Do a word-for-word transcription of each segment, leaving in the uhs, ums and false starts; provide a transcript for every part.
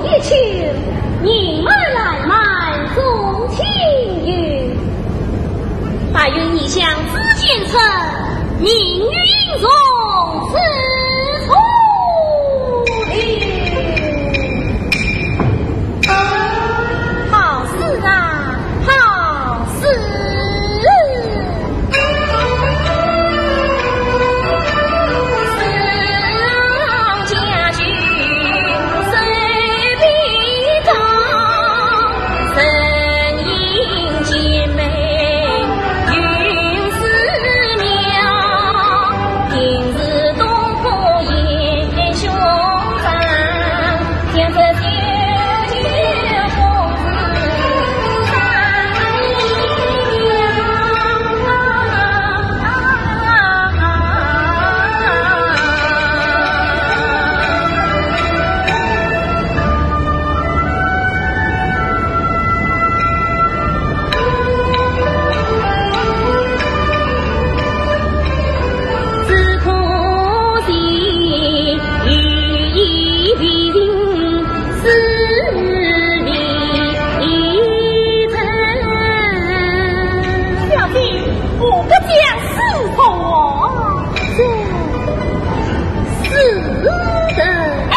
一曲，人马烂漫送亲游。白云异乡知前程，明月映红湿处留。好诗啊，好诗！小姐，我不讲是错。这是的。哎。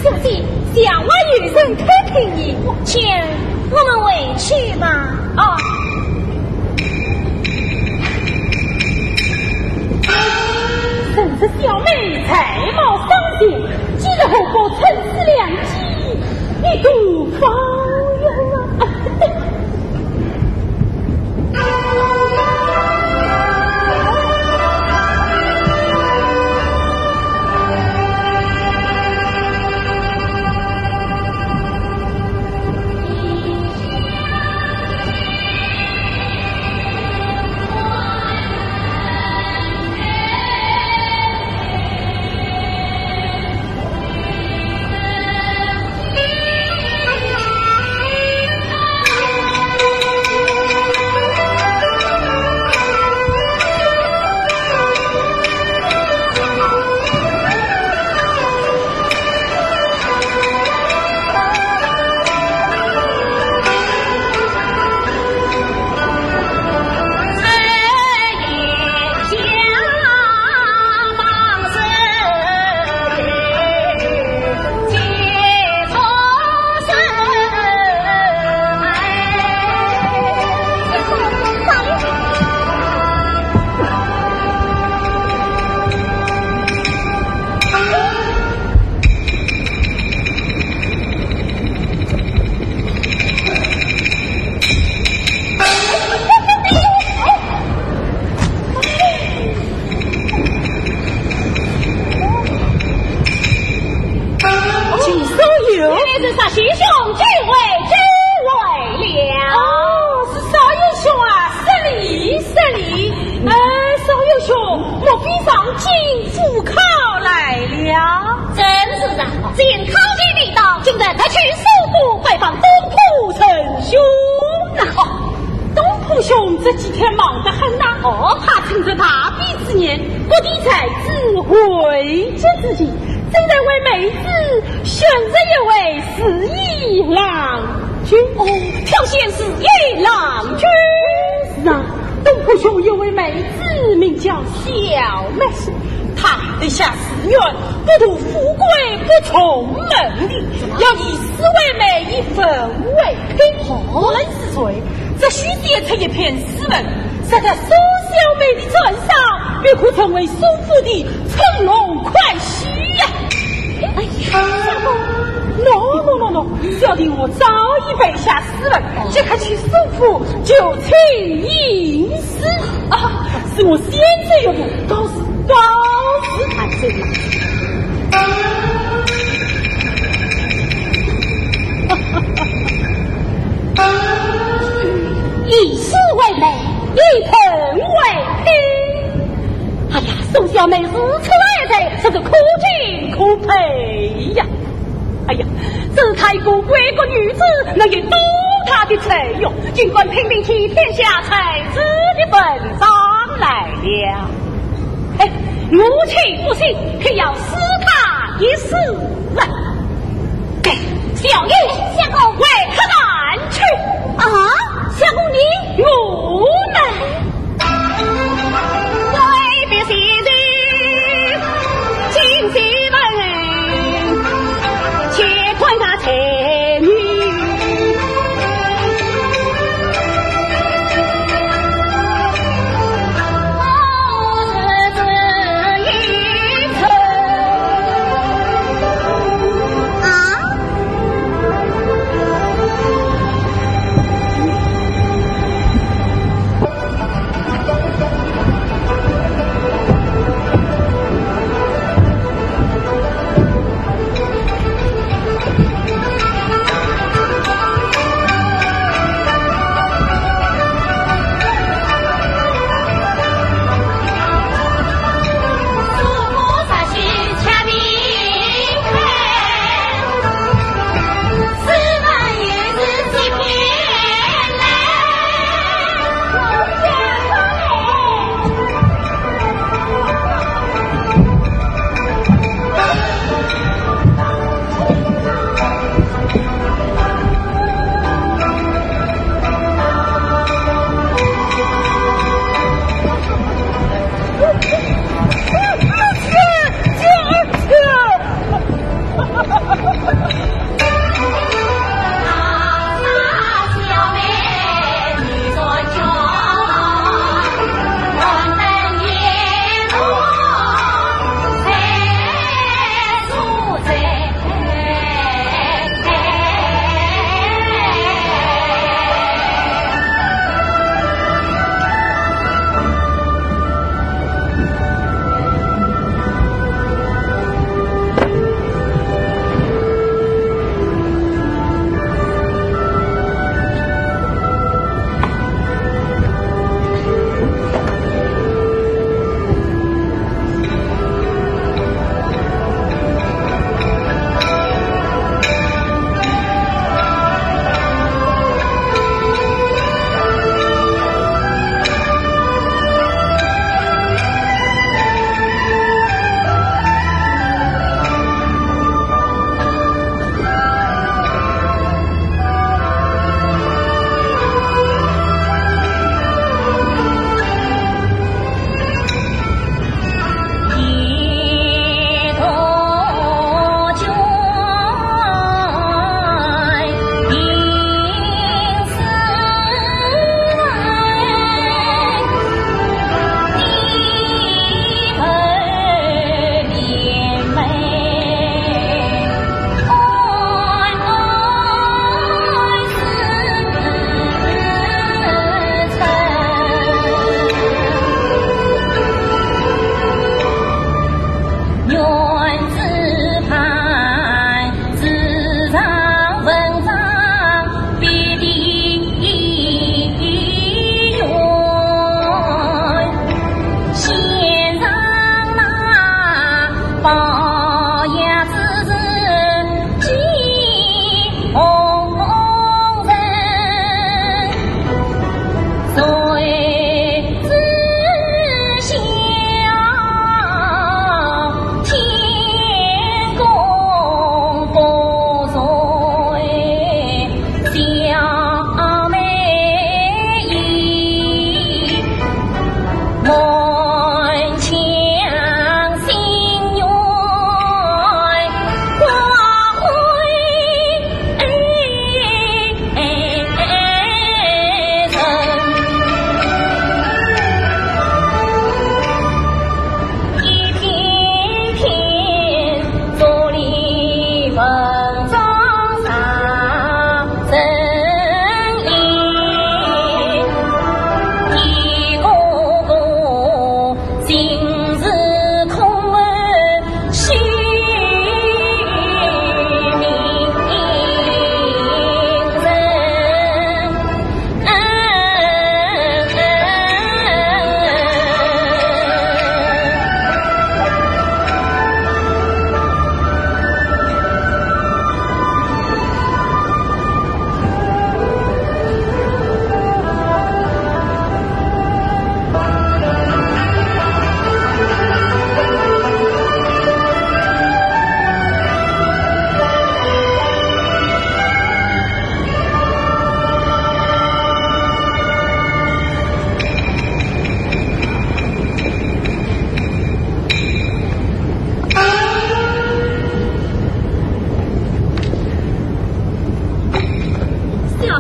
小姐，墙外有人叩听你。请我们回去吧。啊。陈氏小妹才貌双全，今日何不趁此良机，一睹芳容啊？原来是石贤兄，久违久违了。哦，是少爷兄啊，失礼失礼。呃，少爷兄，莫非上京赴考来了？正是啊，今考前未到，今日特去苏府拜访东府丞相啊。哦，东府兄这几天忙得很呐。哦，他趁着大比之年，各地才子汇集之际， 正在为妹子选择一位如意郎君。哦，挑选如意郎君。是啊，东府兄有位妹子名叫小妹，她一向自愿，不图富贵不从门第，要以斯为媒以封为聘。哦，无论是谁，只需写出一篇诗文， 写在苏小妹的砧上，便可成为苏府的乘龙快婿呀。哎呀，相公。喏，喏，喏，喏，小弟我早已备下诗文，即刻去苏府就请应试。啊，是我先走一步，告辞，告辞。哎，这个。 以诗为媒，以聘为聘。哎呀，苏小妹如此爱才，真是可敬可佩呀！哎呀，只盼一个贵国女子能有多大的才用，尽管拼命替天下才子的份上来了。哎，我岂不信，偏要试她一试啊！ 对，小爷，相公，回客船去。啊，相公你？我呢？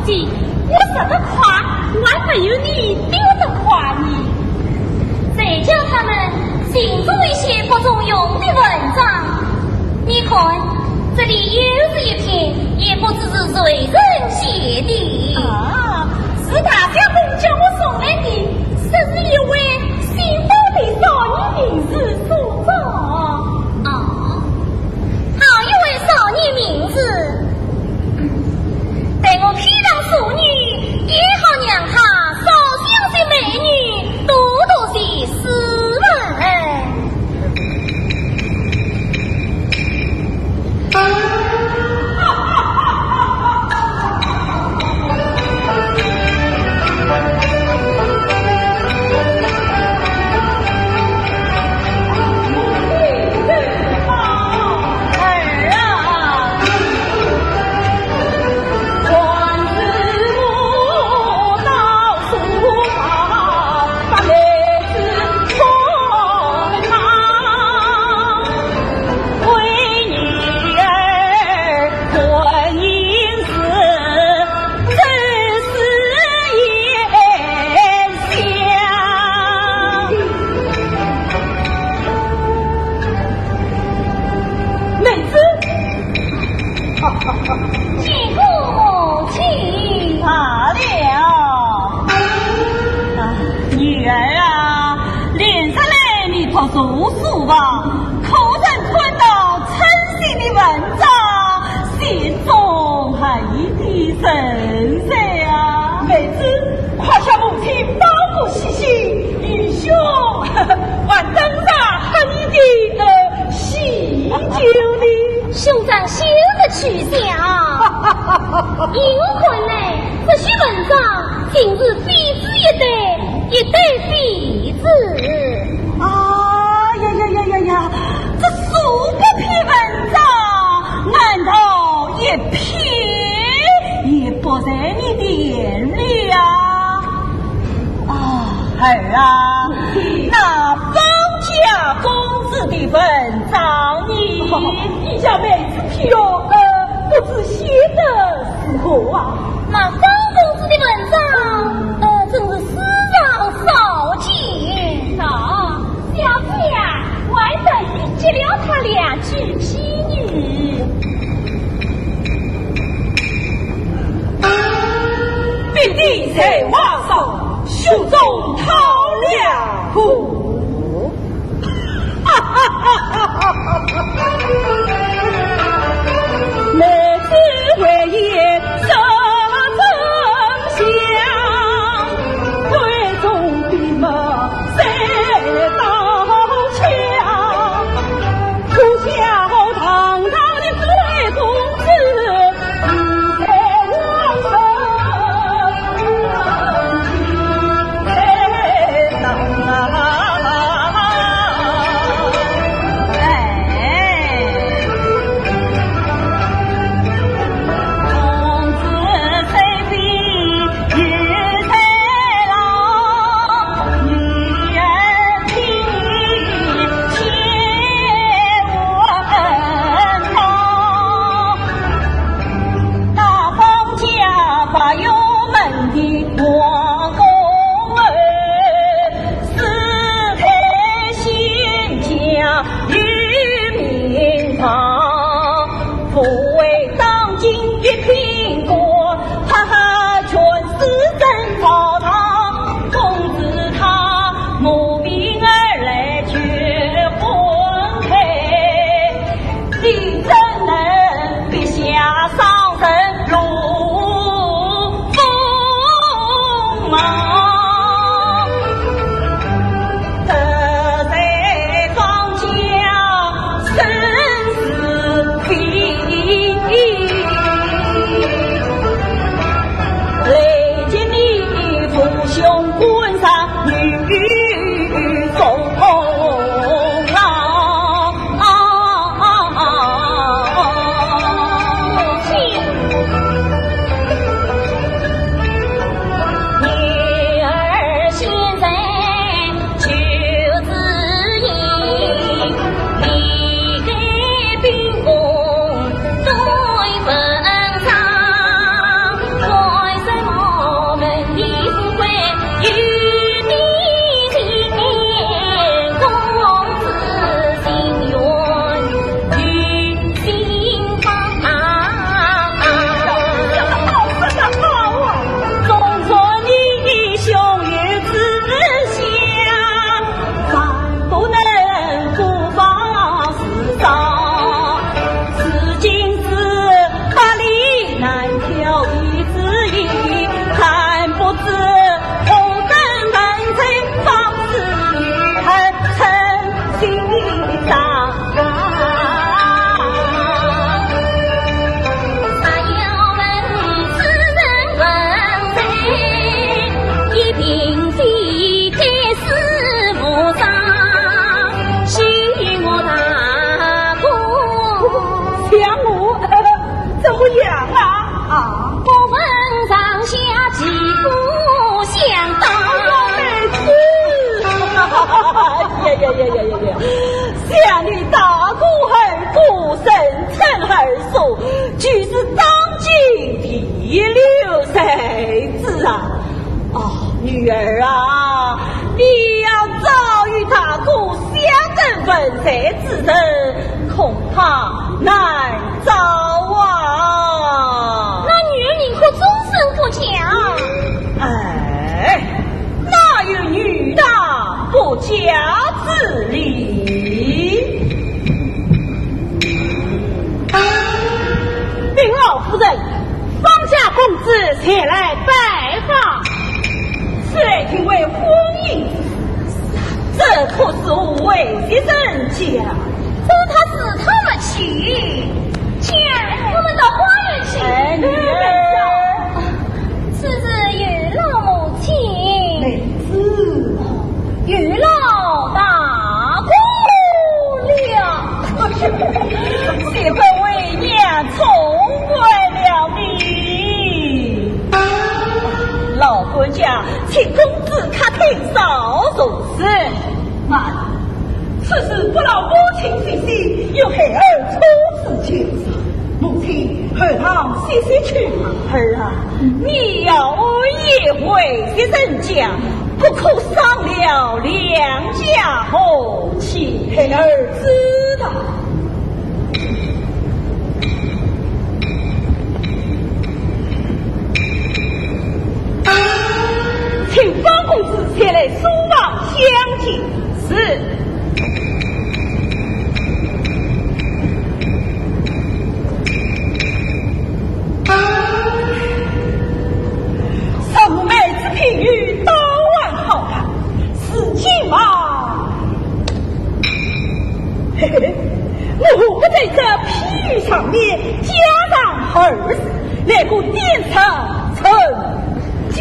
我说得快，还没有你丢得快呢。谁叫他们尽做一些不中用的文章？你看，这里又是一篇，也不知是谁人写的。啊，是大相公叫我送来的，说是一位姓包的少年名士所作。啊，好一位少年名士，待我批上书女，也好让他少相些美女，多读些诗文。妹子，见过母亲。罢了。啊，女儿啊，连日来你读书书吧，可曾看到称心的文章，心中还有点神采啊？妹子，快向母亲报个喜讯，愚兄还等着喝你的，呃，喜酒呢。兄长休得取笑。依我看来，这些文章尽是废纸一堆，一堆废纸。啊呀呀呀呀呀！这数百篇文章，难道一篇也不在你店里啊？啊，儿啊，那方家公子的文章呢？你家妹子批哦，呃，不知写得如何啊？那方公子的文章，呃，真是世上少见。喏，小姐呀，我还特意给了他两句批语。并蒂在瓦上，胸中透了火。 妹子回言说真相，闺中的么谁到墙？可笑堂堂的贵公子， 大方家八友们的王公儿，世代贤家有名望，不为当今一品官，哈哈，全是真朝堂。公子他慕名而来求婚配， 你怎能笔下伤人如风芒？得罪庄家生是非。呀呀呀呀！想你大哥二哥，人称二叔，就是当今第六才子啊！哦，女儿啊，你要早与大哥相等文才之人，恐怕难找啊！那女儿宁可终身不嫁。哎， 哪有女大不嫁之理？禀老夫人，方家公子前来拜访。此人定为婚姻之事，这可是未及人家。这他是他们去，且我们到花园去。哎，女儿。 此事有劳母亲。妹子。有劳大哥了。岂不为娘错怪了你？老管家，请公子客厅稍坐。是。慢，此事不劳母亲费心，由孩儿初次见识。 母亲，孩儿歇息去吧。儿啊，你要安逸回去人家，不可伤了两家和气。孩儿知道。请方公子前来书房相见。 是。说我妹子譬喻，倒还好看，如今嘛，嘿嘿，我何不在这譬喻上面加上二字，来个点石成 金。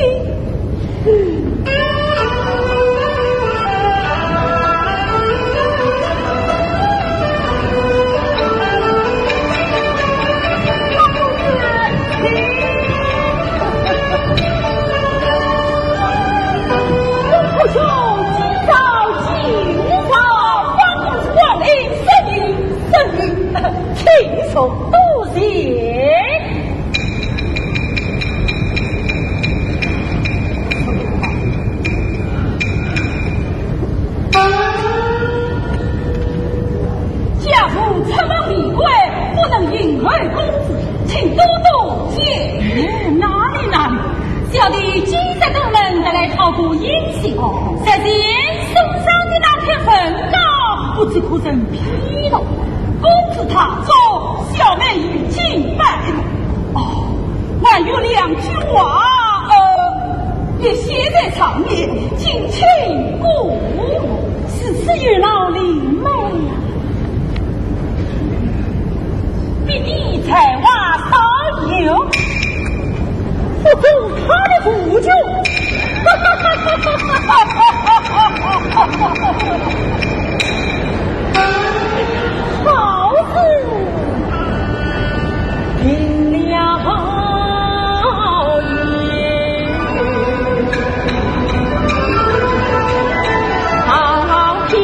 请坐，多谢。 家父出门为官，不能应候公子，请多多见谅。哎，哪里哪里，小弟今日登门，特来讨个音信。哦。实情送上的那篇文稿，不知可曾批读？公子他中，小妹已经拜读。哦， 还有两句话，呃，也写在上面，敬请过目。是，是，有劳林妹呀。比你才华少有，不够他的不就。 好事定了好运，好天见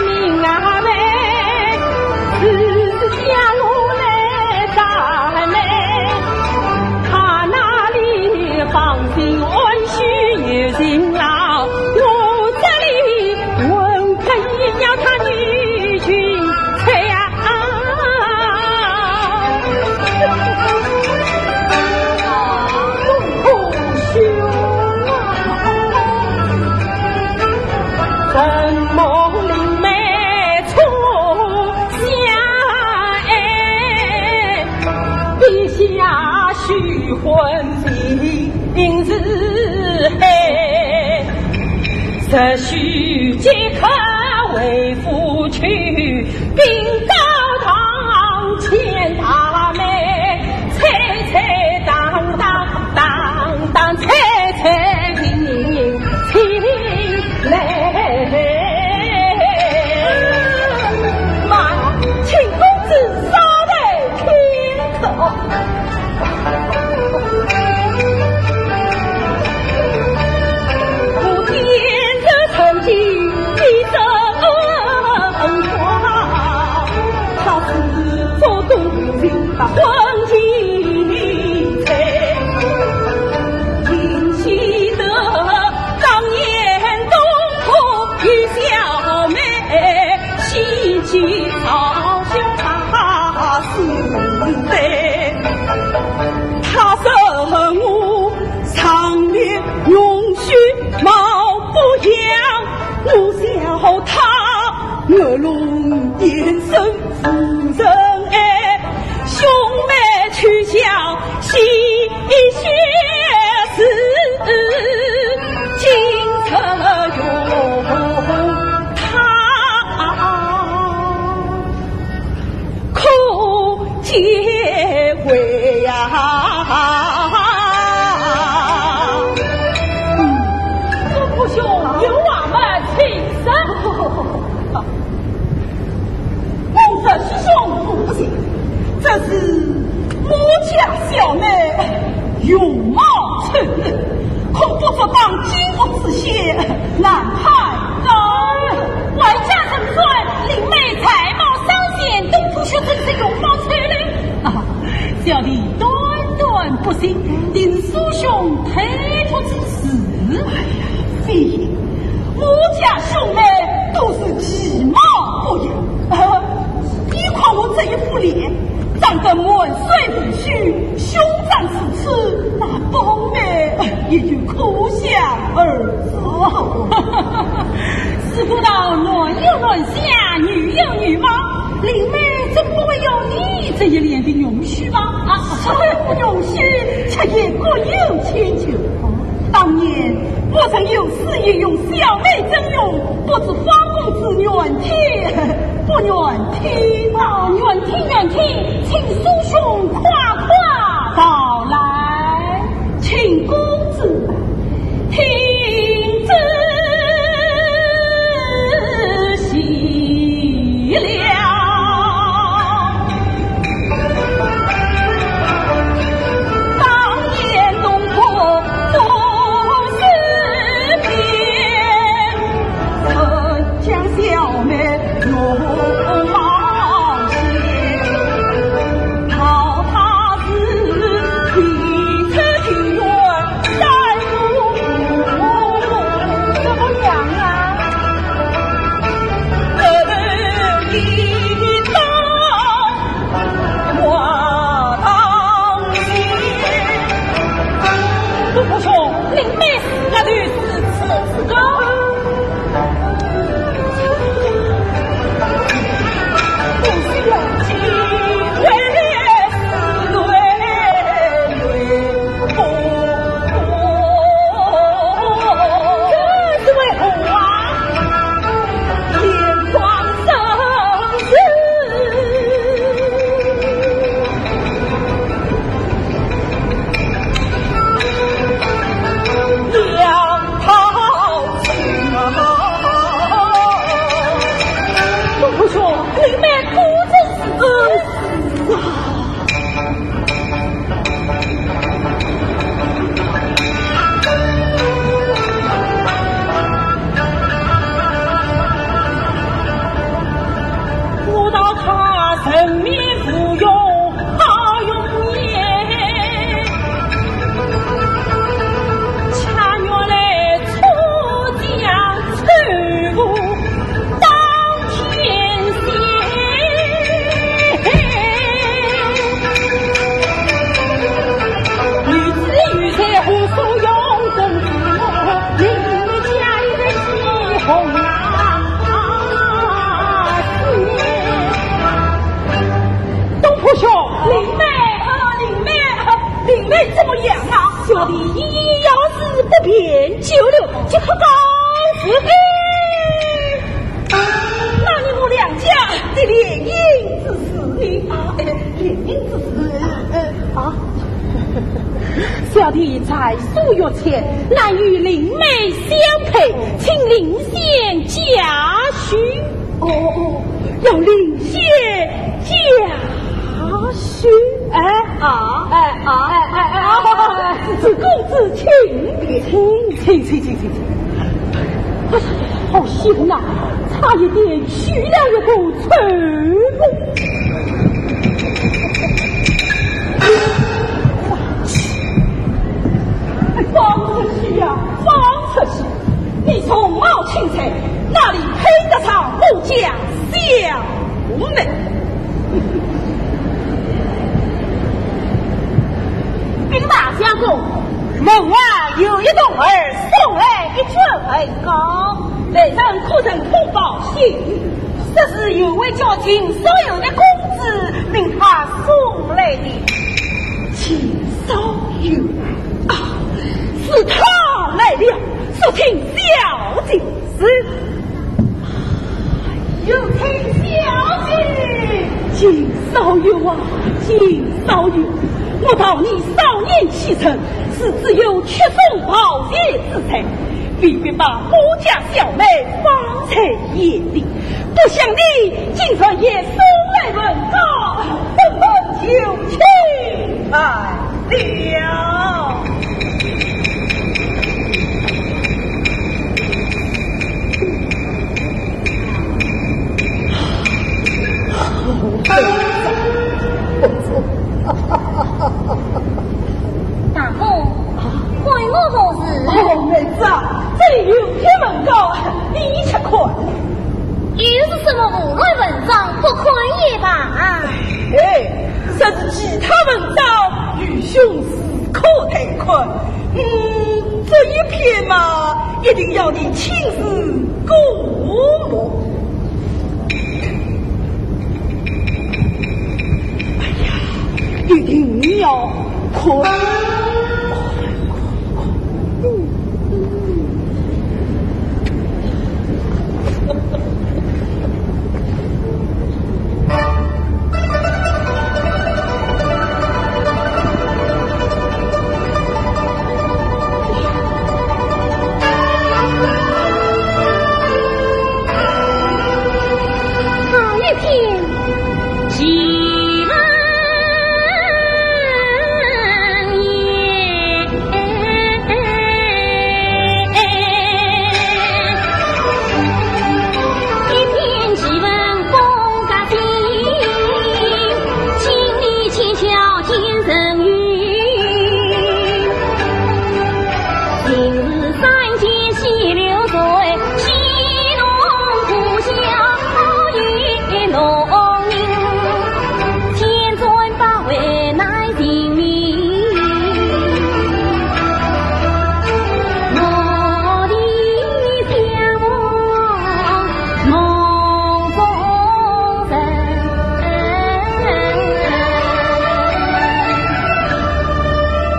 明啊嘞，日子降落来大嘞，他那里放心安 许有情郎，我这里混口要他女婿呀。慢，请公子稍待片刻。我龙天生无人爱，兄妹取笑戏谑是，今日容他可见回呀。嗯，师兄有话么请说。 我说师兄不行，这是我家小妹容貌丑陋，恐不足当今日之先难攀高。外加人说林妹才貌双全，东坡兄真是容貌丑陋啊。小弟断断不信，听师兄推脱之词。哎呀，非也， 我家兄妹都是其貌不扬，啊，你看我这一副脸，长得满脸胡须，凶残如此，那宝妹也就可想而知。师父道男有男相，女有女貌，林妹怎不会有你这一脸的容须吗？啊，容须，却也各有千秋。 当年我曾有诗意用小妹整容，不知方公子愿听不愿听啊？愿听愿听，请师兄快快道来。请公子听仔细了。 当年东坡不是边，曾将小妹容貌险，道她是未出庭院，三不五时。怎么样啊？ 东坡兄，林妹是个女子，是个。 东坡兄，林妹果真是…… 我道她人面无用，好容颜，恰原来出将 东坡兄，林妹，啊，林妹，啊，林妹怎么样啊？小弟一要事不便久留，即刻告辞。哎，那你我两家的联姻之事呢？啊，哎，联姻之事，呃，啊。小弟在所欲言，难与林妹相配，请林仙嘉许。 哦，哦，要林仙嘉许。哎，啊，哎，啊，哎，哎，哎，哎，哎，公子请便。请，请，请，请，请，请。哎呀，好险呐，差一点许了一个丑妇。方子虚啊，方子虚。 你容貌清才，哪里配得上我家小妹？禀大相公，门外有一童儿送来一卷文稿，来人可曾通报姓名？这是有位叫秦少游的公子，命他送来的。秦少游啊，是他来了，速请小姐。是。有请小姐。秦少游啊，秦少游，我道你少年气盛，是只有缺身抱月之才，未必把我家小妹放在眼里。 不想你竟然也送来文告，本本就请来了。大哥，关我何事？哦，妹子啊，这里有篇文告，你且看。 又是什么胡乱文章，不看也罢。哎，这是其他文章，愚兄自可待看。嗯，这一篇嘛，一定要你亲自过目。哎呀，一定要看。 好一篇奇文也。 一篇奇文风格新，千里千宵见人语。今日山间溪流水，戏弄故乡好一弄人。千转百回难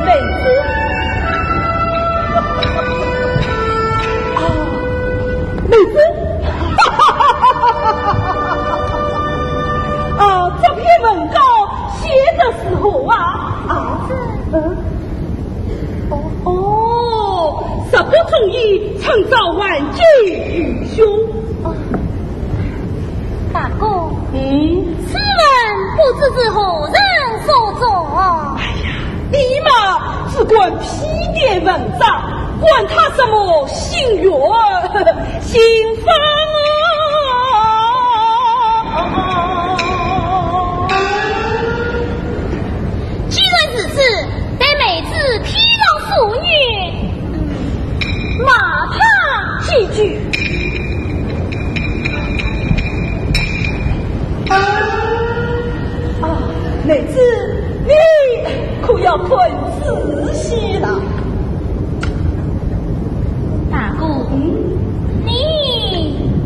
妹子，啊，妹子，啊，这篇文告写的如何啊？啊，嗯。 哦，十不中意，趁早还给愚兄。哦，大哥，嗯？此文不知是何人所作？哎呀，你嘛，只管批点文章，管他什么新怨新风啊！ 既然如此，待妹子披上素女，骂他几句。啊，妹子，你可要看仔细了。 大哥，嗯？你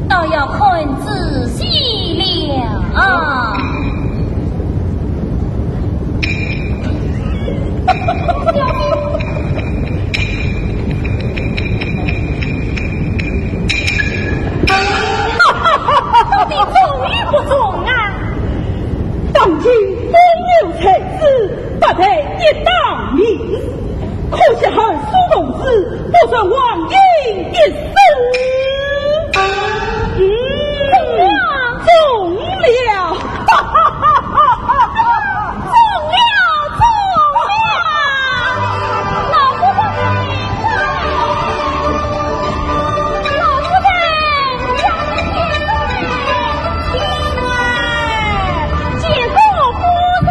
倒要看仔细了啊！到底中与不中啊？当今风流才子， 不配一当名字，可惜寒暑同日，不如黄金一世。嗯，中了，中了，中了！老夫人，老夫人，老夫人！ 见过夫人。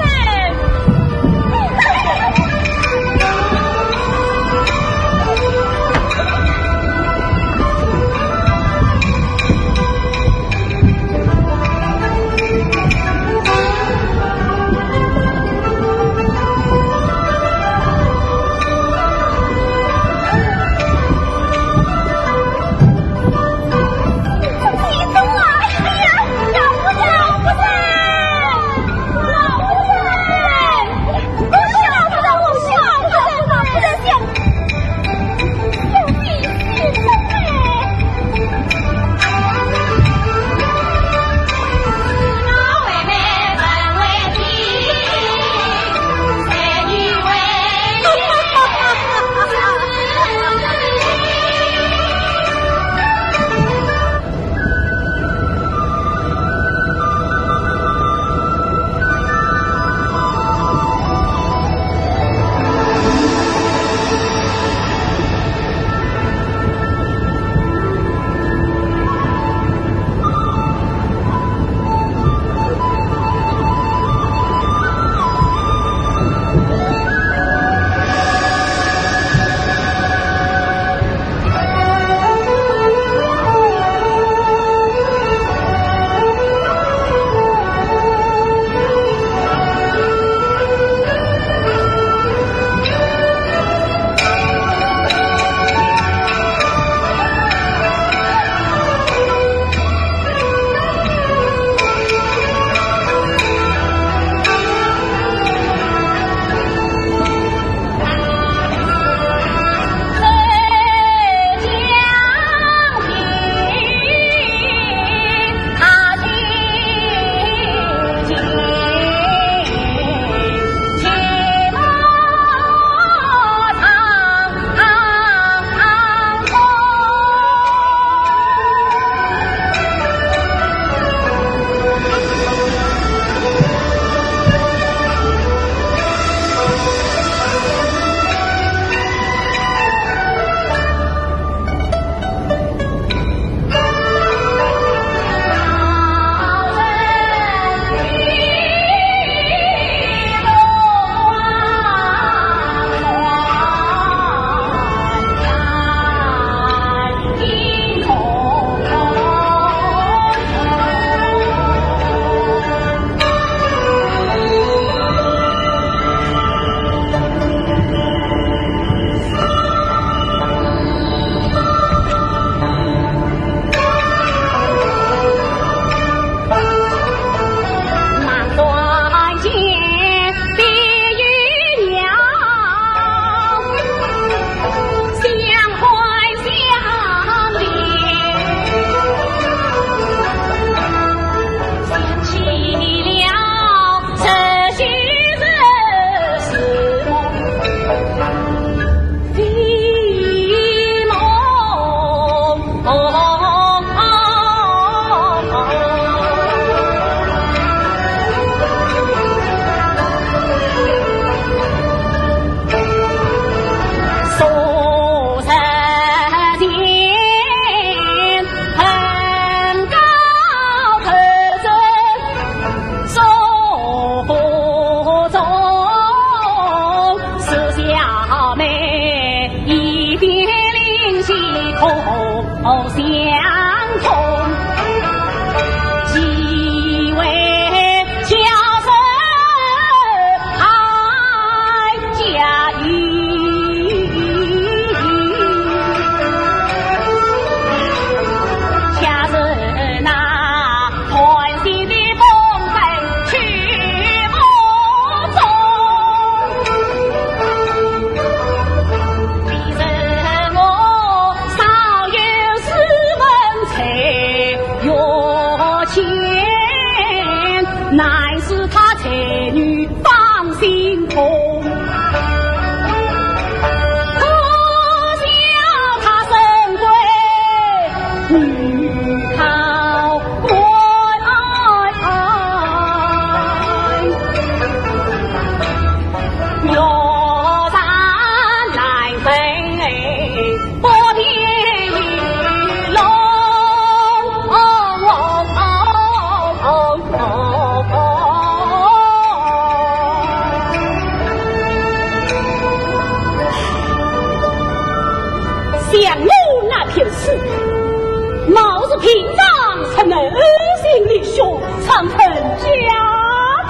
家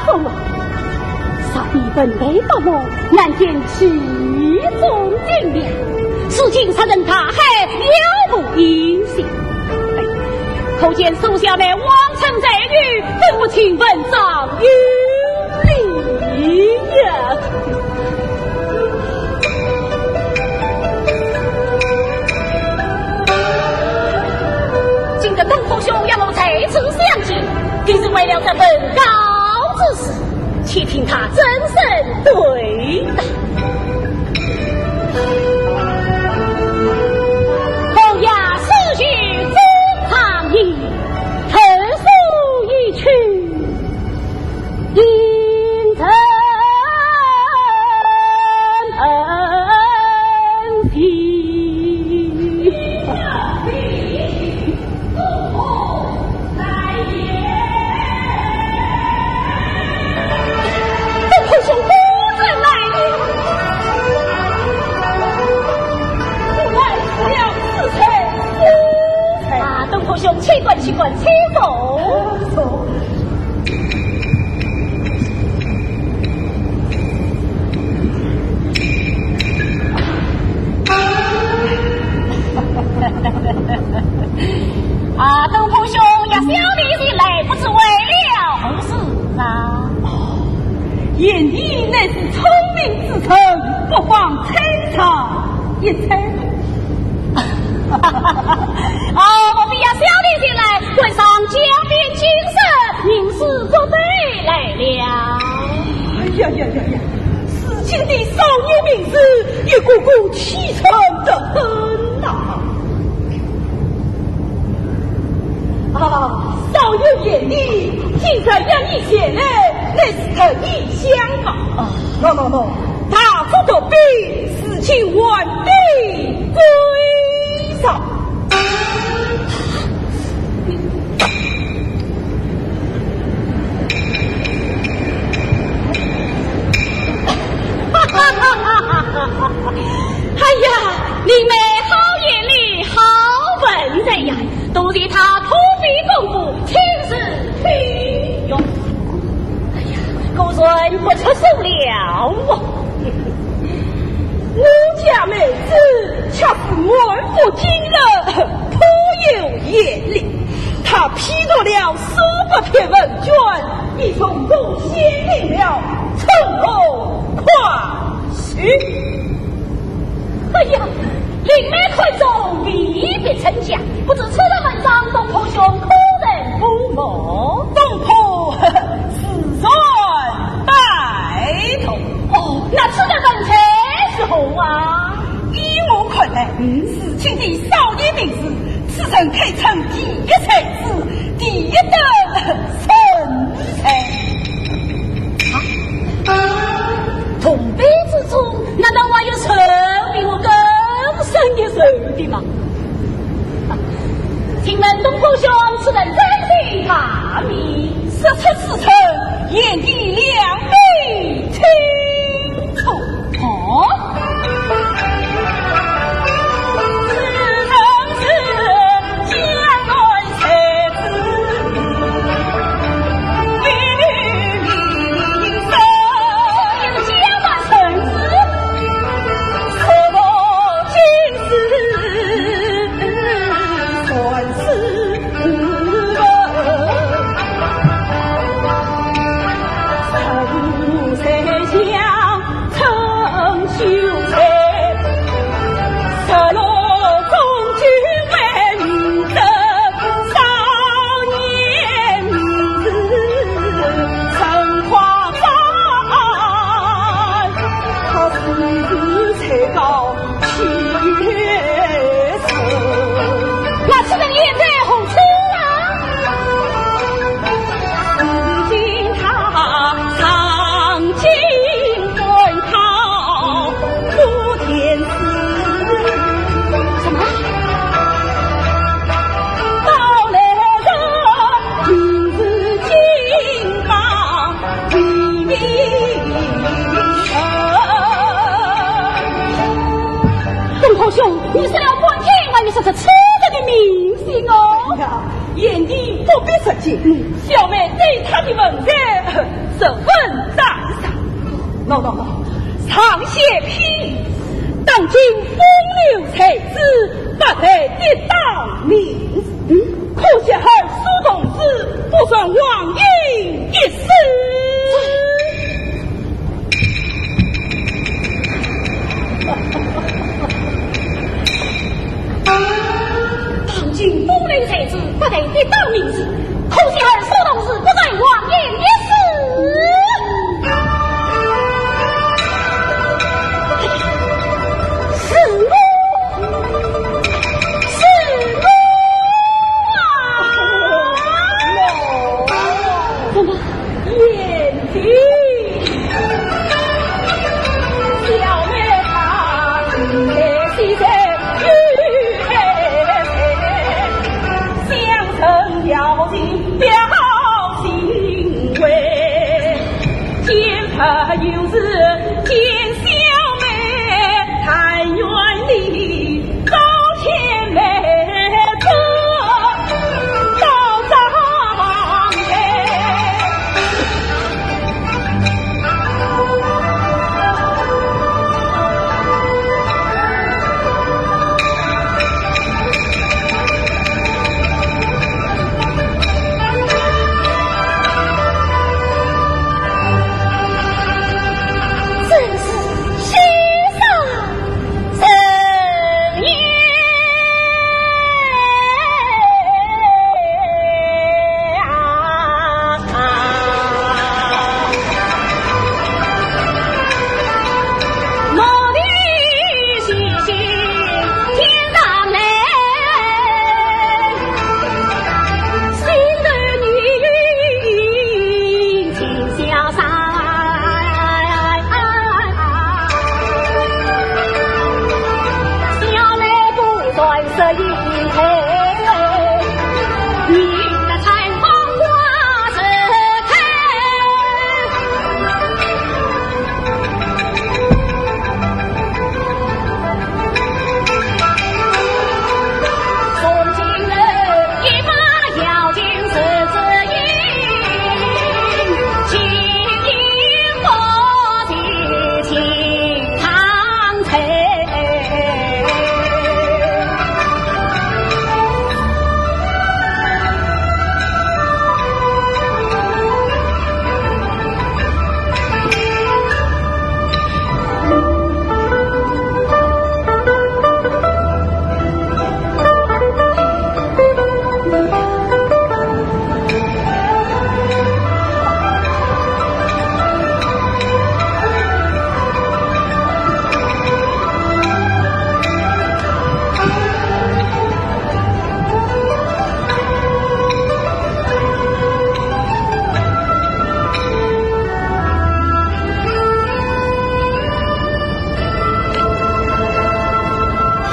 童啊，若非本地八梦，难见其中精良。如今杀人大海，杳无音信。哎，可见苏小妹望尘在宇，本府亲闻张有礼呀。 今日东坡兄约我在此相见，定是为了这本告之事，且听他怎生对答。侯爷此去真长夜，投宿一去 应人情。东坡兄果真来了，我来了，此人是谁？啊，东坡兄，且慢，且慢，且慢。 啊，东坡兄，夜宵里是来不知为了何事啊？贤弟乃是聪明之人，不妨猜上一猜。 哦，我们夜宵里前来，观赏江边景色，吟诗作对来了。哎呀呀呀呀！如今的少年名士，一个个凄惨得很呐。啊，少年贤弟，今日约你前来，乃是特意相望。啊，喏喏喏，大夫托病， 如今还得归朝。哎呀，林妹好眼力，好文才呀，都是他托病功夫，亲自去用。 哎呀，果然不出所料哦。我家妹子却是满腹经纶，颇有眼力，她批读了数百篇文卷，已从中选定了，从何看起？ 哎呀，林妹看中未必称假，不知此人文章，东坡兄可曾不蒙？东坡自然拜读。哦，那此人文才如何啊？依我看来，嗯，如今的少年名士，此人堪称第一才子，第一等人才。啊，同辈之中， 难道还有谁比我更胜一筹的吗？请问东坡兄，此人真姓大名？说出此人，贤弟两臂清楚。哦，此人是江南 那此人现在何处啊？什么？东坡兄，你说了半天，还没说出此人的名姓哦。贤弟不必说解，小妹对他的文采十分赞赏。喏喏喏，上写批，当今风流才子，不在抵当名字，可惜二叔同志，不算黄莺一世。 当今风流才子，不在抵当名字，可惜二叔同志，不在黄莺一世。是我，是我啊！怎么？ 贤弟，小妹她是在西山，相逢邀请表心慰，见不由时，见小妹但愿你 高天美子到张台。真是喜上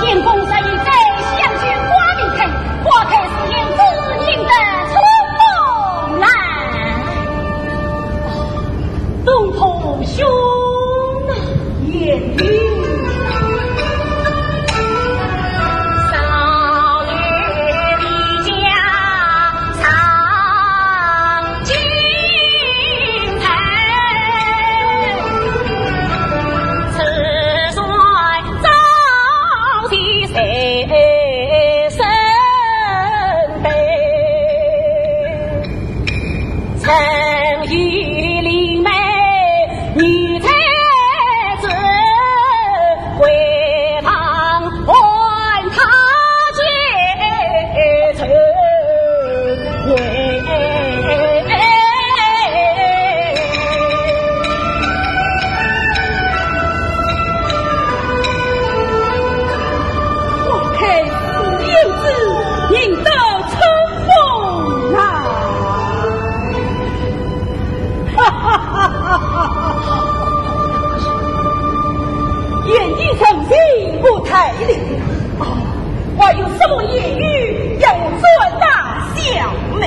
天公生日在，相见挂名开，花开似箭，知音得春风来。东坡兄啊，贤弟。花开似箭，知音得春风来。贤弟盛情不待留。啊，我有什么言语要转达小妹？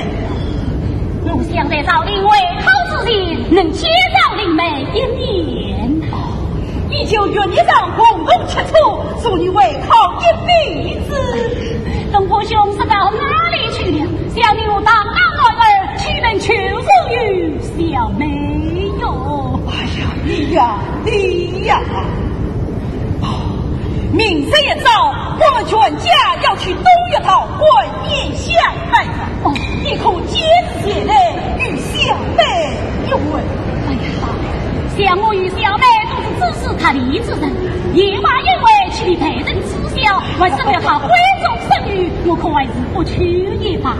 我想在赵林回考之前，能见赵林妹一面。你就与你丈夫共同吃醋，助你回考一比之。东坡兄是到哪里去了？想你我堂堂男儿，岂能求助于小妹哟？哎呀，你呀，你呀！哦，明日一早，我们全家要去东岳桃观面相拜访。哦，你可见 前来与小妹一会。哎呀，想我与小妹都是知书达理之人，夜话一回，岂能待人取笑，还是不要她闺中淑女，我看还是不去也罢。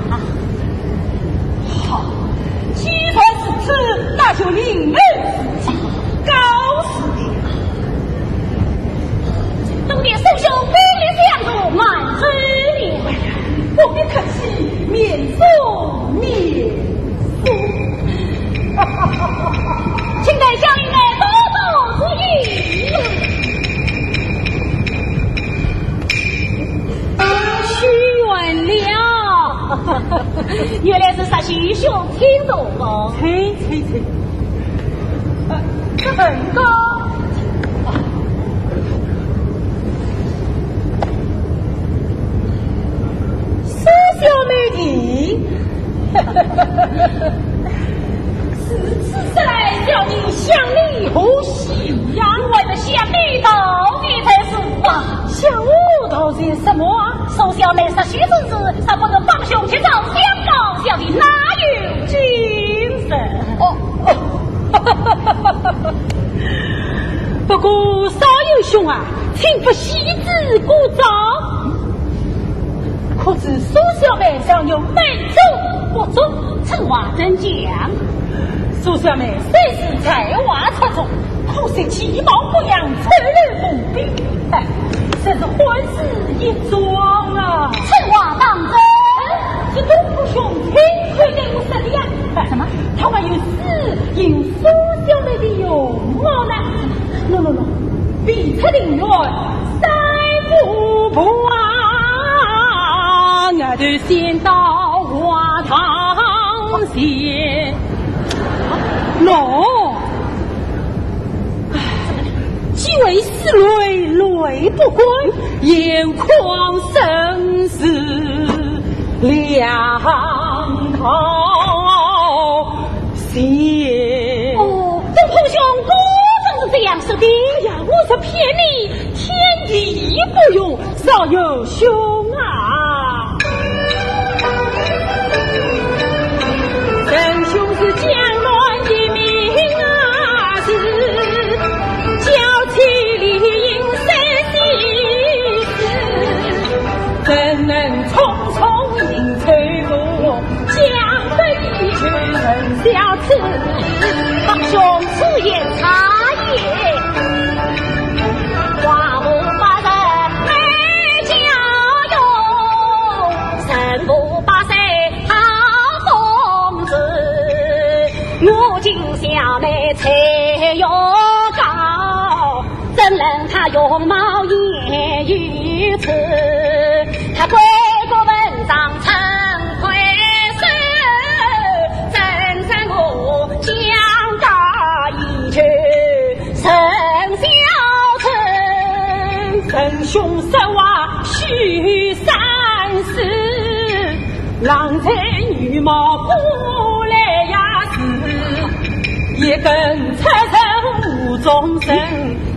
好，既然如此，那就另谋高明。多谢苏兄鼎力相助，慢走了。不必客气，免礼。 请待小妹多多注意。许愿了。原来是石秀兄听懂了。啐啐啐。呃，这很高。 苏小妹的。如此说来，小妹想你何喜呀？为了想你道别才是啊。想我道别什么啊？苏小妹实在正直，她不能帮兄去找相公，小弟哪有今日？哦，哦。不过少爷兄啊， 请不喜之过招。可知苏小妹常有美中不足，此话怎讲？苏小妹虽是才华出众，可惜其貌不扬，丑陋无比。哎，这是婚事一桩啊。此话当真？是东坡兄亲口对我说的呀。什么？他还有诗吟苏小妹的容貌呢。喏，喏，喏。 未出庭院三步步啊，我就先到花堂前。喏，几位师妹，累不过，眼眶深似两道 谢。哦，东坡兄果真是这样说的。哎呀，我说骗你，天地不容，少爷兄啊。仁兄是江南一名啊，是娇妻丽影三千世，怎能匆匆饮酒过 江北一曲人小词，方兄此言差也。花无百日美娇容，人无百岁好风姿。我敬小妹才学高， 怎能她容貌也如此？她闺阁文章称魁首，怎知我将高一求人小称。仁兄说话须三思，郎才女貌古来也是，一根插针误终身。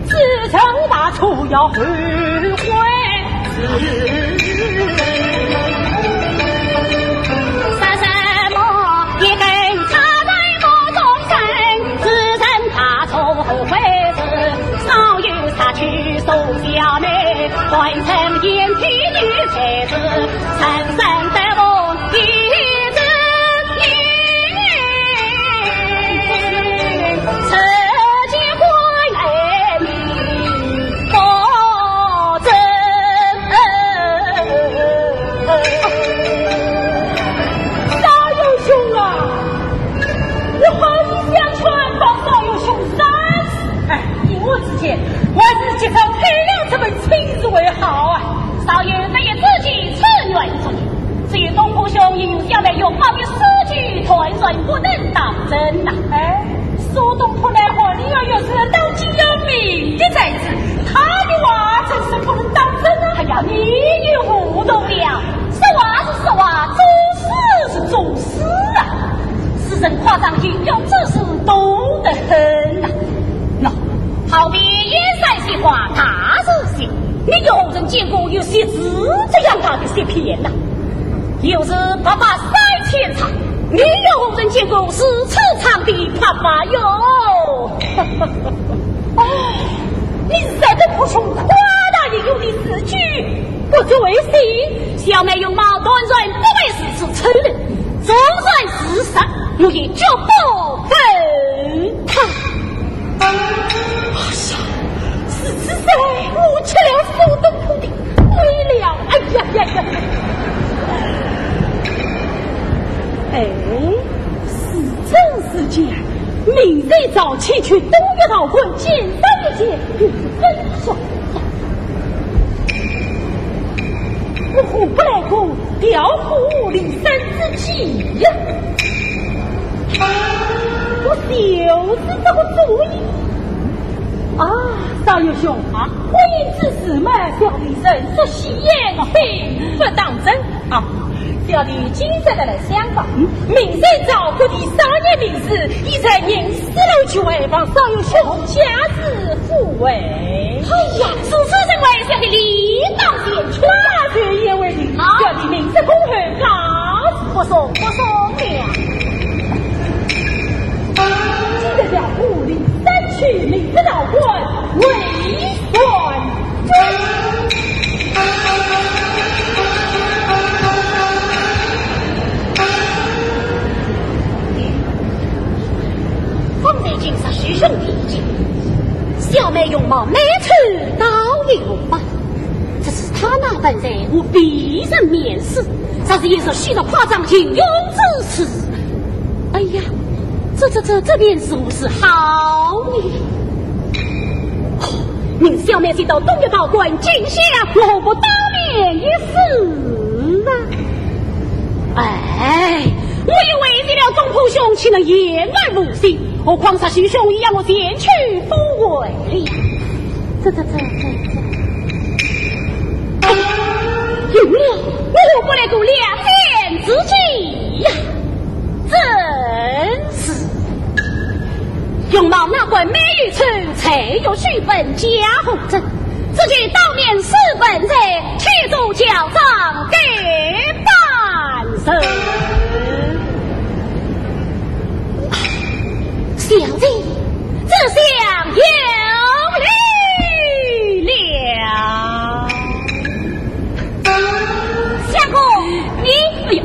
知错大错要后悔时。说什么一根插针误终身，知错大错后悔时。少爷杀去苏小妹，换成贤妻女才子，深深得我一 少爷兄啊，我好意相劝，望少爷兄三思。哎，依我之见，还是及早退了这门亲事为好啊。少爷，这一之计，自愿作孽。 只有东坡兄因小妹容貌的诗句断然不能当真呐。哎，苏东坡乃翰林学院士，当今有名的才子，他的话怎是不能当真啊？哎呀，你又糊涂了。说话是说话，做事是大人心，你有何人见过有如此这样大的雪片呢？又是八八三千丈，你有何人见过如此长的八八哟？哦，你实在不从夸大一有的字句，不足为奇。小妹容貌断然不配如此称人，纵然是神，我也绝不奉她。 哎呀，是，是，是，我吃了苏东坡的亏了！哎呀呀呀！哎，是真是假？明日早起去东岳道观见上一见，便是真相。我何不来个调虎离山之计呀？ 我就是这个主意。啊，少爷兄啊，婚姻之事嘛，小弟人说戏言，并不当真啊。小弟今日的来相告，明日照规定商业名士，已在人事楼就外望，少爷兄假日赴会。哎呀，如此认为，小弟理当前去。假日也为你，好。小弟明日恭候告辞。 不送，不送了。今日叫武林三区，明日道观为官。方才听说徐兄提亲，小妹容貌美丑倒也罢，只是她那般才华，我未曾面试， 若是一时虚着夸张，情容之事。哎呀，这，这，这，这便如何是好呢？哦，明日小妹先到东岳道观进香，我何不当面一试啊？哎，我又为见了东坡兄，岂能言而无信？何况是徐兄已要我前去赴会了。 这，这，这，这，这……哎，有了，我何不来个两全之计呀？正是，容貌那般美与丑，才学须本家何争？只见当面试本才，且做校长的办事。 小姐，这厢有礼了。相公，你，哎呀！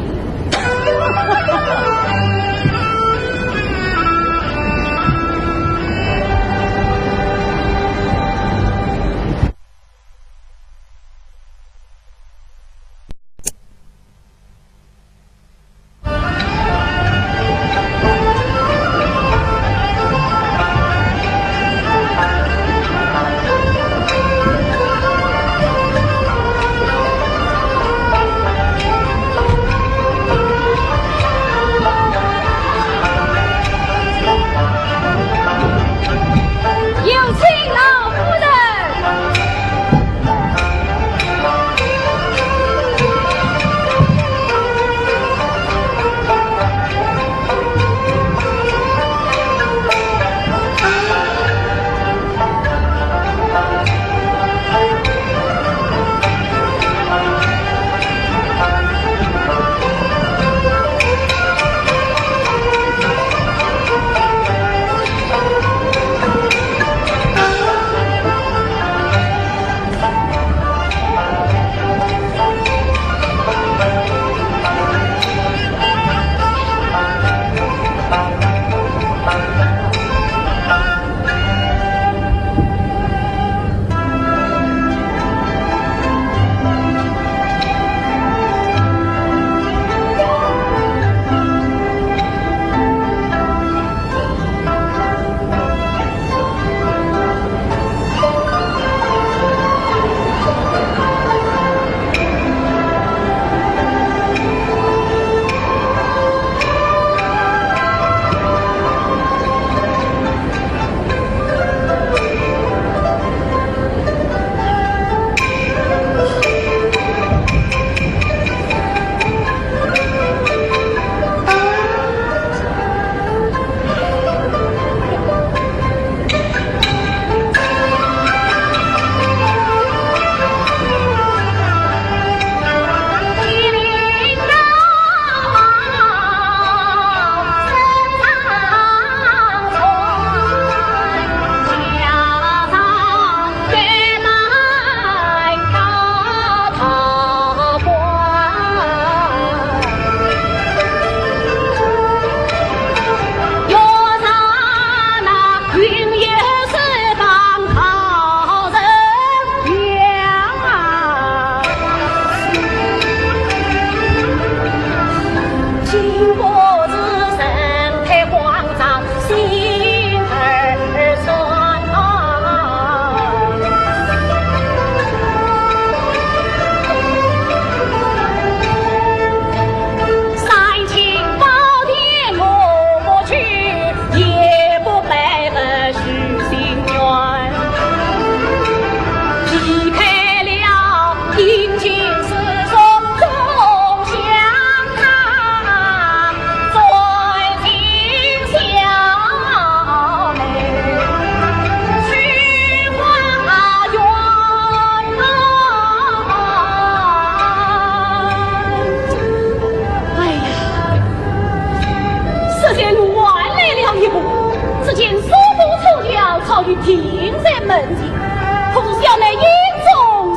乃眼中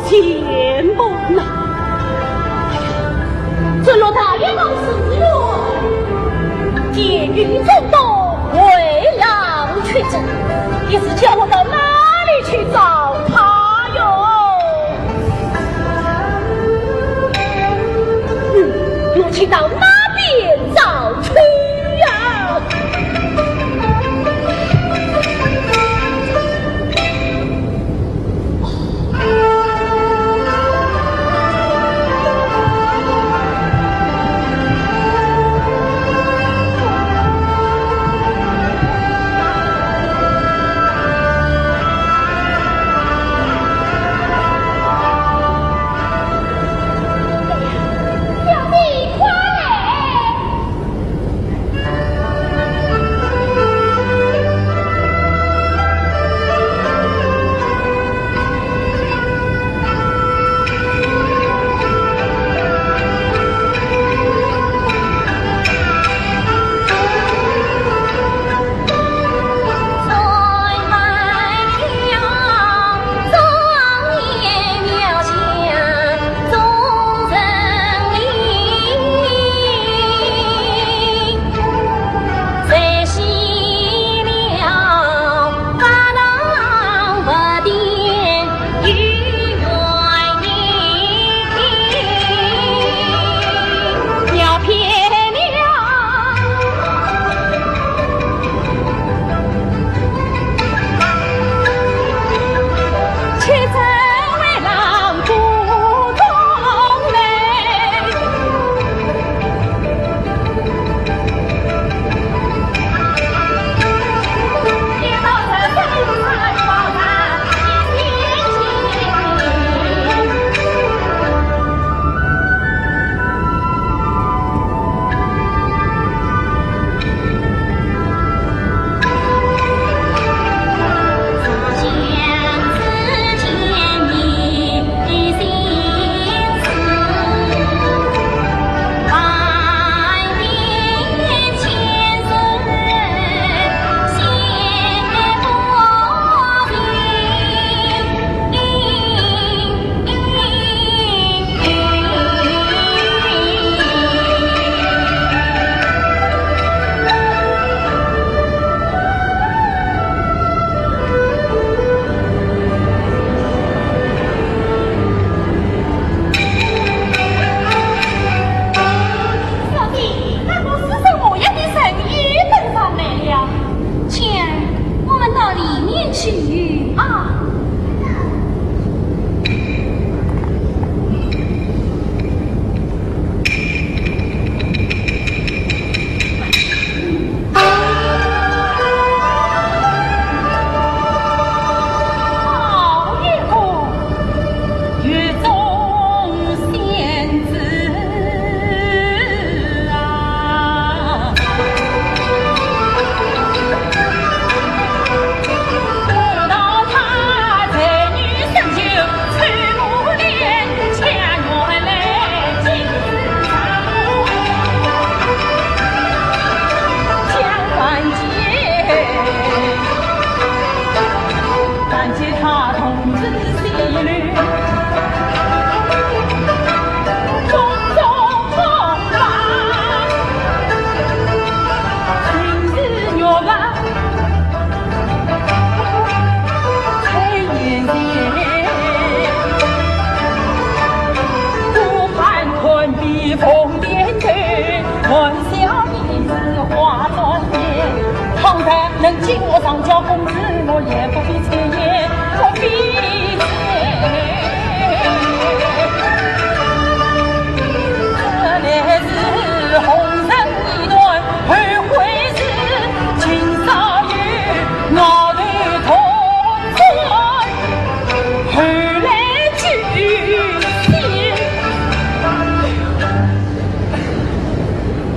前门呐。哎呀，这落大雁门寺院，殿宇众多，围廊曲折，你是叫我到哪里去找她哟？嗯，我去到那边找去呀。 小姐，那个四手模样的人也登上来了。 姐儿，我们到里面去啊。好一个月中仙子啊！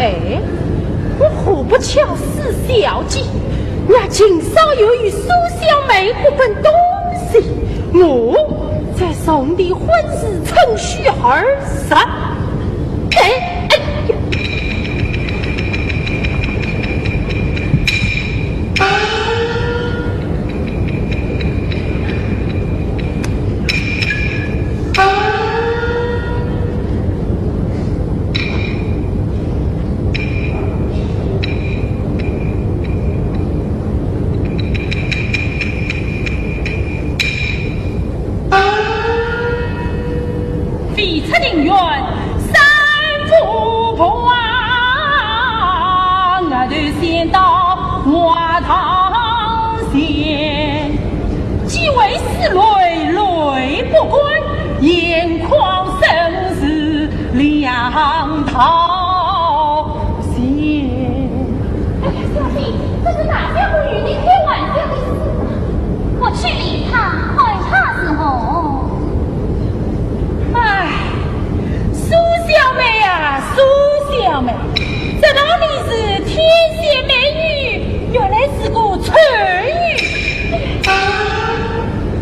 哎，我何不巧死小姐，那秦少游与苏小妹各奔东西，我在重提婚事，趁虚而入。哎，哎呀！哎呀，小姐，这是大小不与你开玩笑的事吗？我去理他，管他是何。哎，苏小妹呀，苏小妹，知道你是天仙美女，原来是个丑女。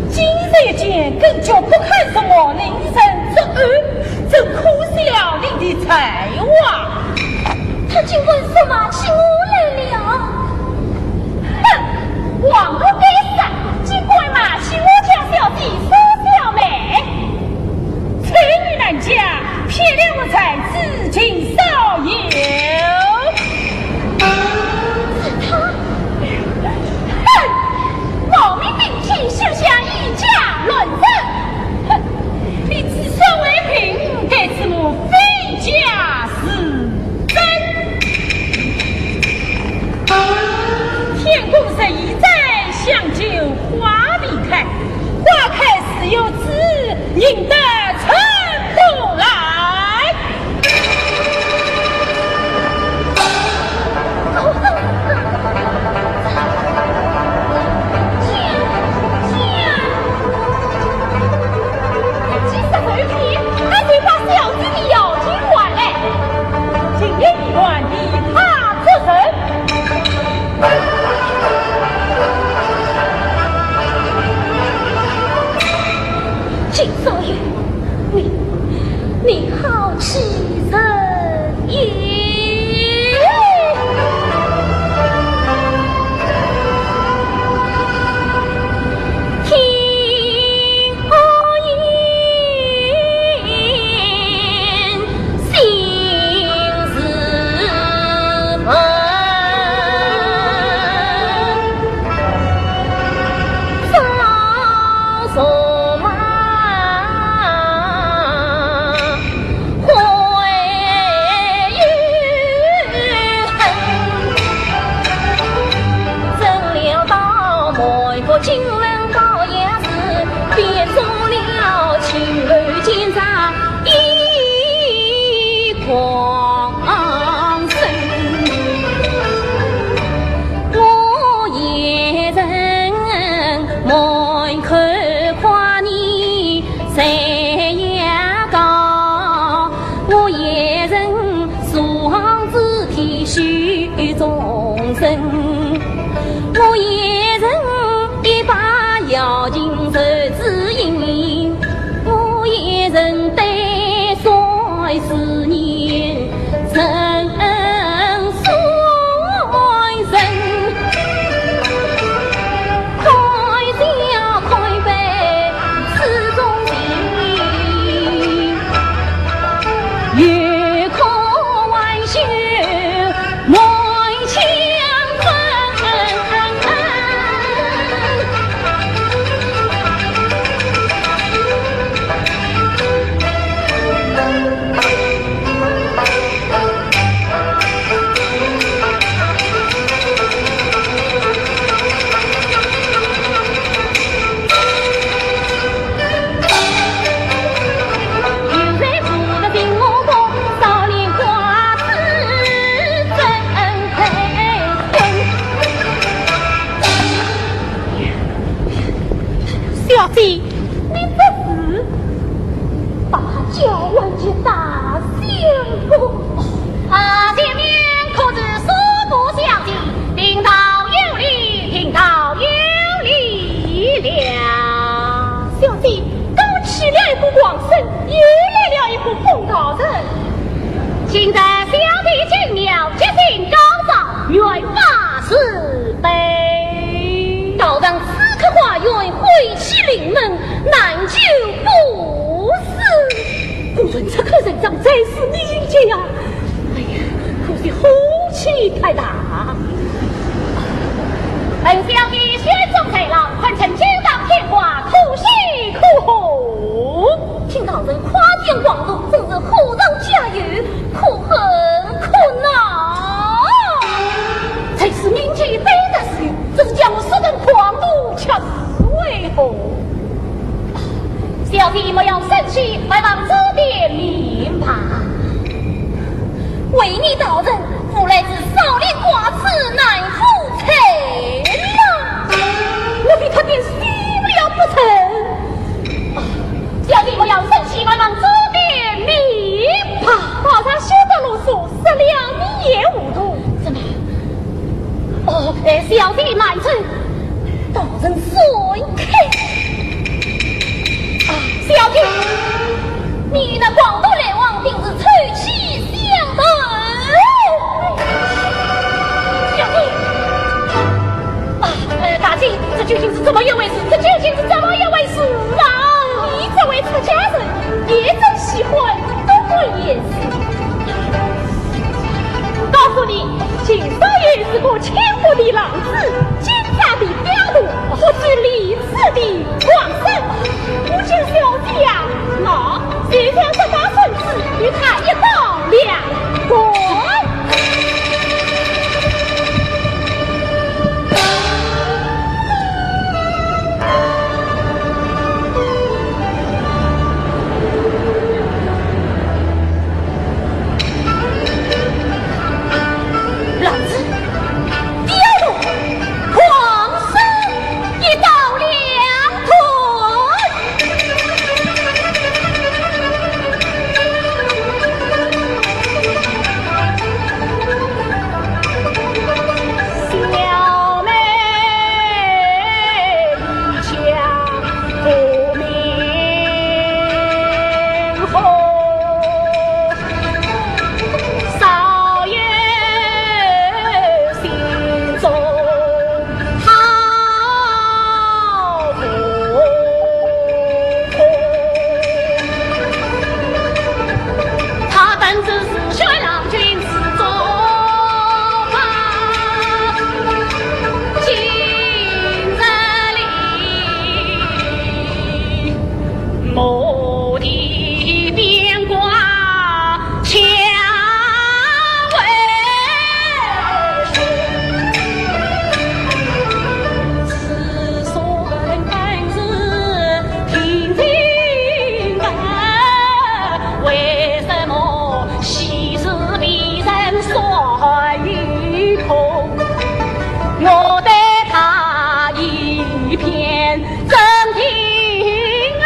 今日一见，更觉不堪什么令人之恩，真可笑你的才华。他竟敢说骂起我来了！哼，王八该死，竟敢骂起我家小姐苏小妹！ 才女难嫁，骗了我才子秦少游。是他？哼！冒名顶替，休想以假乱真！哼！你指手为凭，该怎么非假是真？天公十一载，香楸花未开，花开 自有知，认得称呼来。秦少游，你，你好欺人也！听我言，心事 小姐，你这是把他叫唤去打相公。啊，前面可是苏府小姐，贫道有礼，贫道有礼了。小姐，刚去了一个王生，又来了一个疯道人。今日小姐进庙，吉星高照，愿百事 道人此刻花园，晦气临门，难救不死。果然此刻人上，才是你呀！哎呀，可惜火气太大。本小姐宣宗在老，堪称今朝天花，可喜可贺。听道人夸奖王叔，真是火上加油，可恨可恼。 才是民间非但是有，只是将我说成狂徒，却是为何？小你不要生气，还望指点明白。为你道人，无奈是少年寡子难夫妻了。我比他更死了不成？啊，小姐不要生气，还望指点明白。老丈休得啰嗦，说了你也糊涂。怎么？哦，哎，小姐慢走，道人闪开。啊，小姐，你那广东来往定是臭气相投。小姐，啊，呃，大姐，这究竟是怎么一回事？这究竟是怎么一回事啊？你这位出家人也真喜欢多管闲事。告诉你，秦少爷是个轻浮的浪子，奸诈的刁徒，不知廉耻的狂僧。不求小姐呀，那就将这把扇子与他一刀两断。老子，刁徒，狂僧，一刀两断。小妹一腔苦命苦，少爷心中好苦苦。他本是热血郎君之中 今日里，蓦地变卦，恰为师。此算本是定情的，为什么 昔日被人算一通，我对他一片真情哎。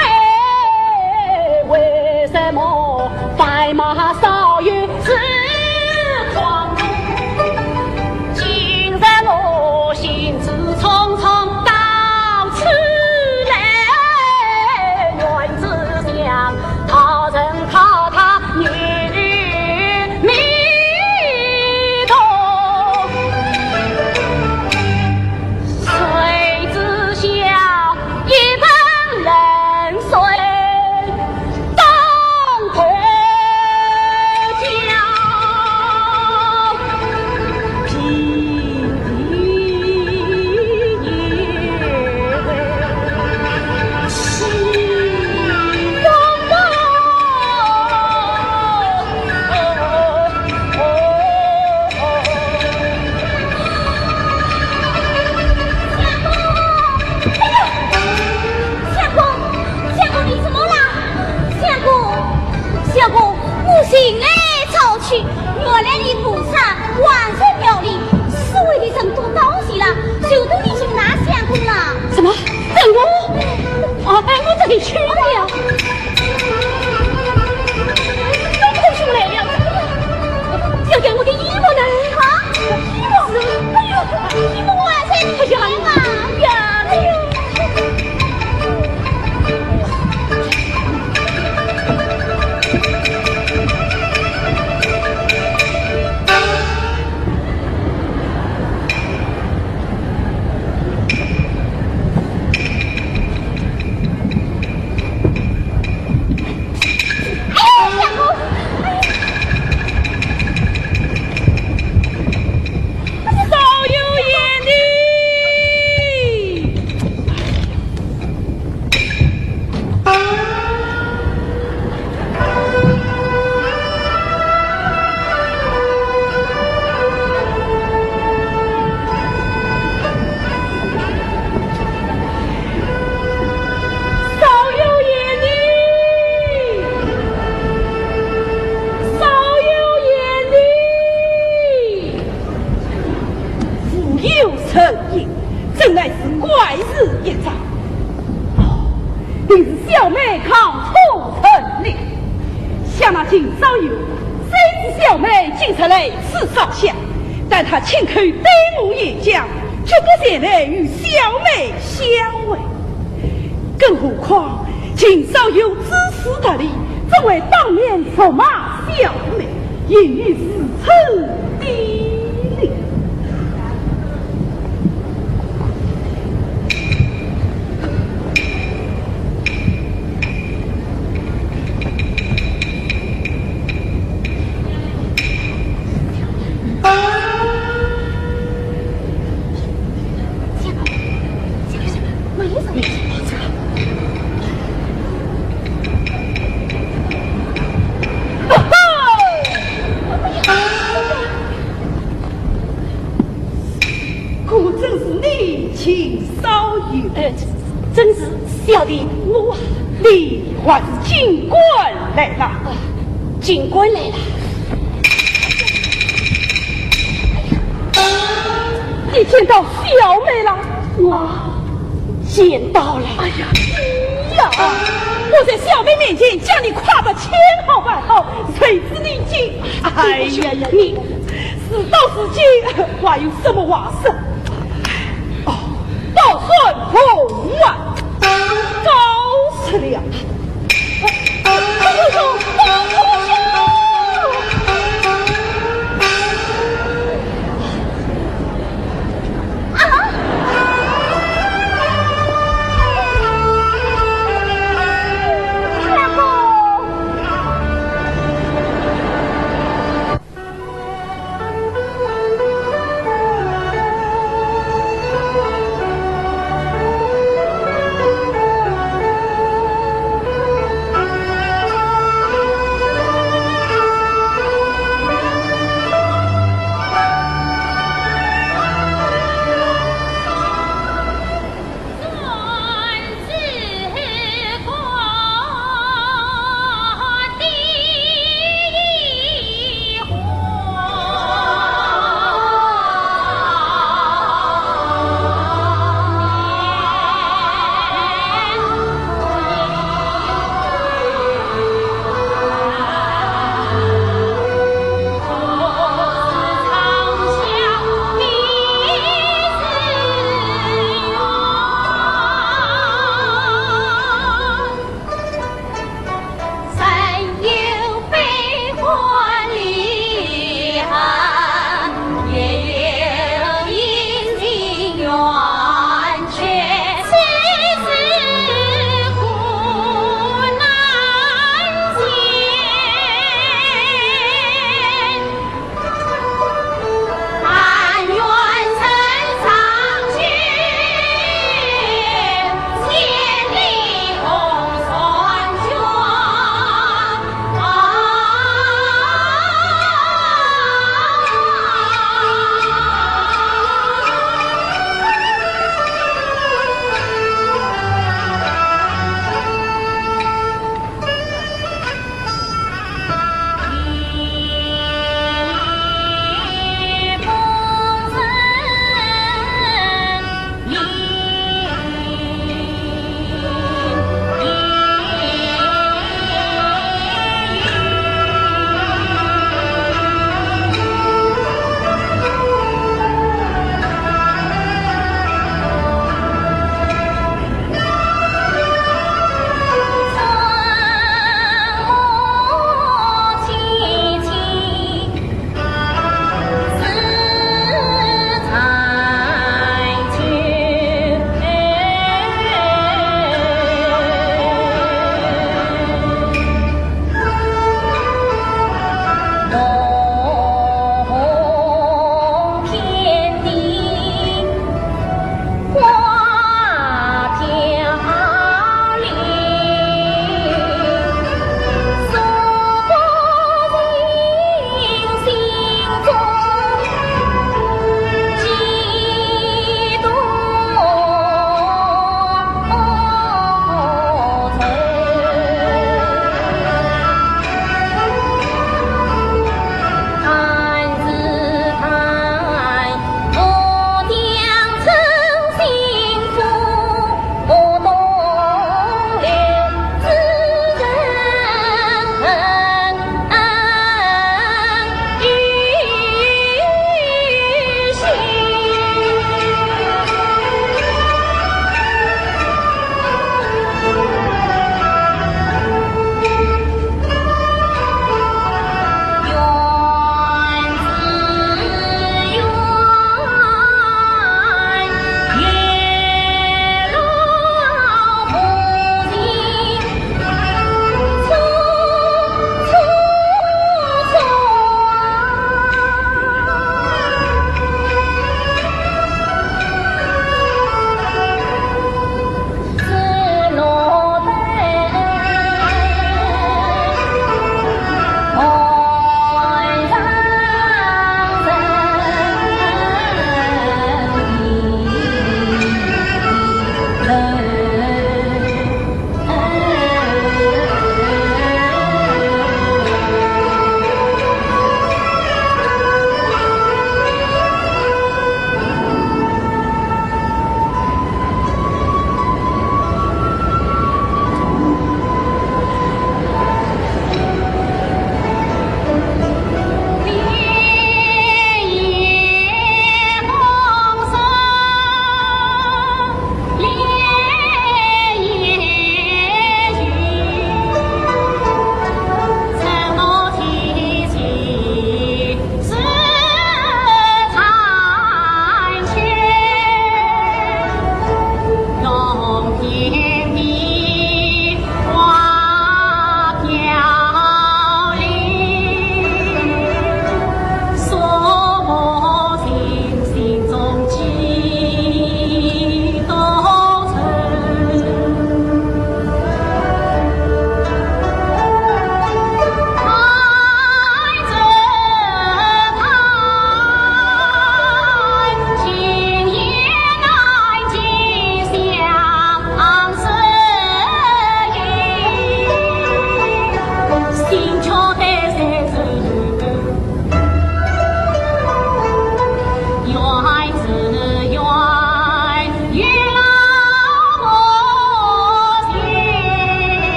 抗痛恨你。想那靳少游，虽知小妹今日来此烧香，但他亲口对我演讲，绝不前来与小妹相会。更何况，靳少游自私得理，怎会当面辱骂小妹，言语如此低劣？ 果真是你，靳少游？呃，正是小弟我啊。你还是尽管来吧。啊，尽管来了。你见到小妹了？我见到了。哎呀，你呀，我在小妹面前将你夸得千好万好，谁知你竟……哎呀呀，你事到如今，还有什么话说？哦，倒算我啊，告辞了。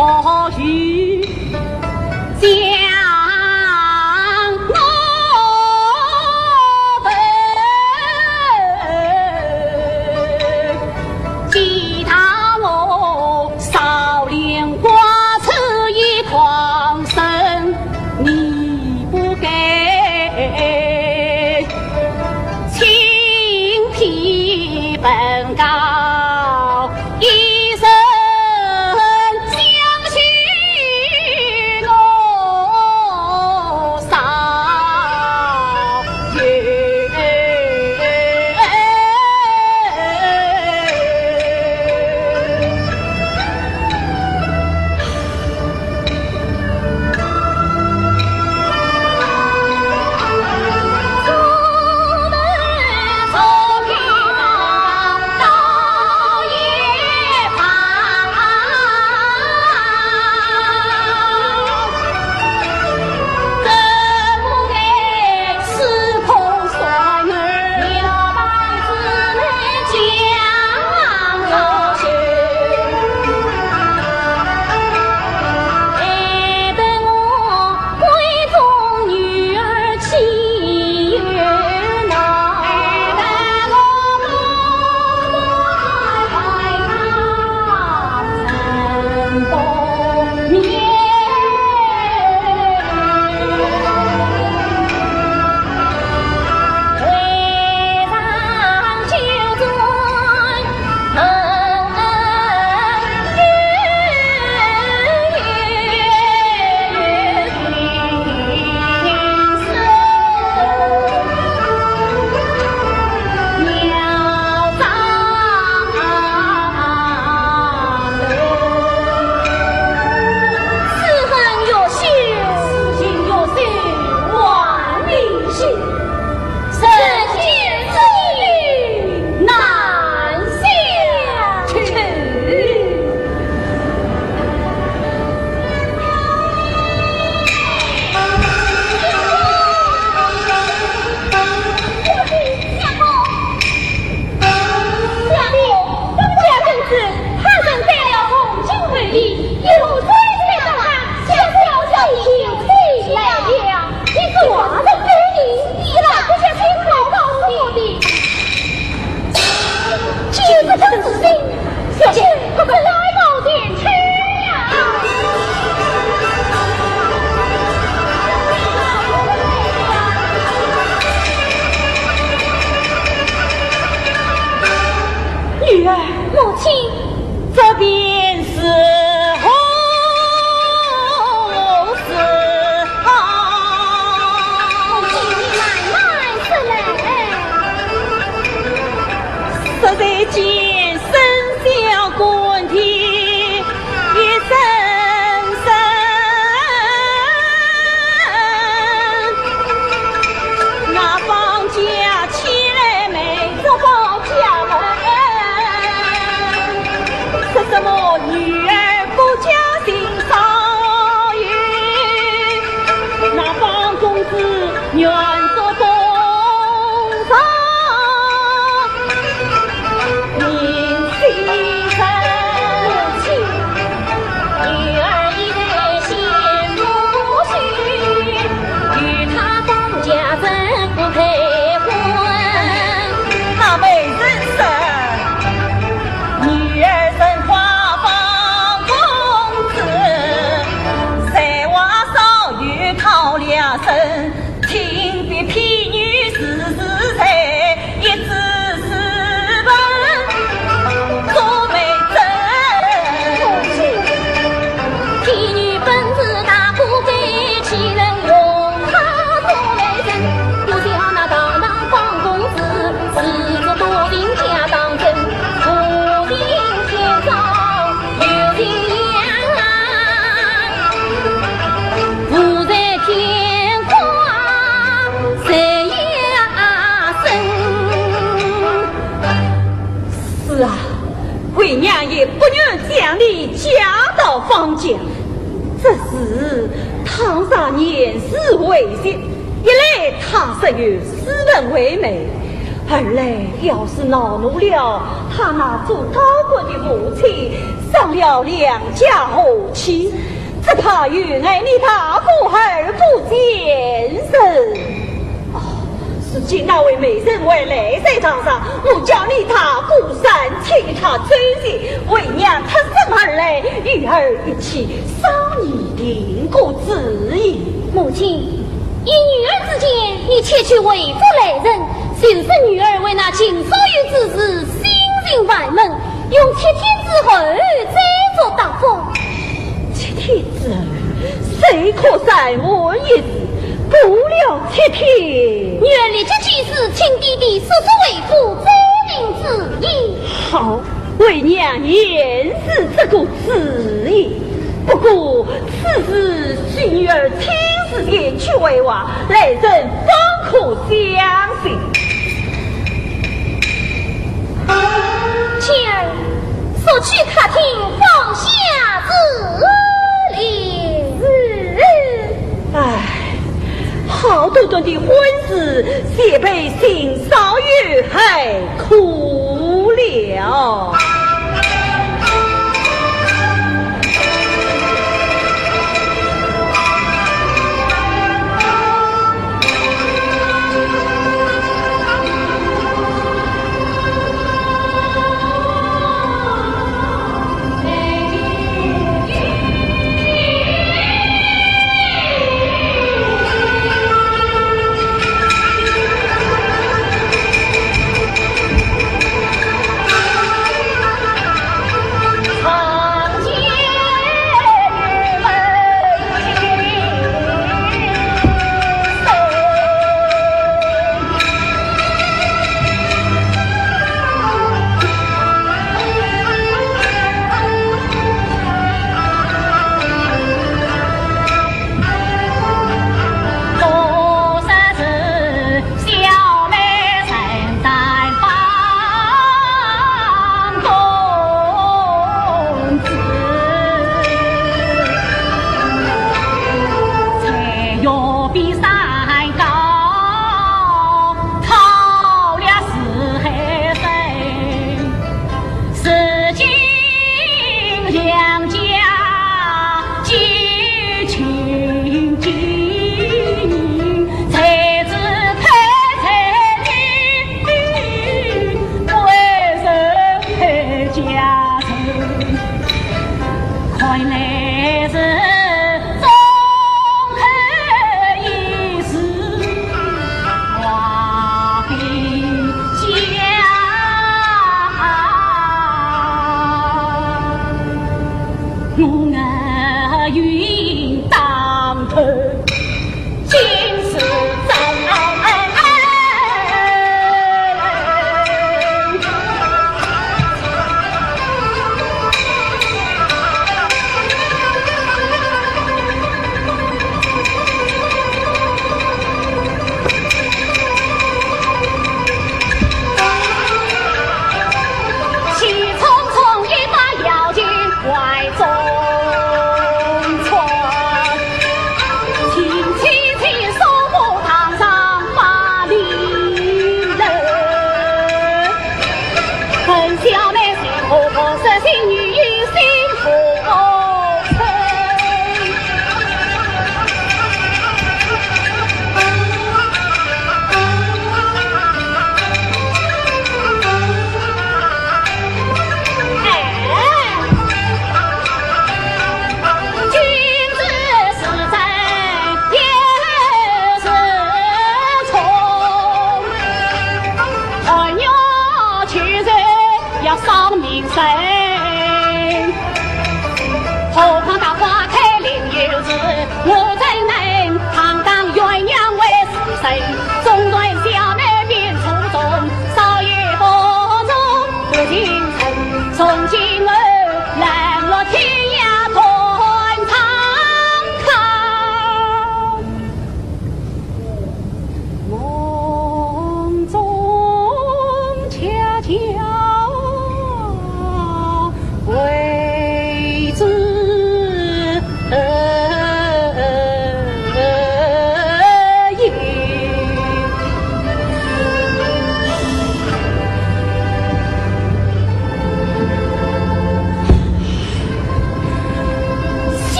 我与将我们其他我少年花痴一狂生，你不该轻提本告。 一声相许我少有。女儿，母亲，这便是何事啊？母亲，你慢慢说来。实在见生肖官天 一声声，那方家前来每朝报家门，说什么女儿不教心上有，那方公子愿做东床。 那媒人说，女儿身花方公子，才华少有讨良人， 请别婢女试试才，一试试问做媒人。婢女本是大富贵，岂能容她做媒人？不想那堂堂方公子，是个多情家当真，多情天上 有情人啊，浮在天空谁也生。是啊，为娘也不愿将你嫁到方家，只是倘若年事未及， 一来她是有斯文为媒，二来要是恼怒了她那做高官的父亲，什伤了良家和气，只怕有碍你大哥而不见人。哦，如今那位美人还来在堂上，我叫你大哥暂且与她走近，为娘她身而来，与尔一起商议定个主意。母亲，依女儿之见，你且去回复来人，就是女儿为那秦少游之事心情烦闷， 用七天之后再作答复。七天之后，谁可再问一次？过了七天，女儿立即去书，请爹爹速速回复，再定主意。好，为娘言是这个主意。不过此事需女儿亲自前去回话，来人方可相信。 青儿，速去客厅放下珠帘。是。唉，好端端的婚事，却被秦少游害苦了。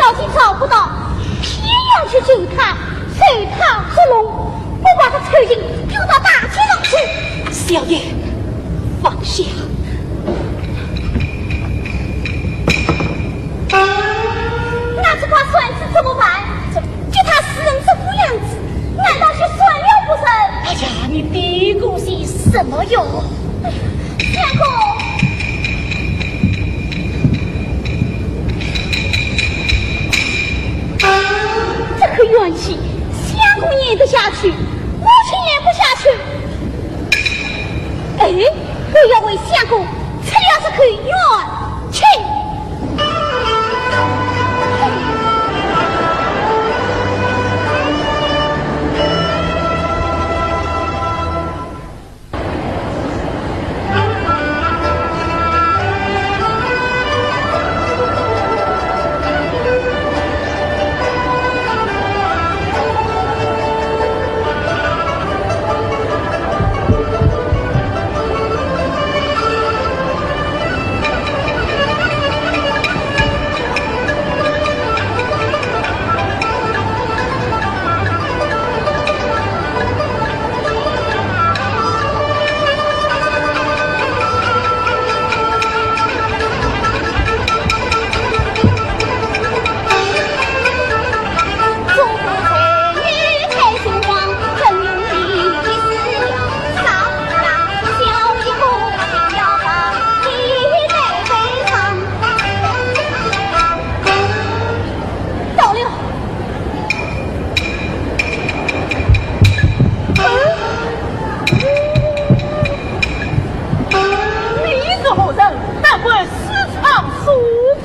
小姐找不到，偏要去救他，走投无路，不把他抽进，丢到大街上去。小姐，放下。那这把扇子怎么办？就他死人这副样子，难道就算了不成？哎呀，你嘀咕些什么哟？相公，这个怨气，相公咽得下去，我却咽不下去。哎，我要为相公出了这口怨气。到了。你是何人？胆敢私闯书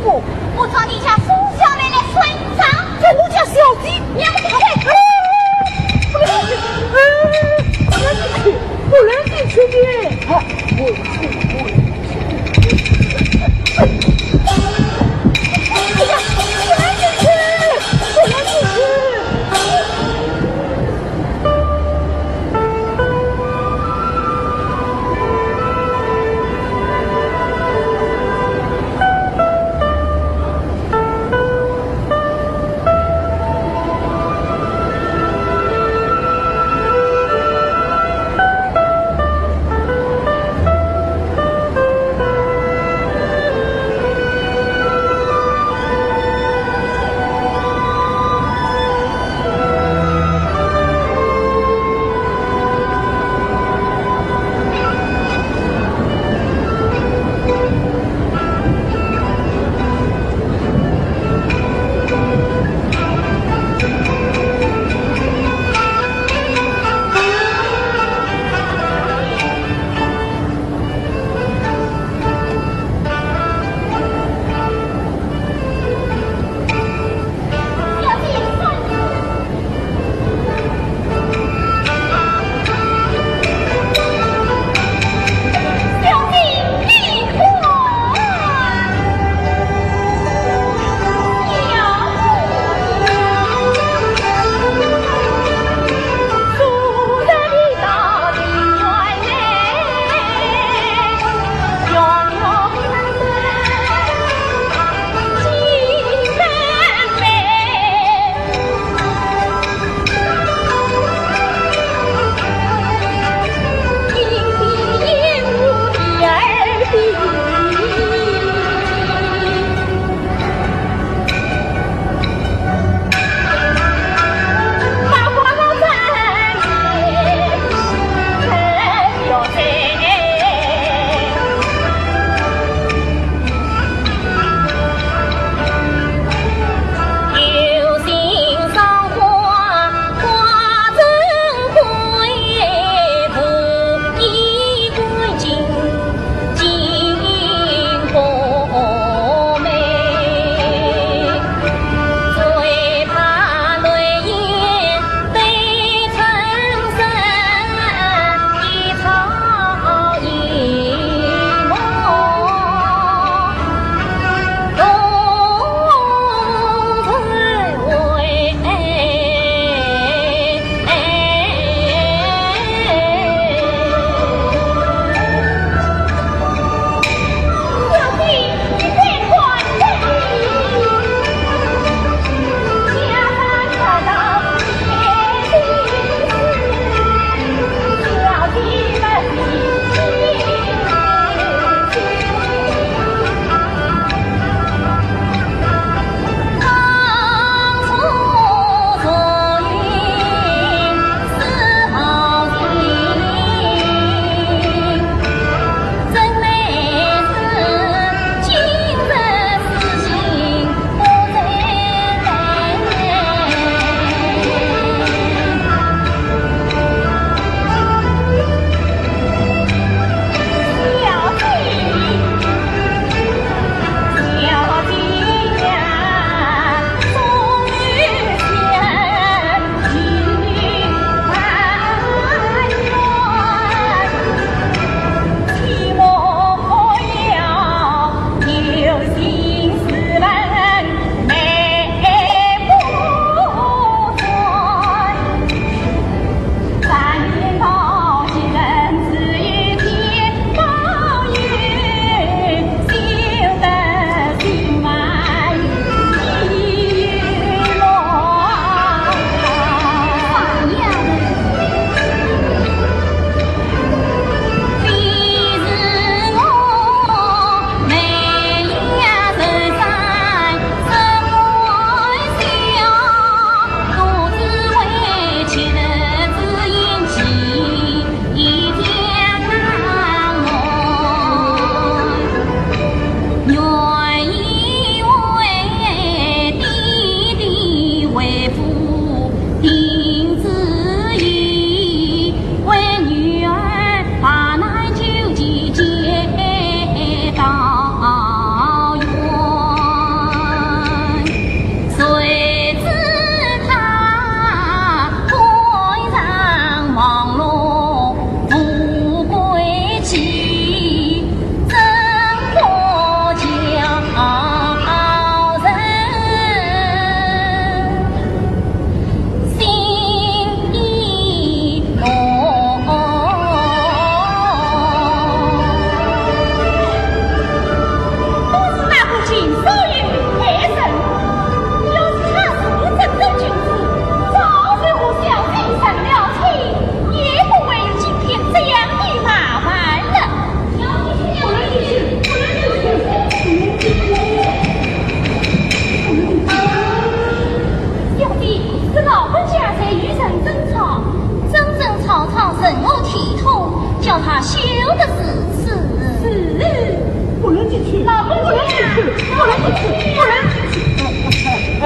府？我闯你家苏小妹来算账。叫我家小姐？你们这个……哎，不能进去，哎，不能进去，不能进去的。哎，我去，我去。哎呀，不能进去，不能进去。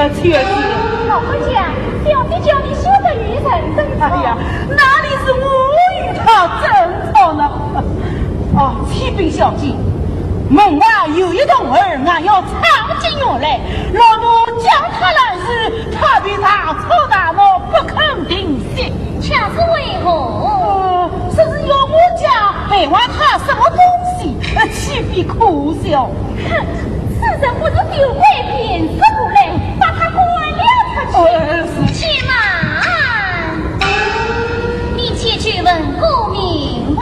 秋姐。老管家，小姐叫你休得与人争吵。哎呀，哪里是我与她争吵呢？哦，启禀小姐，门外有一童儿，俺要闯进园来，老奴叫他拦住，他便大吵大闹，不肯停息。 却是为何？呃，说是要我家败坏他什么东西，呃，岂非可笑？哼，此人不是丢鬼便是无赖，把他赶了出去。呃，是。且慢，你且去问个明白。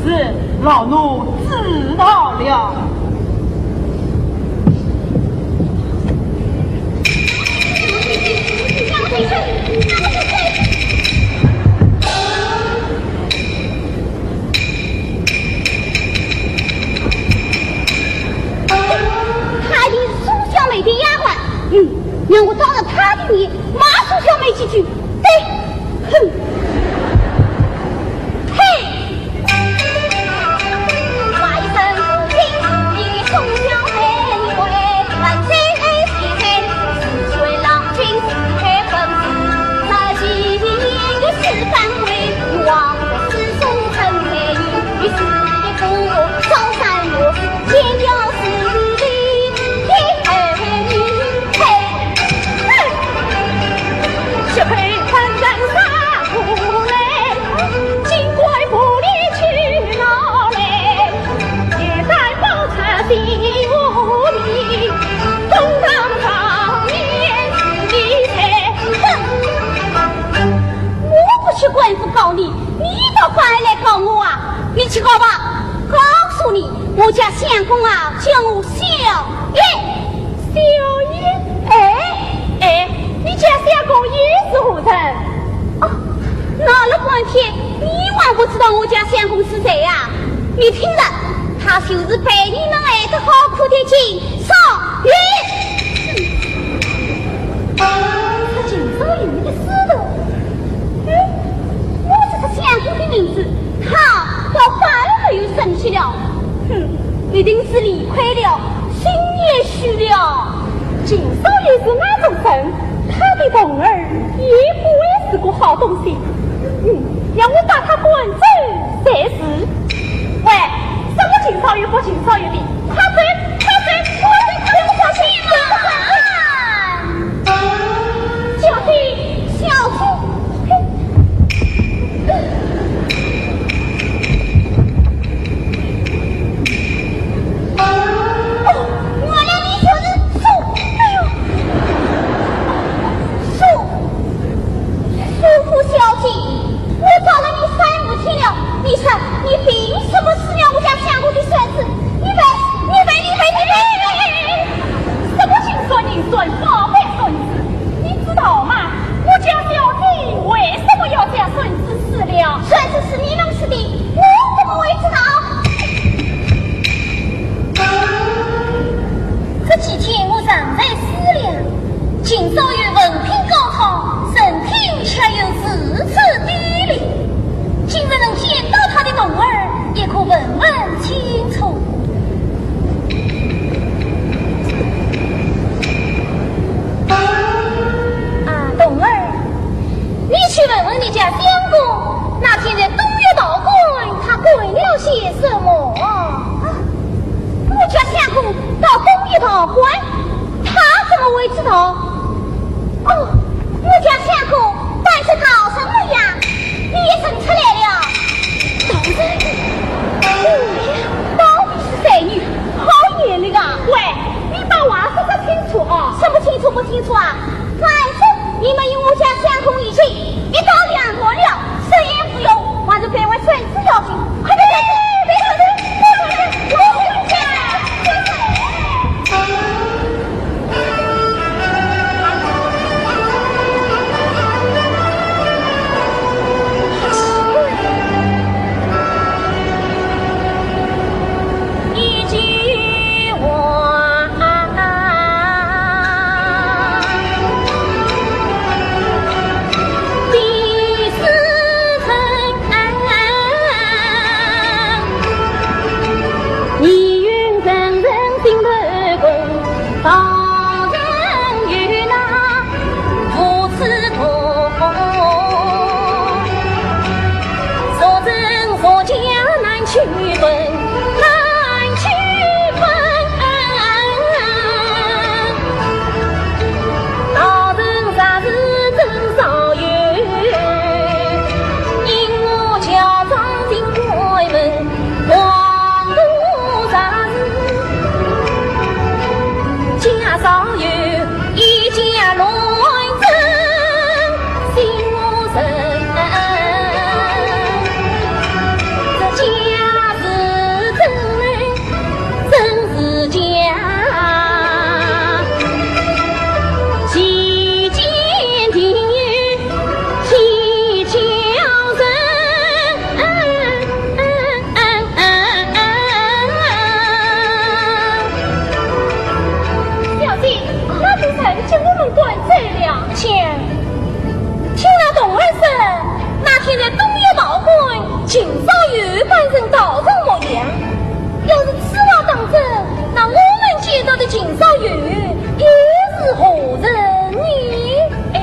是，老奴知道了。 她一定是苏小妹的丫鬟。嗯，让我当着她的面骂苏小妹几句。对，哼，嘿！我不去官府告你，你倒反而来告我啊！你去告吧，告诉你，我家相公啊，叫我小燕。小燕？哎，哎，你家相公又是何人？哦，闹了半天，你还不知道我家相公是谁呀？你听着，他就是被你们害得好苦的金少爷。这金少爷的势头，哎，我这个相公的名字，他倒反而很有声气了。哼，一定是理亏了，心也虚了。金少爷是那种人，他的童儿也不会是个好东西。嗯，让我把他赶走才是。 喂，什么金少爷不金少爷的，快走，快走，快走，快走，快走！小姐，小姐，哦，原来你就是苏，哎呦，苏，苏府小姐。 我找了你三五天了，你说你凭什么撕了我家相公的扇子？你背，你背，你背，你背！什么金扇银扇，宝贝扇子？你知道吗？我家小姐为什么要将扇子撕了？扇子是你们撕的，我怎么会知道？这几天我常在思量，金少爷文凭高超，人品却又如此低劣。 今日能见到他的童儿，也可问问清楚。啊，童儿，你去问问你家相公，那天在东岳道观，他干了些什么？啊，我家相公到东岳道观，他怎么会知道？ 哦，我家相公扮成道人了呀，你也认出来了。道人？哎呀，到底是才女，好眼力啊！喂，你把话说说清楚啊！什么清楚不清楚啊？反正你们与我家相公已经一刀两断了，谁也不用，还是陪我孙子要紧。快点，快点，快点，快点，快点，快点！秦少游又是何人呢？哎，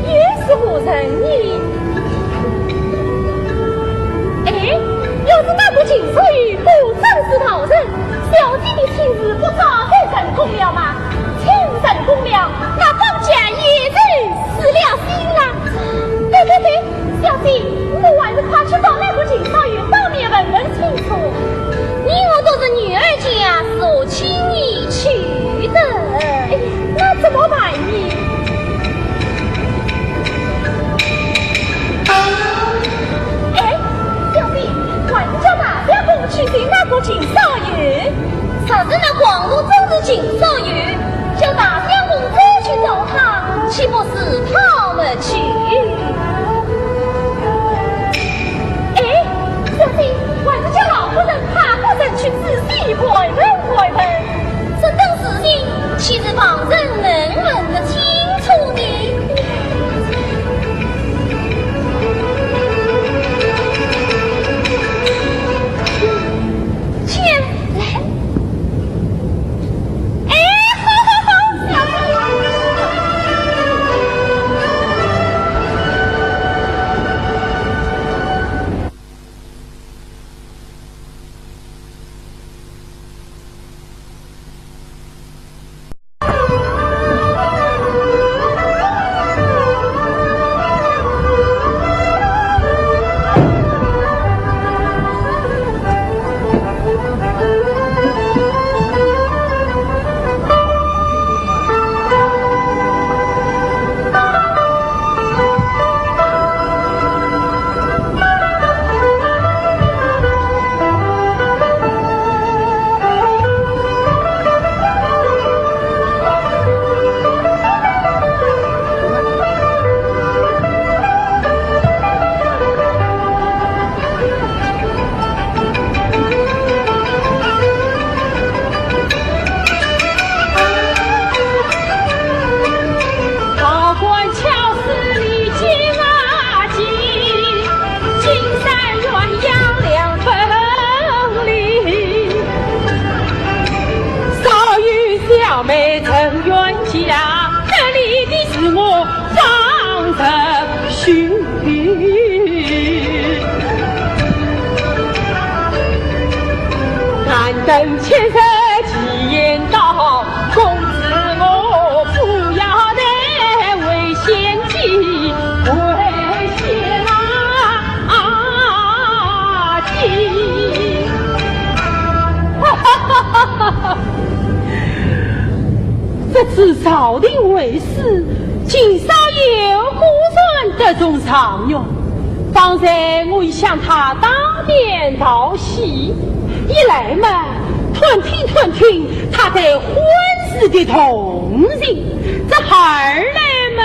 又是何人呢？哎，要是那个秦少游不正是道人，小姐的亲事不早就成功了吗？亲事成功了，那方家也就死了心了。对对对， 小姐，我还是快去找那个秦少游当面问问清楚。你我都是女儿家，是我请你去的。哎，那怎么办呢？哎，小姐，还是叫大相公去寻那个秦少游。 若是那光头正是秦少游，叫大相公再去找他，岂不是套路去？哎，小姐，还是叫老夫人派个人去仔细盘问盘问，这等事情，岂是旁人能问得清楚的？去，来。 哎，好，好，好。这次朝廷会试，秦少游果然得中状元。方才我已向他打点道喜，一来嘛，探听探听他对婚事的动静，这二来嘛，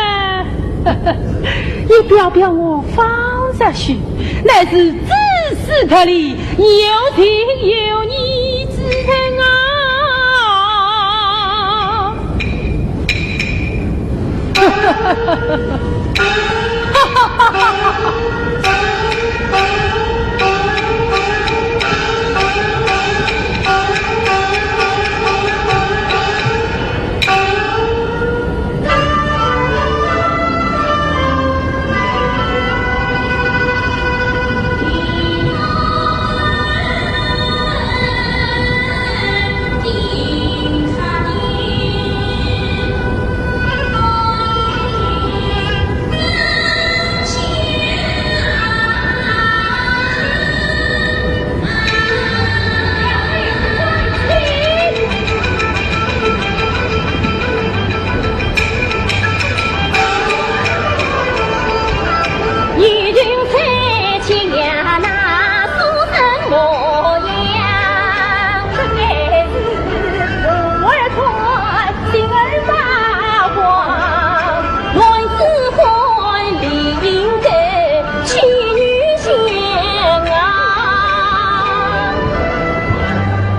也表表我方若雪乃是知书达理、有情有义之人啊！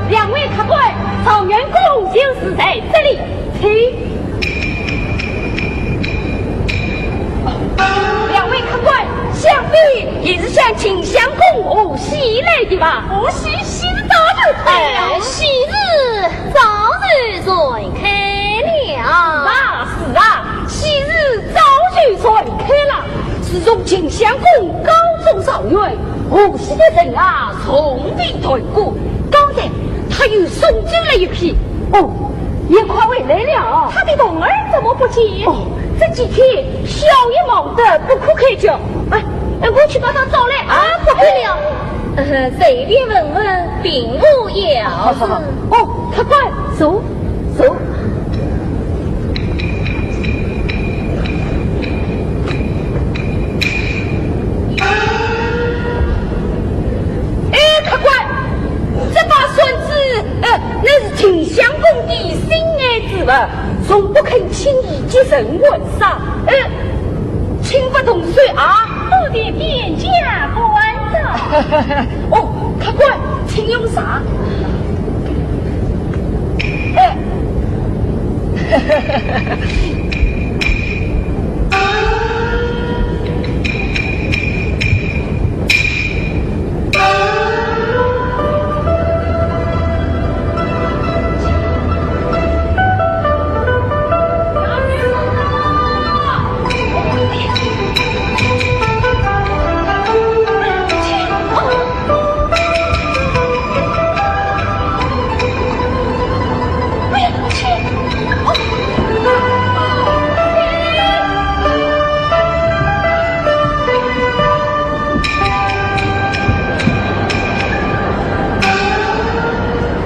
两位客官，状元公就是在这里，请。两位客官，想必也是向秦相公贺喜来的吧？贺喜，喜事早就来了。哎，喜事早就传开了。是啊，是啊，喜事早就传开了。自从秦相公高中状元，无锡的人啊，从未断过。刚才他又送走了一批。哦，也快回来了。他的童儿怎么不见？哦，这几天校医忙得不可开交。哎，哎，我去把他找来啊。啊，不必了。 呃，随便问问，并无要事。哦，客官，坐，坐。哎，客官，这把扇子，呃，乃是秦相公的心爱之物，从不肯轻易接受玩赏。呃，请勿动手啊。多谢店家关照。 哦，客官，请用茶。哎。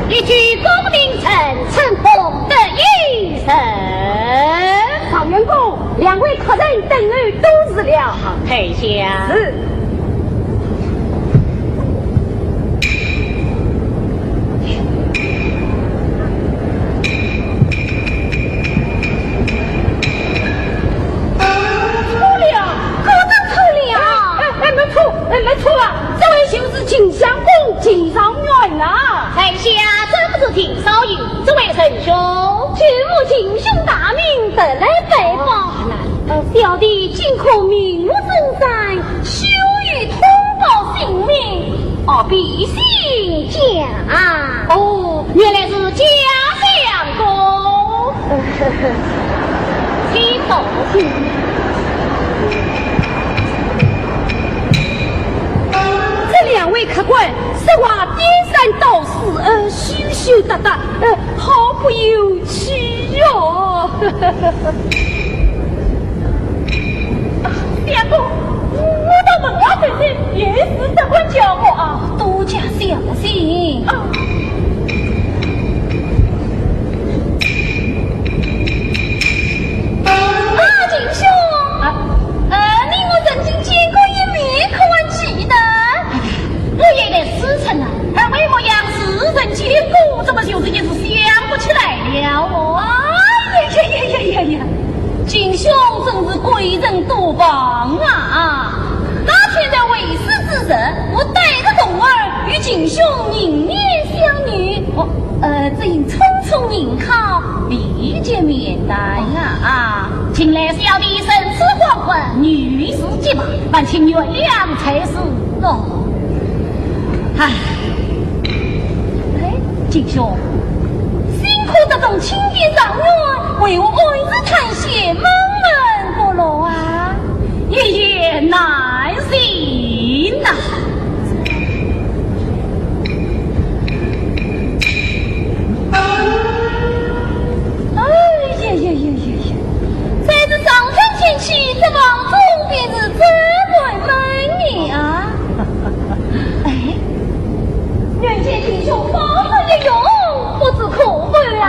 一举功名成，春风得意人。状元公，两位客人等候多时了。好，退下。是。错了，果真错了。哎，哎，没错，哎，没错啊，这位就是秦相公秦状元啊。在下正是秦少爷，这位仁兄。舅父秦兄大名，特来拜访。呃，小弟今可明目张胆，休有通报姓名，哦，比姓家。哦，原来是家相公。请坐。这两位客官说话颠三倒四，呃，羞羞答答，呃，好不有趣哟。啊，相公，我到门外走走，有事只管叫我啊。多加小心。啊。 啊，秦兄，啊，呃，你我曾经见过一面，可还记得？我也在思忖啊，二位模样似曾见过，怎么就是一时想不起来了哦？哎呀呀呀呀呀呀！秦兄真是贵人多忘啊！那天在会试之时，我带着童儿与秦兄迎面相遇，哦，呃，只因匆匆迎客，未及面谈啊。啊，近来小弟身处黄昏，女事急忙，还请原谅才是哦。唉，哎，秦兄，辛苦得中青年状元，为何暗自叹息，闷闷不乐啊？一言难尽呐。 哎呀呀呀呀呀！在这上春天气，这房中便是这般闷热啊！哎，眼前秦兄方才一涌，不知可否啊？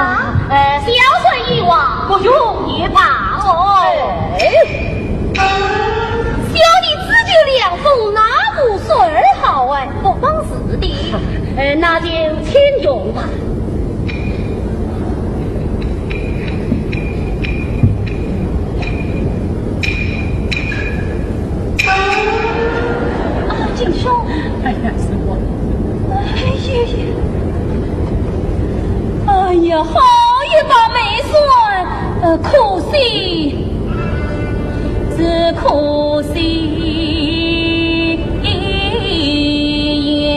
呃，小生一往，不涌也罢哦。哎，小弟只求凉风，哪壶水儿好哎，不妨事的。呃，那就请涌吧。 啊，秦兄。哎呀，师傅。哎呀呀。哎呀，好一把美扇，呃，可惜，只可惜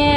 呀。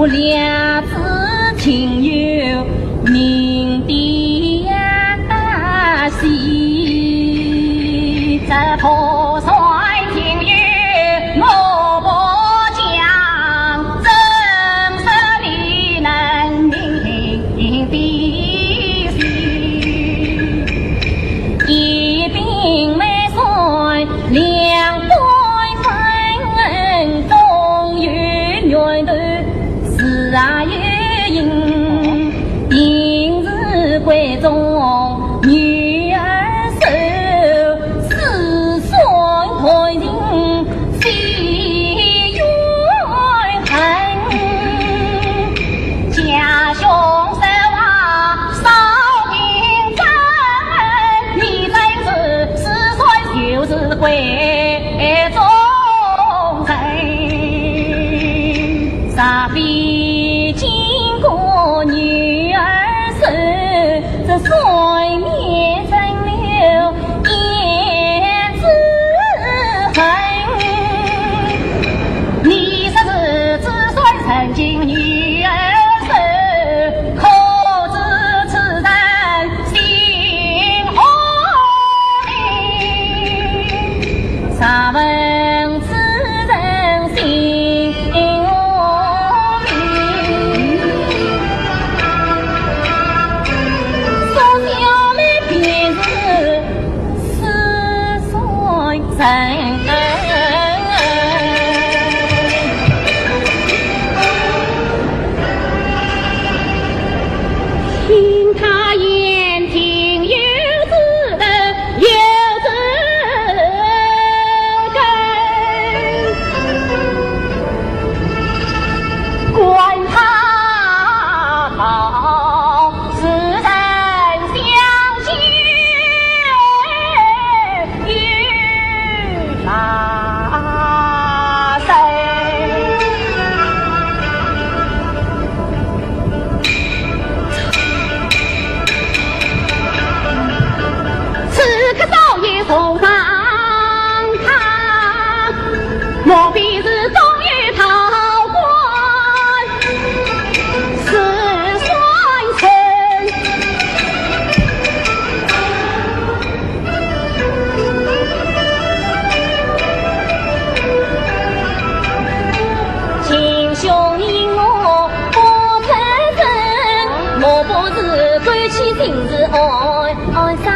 两字情由命的呀，是这破山情由我不讲，怎说你能明白的心？一并没算两半分，总有源头。 是啊，有因，因是闺中女儿瘦，子孙团圆喜冤恨。家兄说话少听真，你真是子孙就是闺中人。 若非经过女儿手，这算命成了胭脂痕。你说是子孙成经女儿手，可知此人姓何名？ 若问此人姓何名？说小妹便是子孙成。 听他言，情由子，有子根。管他道是人相见 与他生。此刻少爷送上堂，莫非是终于逃过死算生？ 秦兄因我不出征，莫不是归期定日安，安上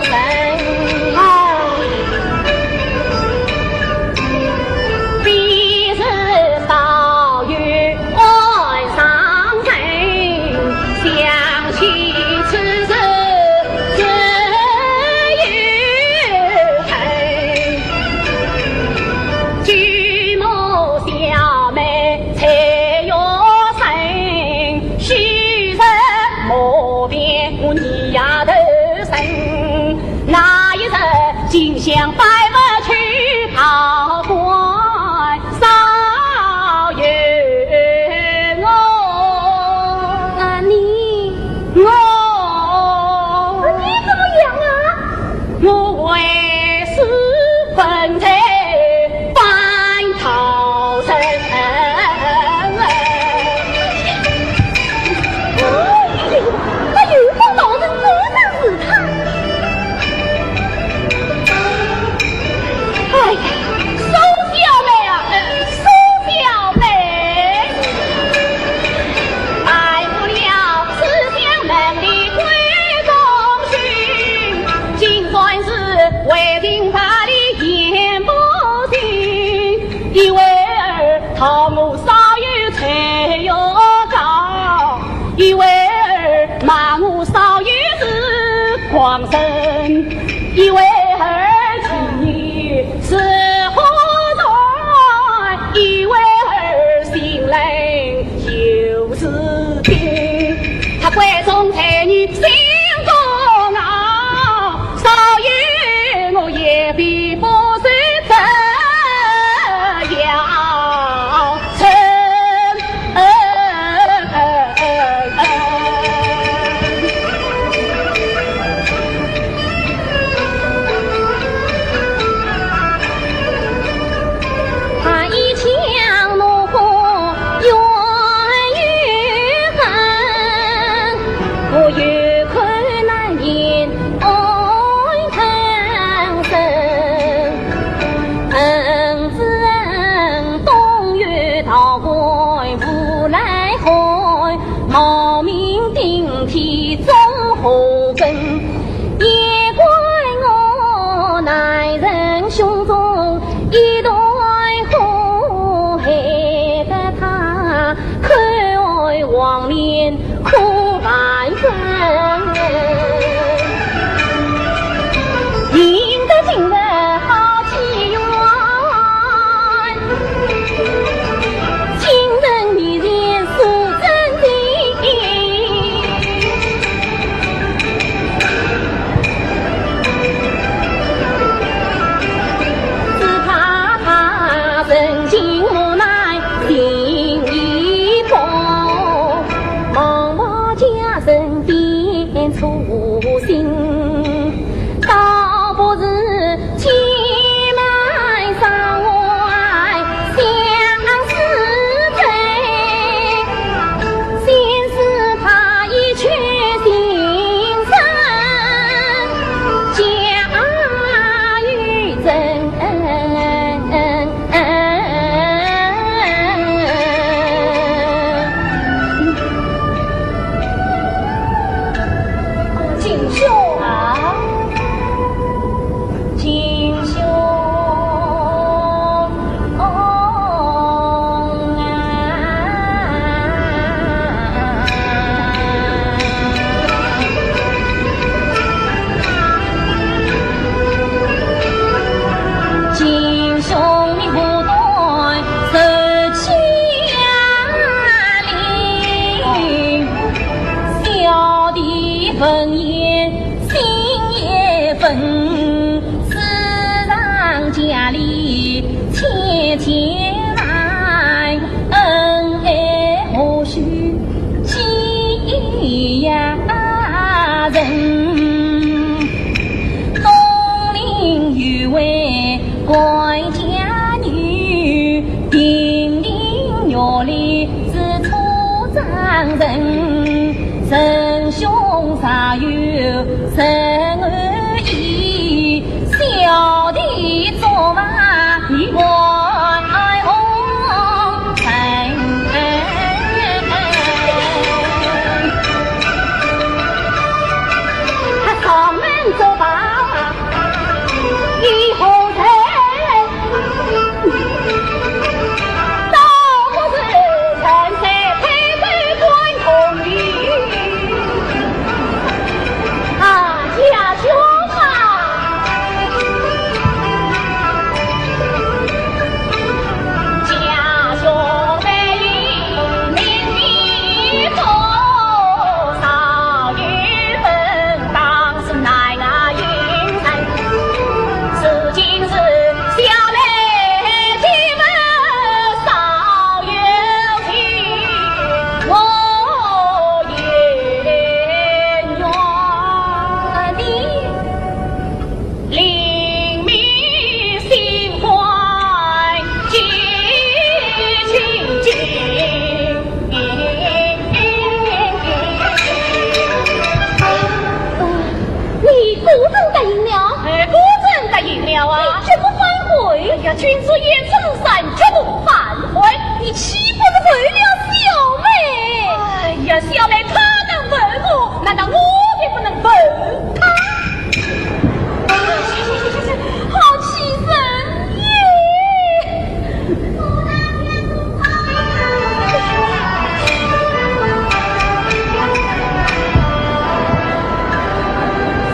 人。哎。必是少爷 安上人，想起此事自有恨。举目小妹才有神，须人莫辨我你丫头身。那一日，金香拜佛去讨官 少爷我。啊，你？我。你怎么样啊？我为师分罪反逃生。哎，那有种老人这样是他？哎呀， 苏小妹啊，苏小妹，挨不了四香门的关公寻，金山寺为定把你言不信，一会儿讨我少爷才要告，一会儿骂我少爷是狂僧。 一会儿情义是何人？一会儿心冷又是冰。他闺中才女心高傲，少爷我也比不上这妖僧。黄连苦万分，赢得今日好机缘，今日面前是真情。 只怕他人情无奈心已薄，茫茫佳人变粗心，倒不如欺瞒上外相思醉。 先使他一去情深，假有真。金兄啊，金兄。 心也分，世上佳丽千千万，恩爱何须几呀人？东邻有位官家女，亭亭玉立是出张人。 仁兄若有仁爱意，小弟做媒还红尘。他上门做保，以后谁 倒不如趁在配对观红云。啊，家兄啊！家兄在里面的多少有份。 你果真答应了？哎，果真答应了啊。你绝不反悔？哎呀，君子言出如山，绝不反悔。你岂不是负了小妹？哎呀，小妹她能负我，难道我就不能负她？去去去去去，好气人耶！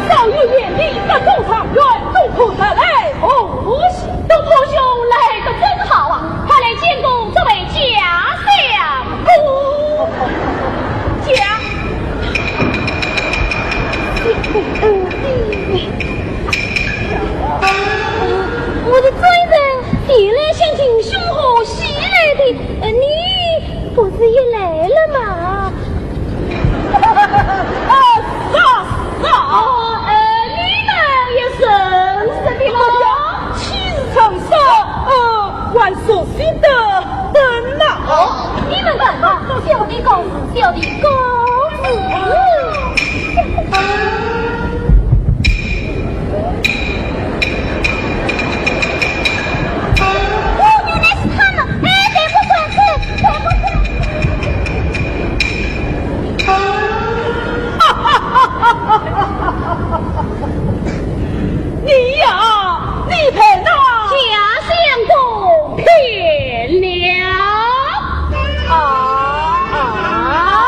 少有贤弟得中状元，东坡特来贺喜。东坡兄来得真好啊，快来见过这位家相公。家 我是专程前来向秦兄贺喜来的，呃，你不是也来了吗？啊，嫂嫂。哦，呃，你们也认识的吗？哎呀，岂是认识，呃，还熟悉得很呐。哦，你们等吧，小弟告辞。 小弟告辞。哦，原来是他们，哎，对不住，对不住。你呀，你被那家相公骗了。啊，啊。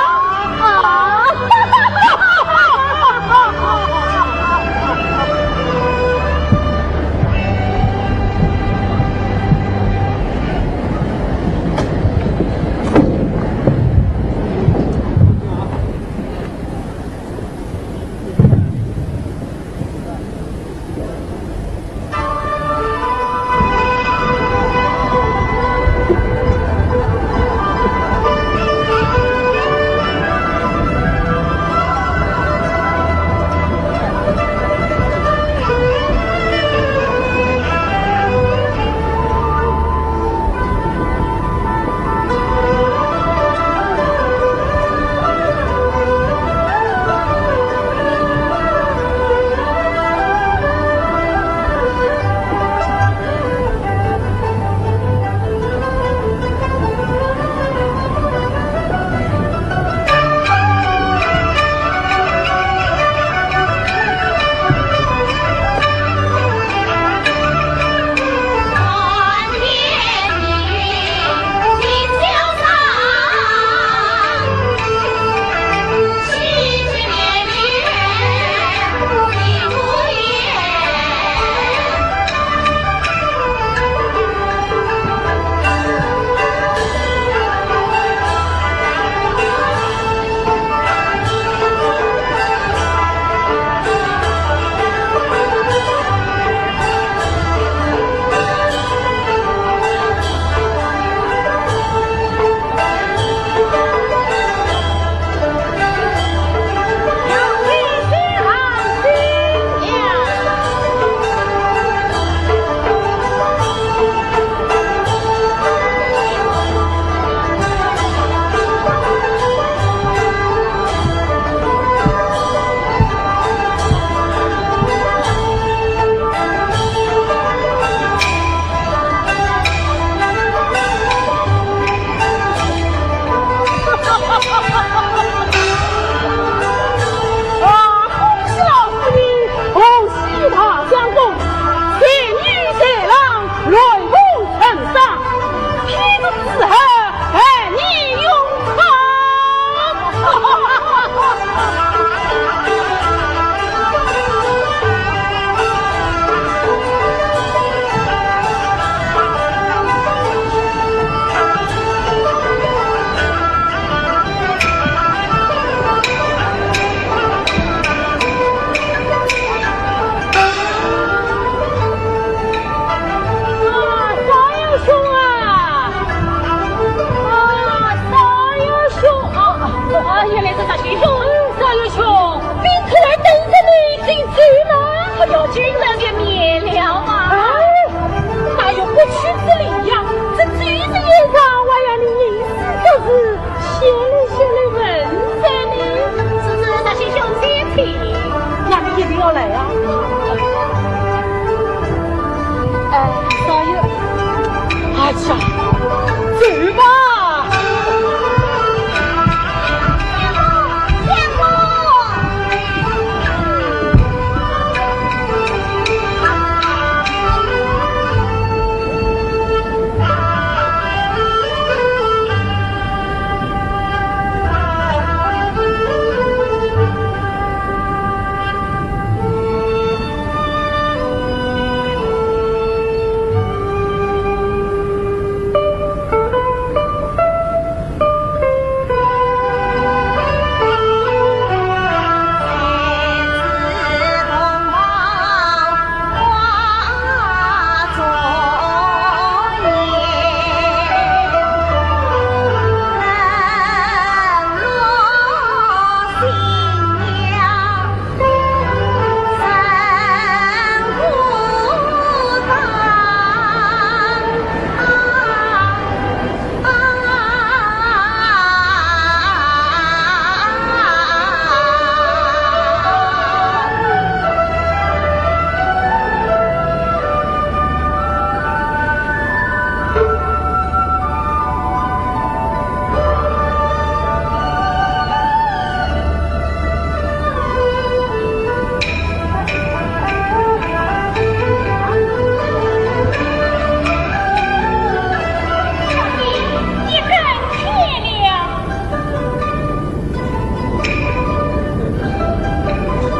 去吧。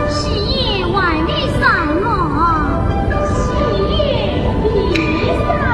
喜爷还未散么？喜爷已散。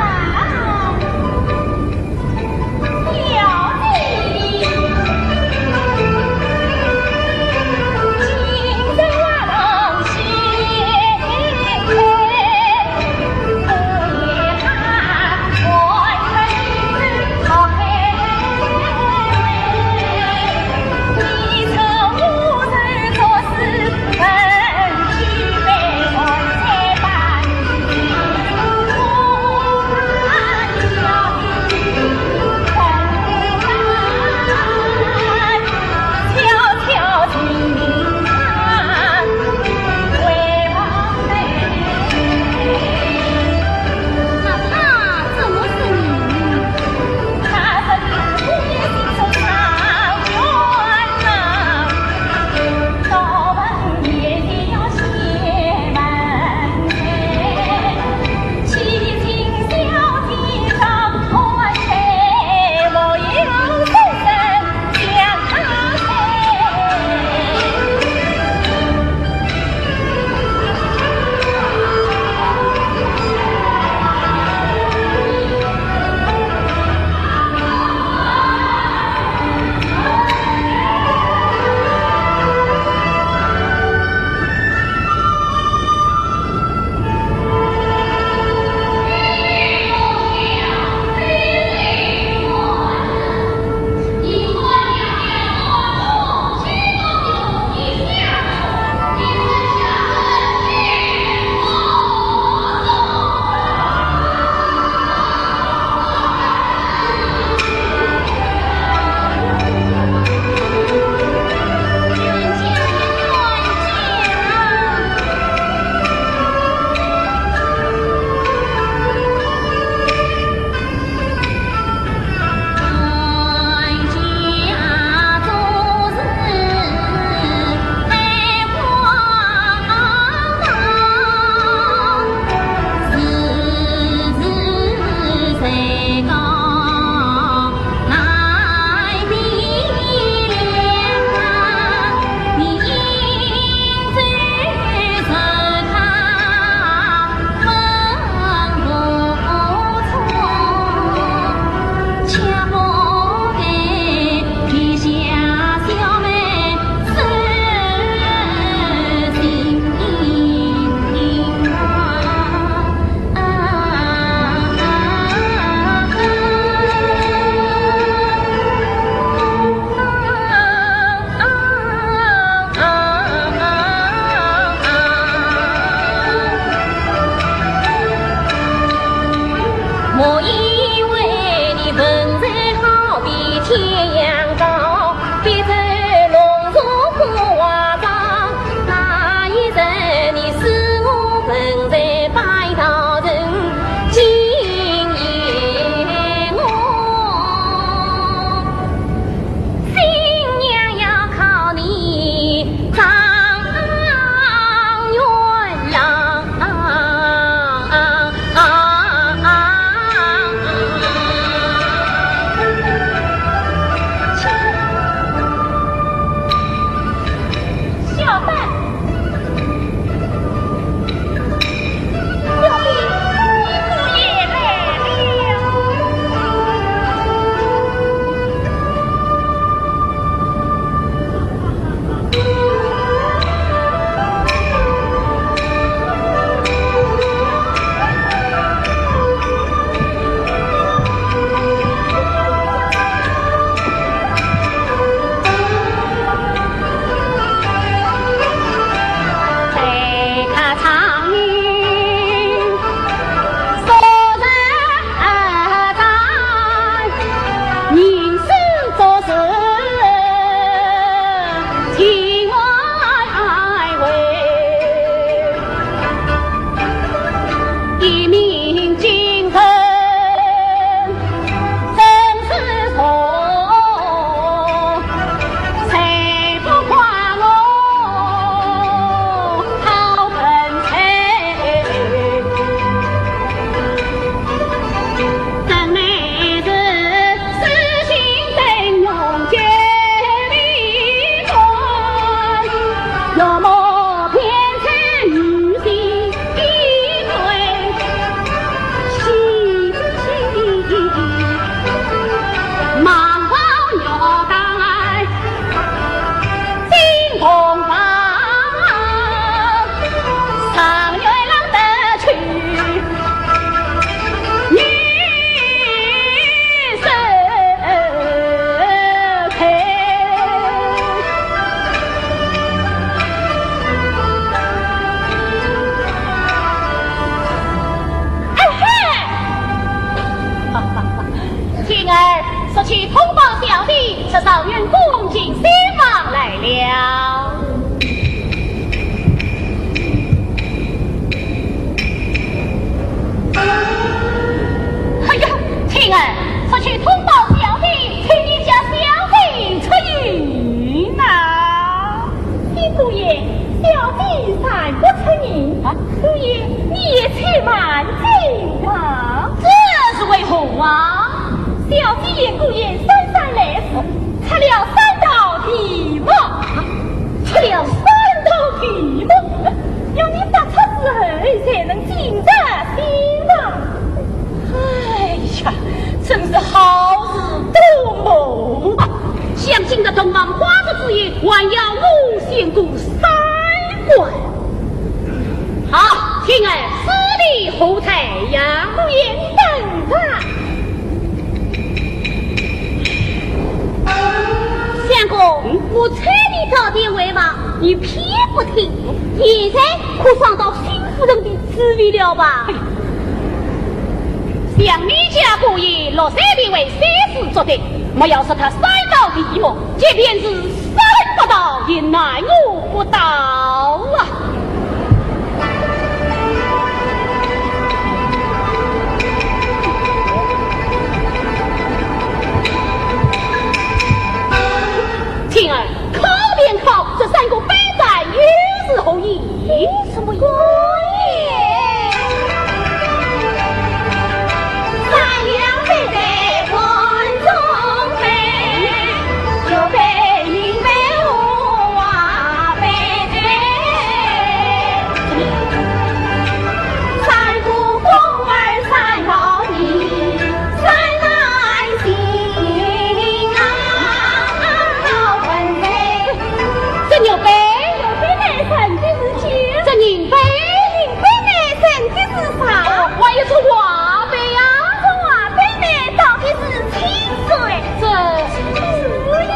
青儿，速去通报小姐，说状元公进新房来了。哎呀，青儿，速去通报小姐，请你家小姐出迎呐。新姑爷，小姐暂不出迎。啊？姑爷，你也且慢走啊。这是为何啊？小姐言，姑爷姗姗来迟，出了三道题目。出了三道题目？要你踏出之后才能进得新房。哎呀，真是好事多磨啊！想进得洞房花烛之夜，还要我先过三关。好，青儿，司礼何在呀？姑爷，你等着。相公，嗯？我催你早点回房，你偏不听，现在可伤到新夫人的滋味了吧？哎呀，想你家姑爷六岁便会三四作对，莫要说他三道题目，即便是三百道也难我不倒啊！青儿，考便考，这三个杯盏又是何意？什么意？这玉杯，玉杯乃盛的是酒。这银杯，银杯乃盛的是茶。哦，还有这瓦杯呀。这瓦杯乃倒的是清水。这，师爷。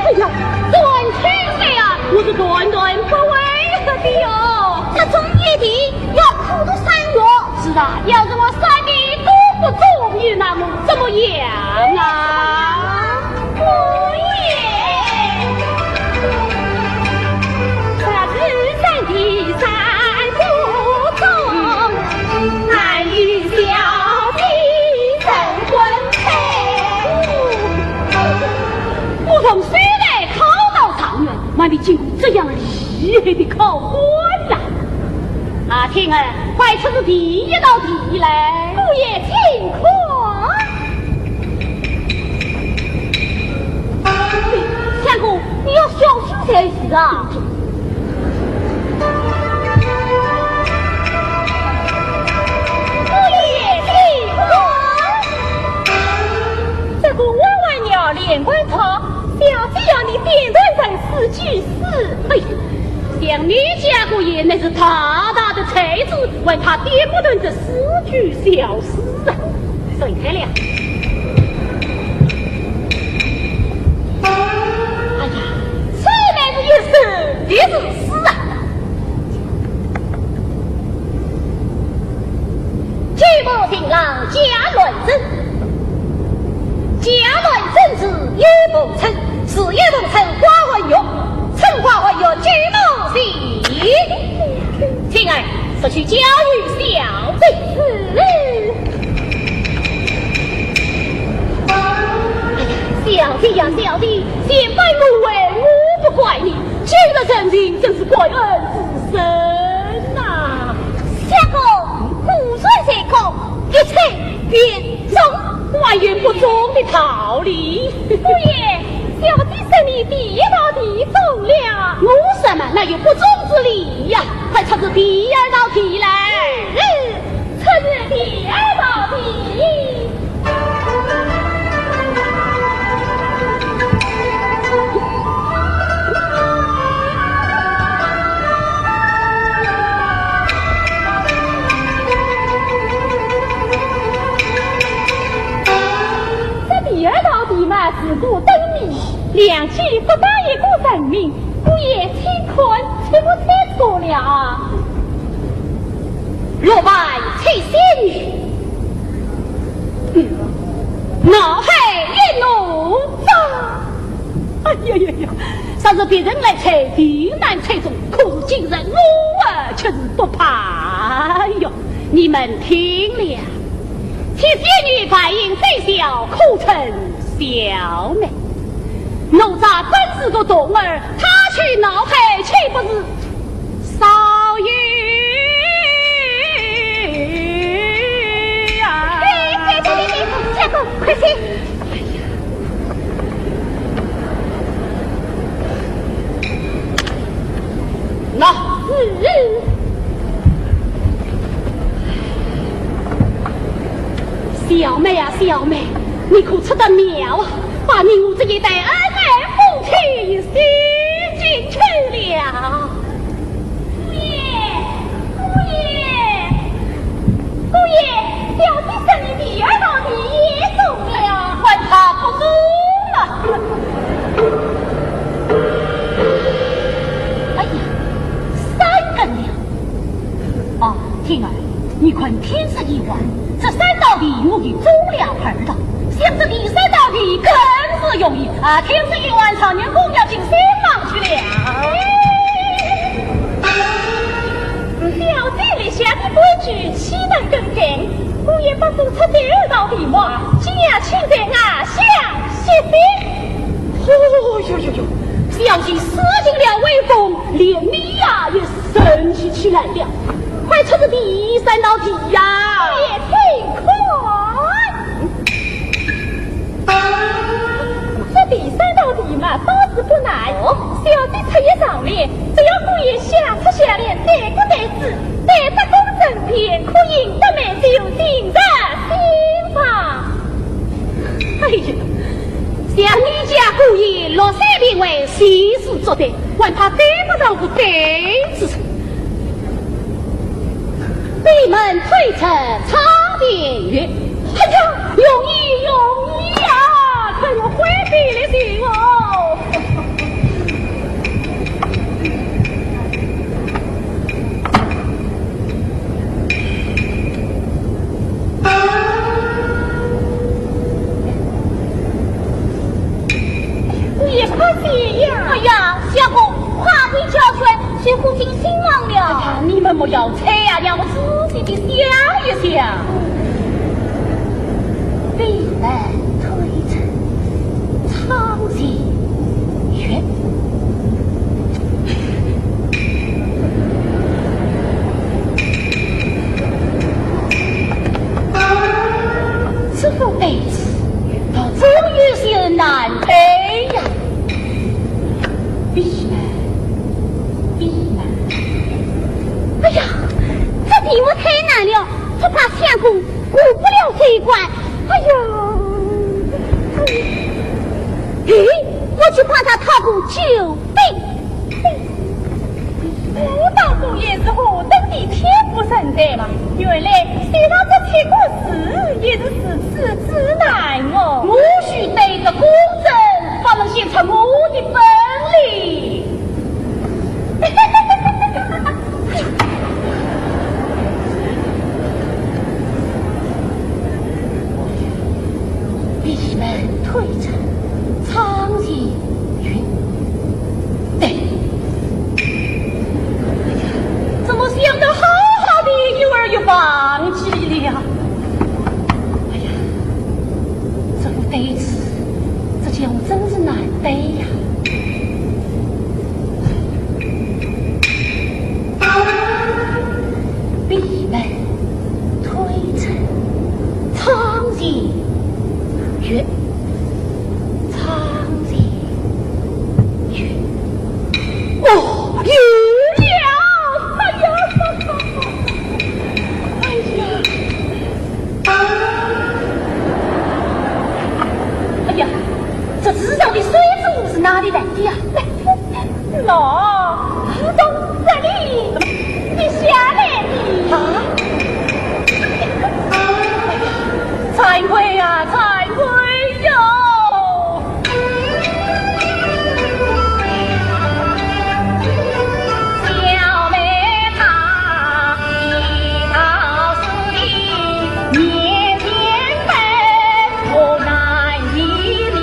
哎呀，这完全是啊，我是断断不会喝的哟。这种一定要苦读三月。是啊，要是我三年都不中意，那么怎么样啊？姑爷。我从西来考到状元，还没见过这样厉害的考官呐！啊，青儿，快出示第一道题来。姑爷请看。相公，你要小心才是啊。这个弯弯绕连环套，小姐要你点断成四句诗。哎，小你家姑爷乃是大大的才子，还怕点不得这四句小诗啊？谁开了？哎呀，这乃是一首的诗啊！举目寻常家乱真，家乱真是有不称，是有不称花还月，称花还月举目寻。 青儿，速去交与小姐。是。哎呀，小姐呀，小姐，前番误会，我不怪你，今日成亲，真是怪恩之深呐。相公，果然是个一切 便中，还有不中的道理。姑爷，小姐说你第一道题中了。我说嘛，哪有不中之理呀？快出示第二道题来。嗯，出示第二道题。 这第二道题嘛，是个灯谜，两句不到一个人名，姑爷请看，猜不猜出了啊？落败七仙女，嗯，脑海一怒发。 哎呀呀呀，若是别人来猜，定难猜中，可是今日我儿却是不怕哟。你们听了，七仙女白云飞箫，可称小妹。哪吒本是个童儿，他去闹海，岂不是 少爷呀！哎，别别别别，相公，快些！喏，嗯。小妹啊，小妹，你可出得妙啊！把你我这一对恩爱夫妻吸进去了。 姑爷，姑爷，姑爷，小姐说你第二道题也中了。还怕不中了。哎呀，三更了。啊，青儿，你看天色已晚，这三道题我已中了二道，想这第三道题更是容易啊！天色已晚，常年公要进山房去了。 小姐立下的规矩，岂能更改？姑爷不如出第二道题目，今夜请在衙下歇息。哦哟哟哟，小姐失尽了威风，连你呀也生气起来了。快出示第三道题呀！姑爷请看。 这第三道题嘛，倒是不难。哦。小姐出一张联，只要姑爷下出下联，对个对子，对得公正便，可赢得美酒，进得新房。哎呀，想你家姑爷落水便会，喜事作对，还怕对不上个对子。 闭门推车唱边月。哎呀，容易，容易呀，看我会比了你哦。姑爷快些呀！哎呀，相公，快点叫出来， 这可进新房了。哎呀，你们莫要猜呀，让我仔细地想一想。闭门推车唱边月。这副杯子，倒真有些难背呀。 闭门，闭门。哎呀，这题目太难了，只怕相公过不了这一关。哎呀，哎，我去帮他讨个酒杯。也是何等的天不顺遂嘛！原来小老这七个字也是如此之难哦。我须对着公正，方能显出我的本领。闭门推车，窗前云。对，怎么想得好好的，又忘记了？哎呀，这个对子，这叫我真是难对呀。 闭门推车，窗前月，窗前月。哦，有了！哎呀，哎呀，哎呀，这纸上的水珠是哪里来的呀？ 喏，是从这里滴下来的。啊？惭愧呀，惭愧哟！小妹她一到此地，面前白，我难以了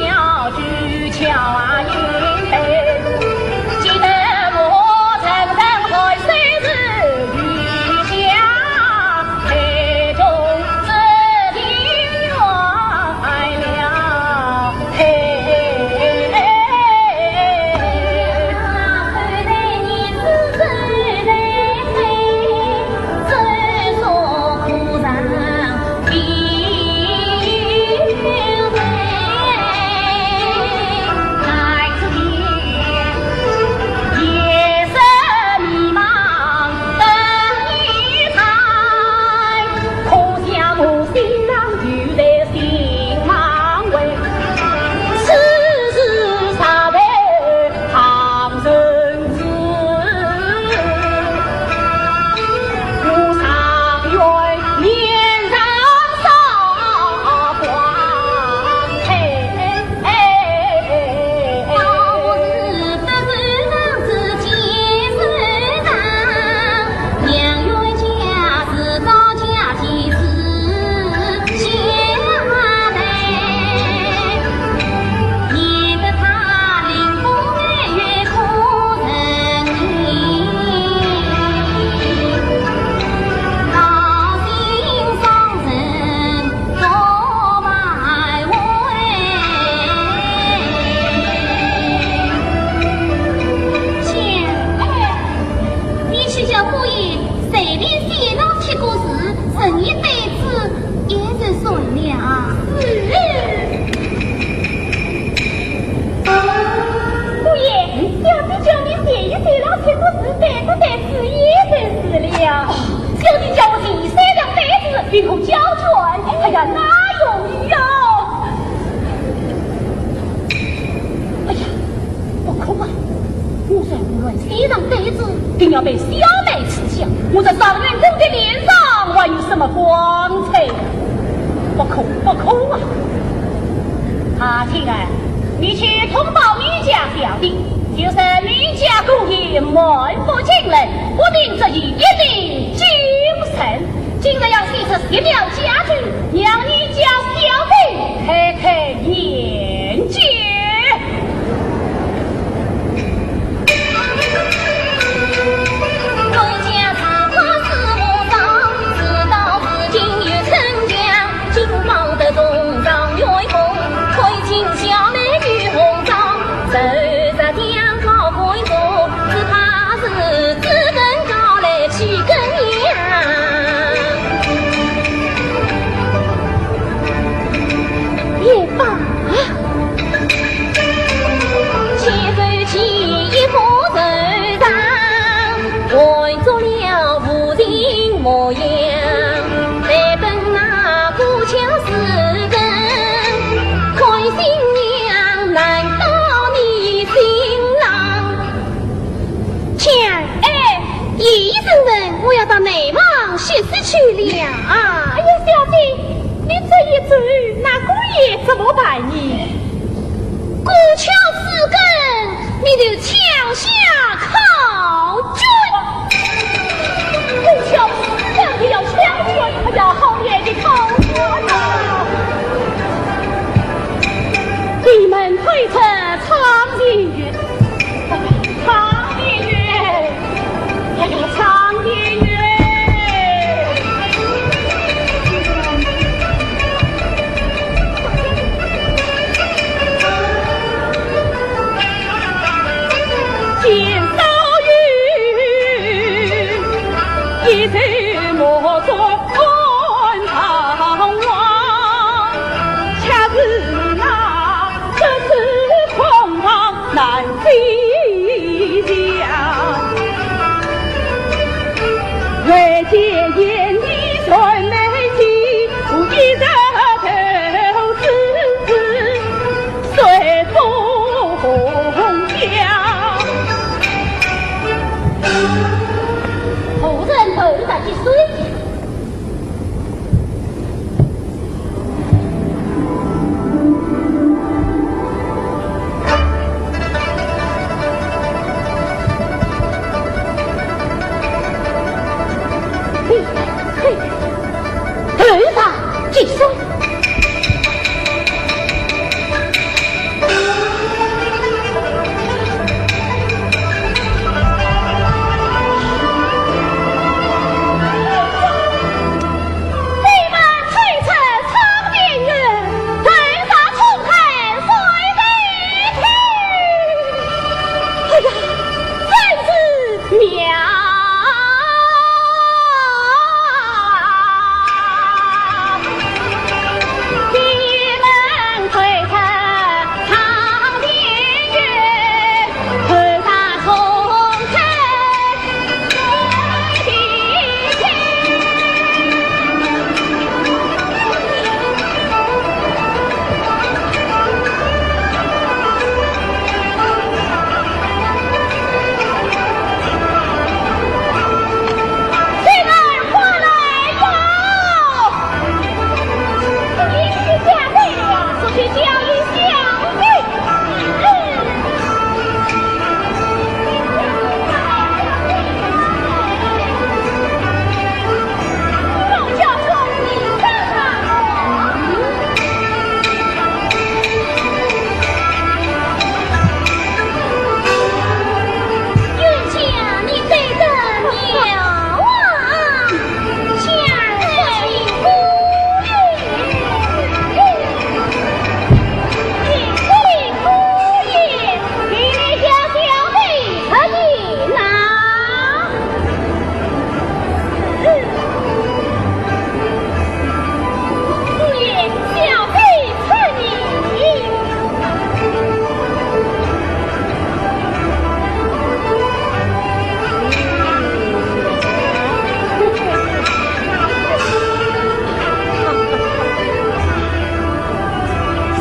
你去叫姑爷随便写上七个字，成一对子，也就算了。是。姑爷，小姐叫你写一写上七个字，对不对？是也就是了。小姐叫我写三张单子，凭空交卷，哎呀，哪容易呀！哎呀，不可啊！我若胡乱写上单子，定要被小妹嗤笑，我这状元公的脸上还有什么光彩？不可，不可啊！啊，青儿，你去通报你家小姐，就说你家姑爷满腹经纶，不听则已，一定精神。 今日要写出十秒佳句，让你家小姐开开眼界。了啊。哎呀，小姐，你这一走，那姑爷怎么办呢？过桥四更，你就桥下敲钟。过桥四更，你要敲钟，哎呀，好远的高山啊！闭门推车唱地狱。 唱地狱，唱地狱。见少爷，一醉莫作观塘王，恰是那 这是空堂难飞翔。唯见眼里传媒起，无意这头之子随风飘。夫人头上的水。 嘿，嘿，头上的水。 哎呀，真是妙！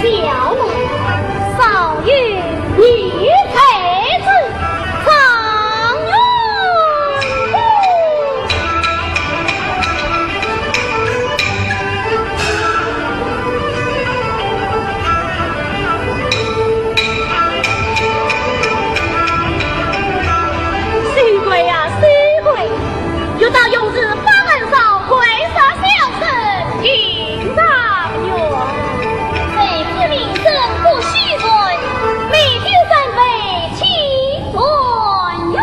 小妹，少爷，你才子状元。 水鬼呀，水鬼，欲到永治花门上跪杀小生定状元。谁知名声不虚传，未听山北起状元。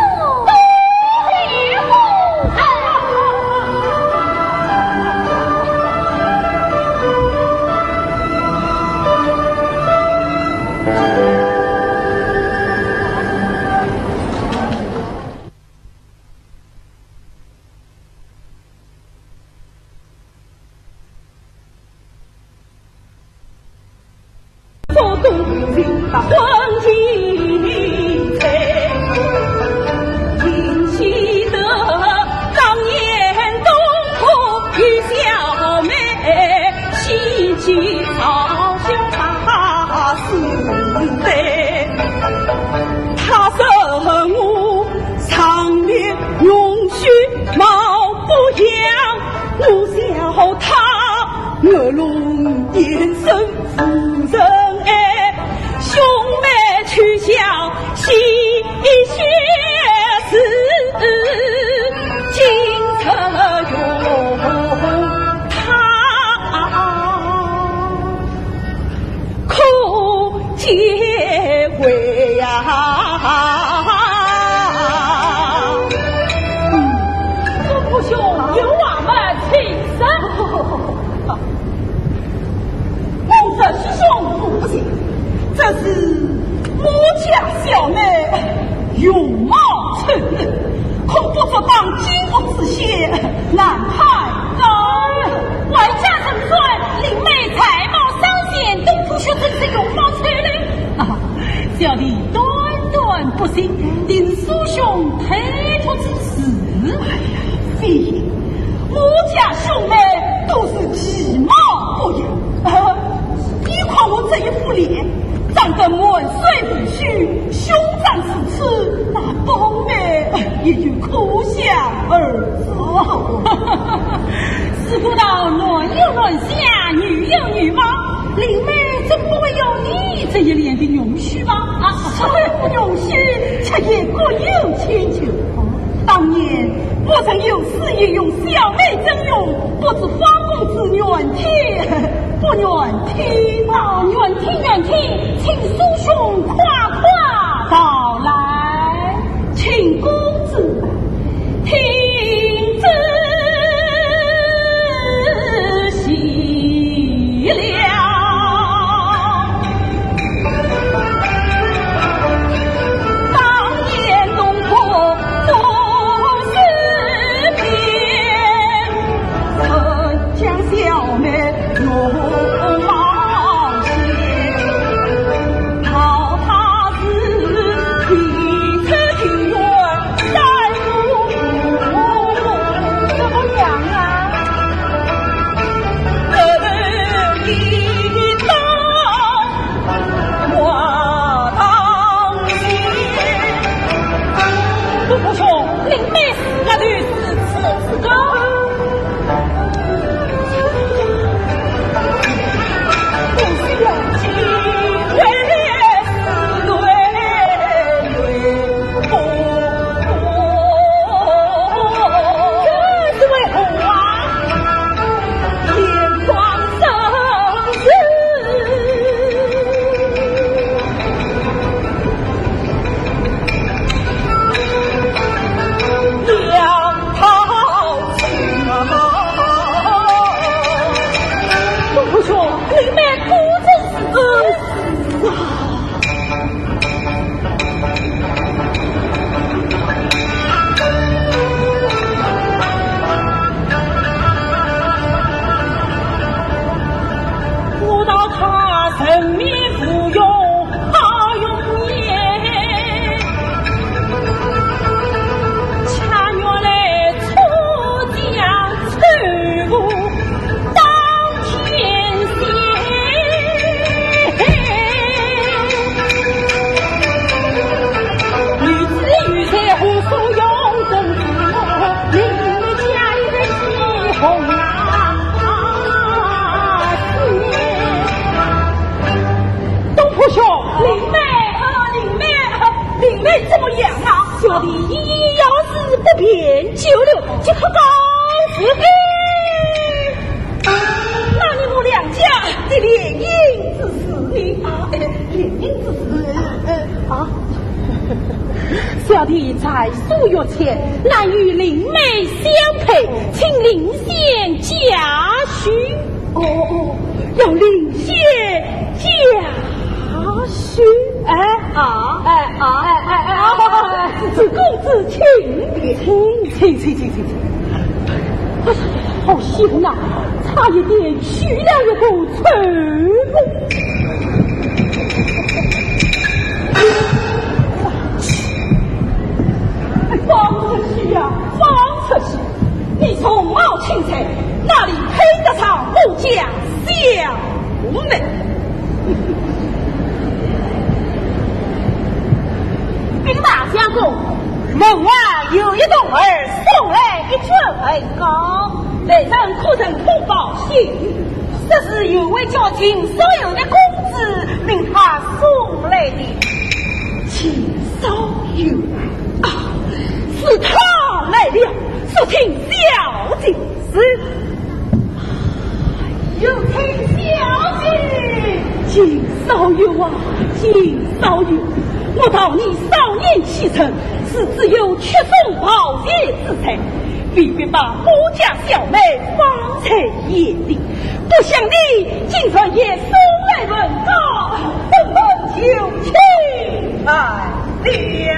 我龙眼生无人爱，兄妹取笑戏谑是，今日容他可见悔呀。嗯，祝福兄有话么请说。 我这师兄不行，这是我家小妹容貌丑陋，恐不足当今日之先，难攀高。外加人说林妹才貌双全，东府兄真是容貌丑陋。啊，小弟断断不信，听师兄推脱之词。哎呀，非也， 我家兄妹都是其貌不扬，何况我这一副脸，长得满脸胡须，凶残如此，那宝妹也就可想而知。师父道男有男相，女有女貌，林妹怎不会有你这一脸的容须吧？啊，所谓容须，却也各有千秋。 当年我曾有诗吟咏小妹真容，不知花公子愿听不愿听啊？愿听愿听，请师兄快快道来。请公子听仔细了。 当年东坡不识别，曾将小妹容貌陷，道她是一次情愿三不顾。怎么样啊？得头一刀。 我当心。东坡兄，林妹是个女子，此次高。不是要紧，为是对。 这是为何啊？眼光生死，两套情啊。东坡兄，林妹果真是……啊。 我道她人面无容，好容颜，恰缘来出将 仇富当天仙。女子有才何所用，真是我令人家有喜红啊！东坡兄，林妹，啊，林妹，林妹怎么样啊？小弟一要事不便久留，即刻告辞。哎， 那你我两家的联姻之事呢？啊，哎，联姻之事，呃，啊。小弟在所欲前，难与林妹相配，请林仙嘉许。哦，哦，要林仙嘉许。哎，啊，哎，啊，哎，哎，哎，啊，是公子请。请，请，请，请，请，请。 哎呀，好险啊！差一点娶了一个丑妇。放出去呀，放出去！你容貌清脆，哪里配得上我家小妹？禀大相公，门外有一童儿送来一卷文稿，来人可曾通报姓名？说是有位叫秦少游的公子命他送来的。秦少游啊，是他来了，速请小姐。是。有请小姐。秦少游啊，秦少游，我道你少年启程，是只有缺送宝剑之才，未必把我家小妹放在眼里。不想你竟然也送来文稿，本本就请来了。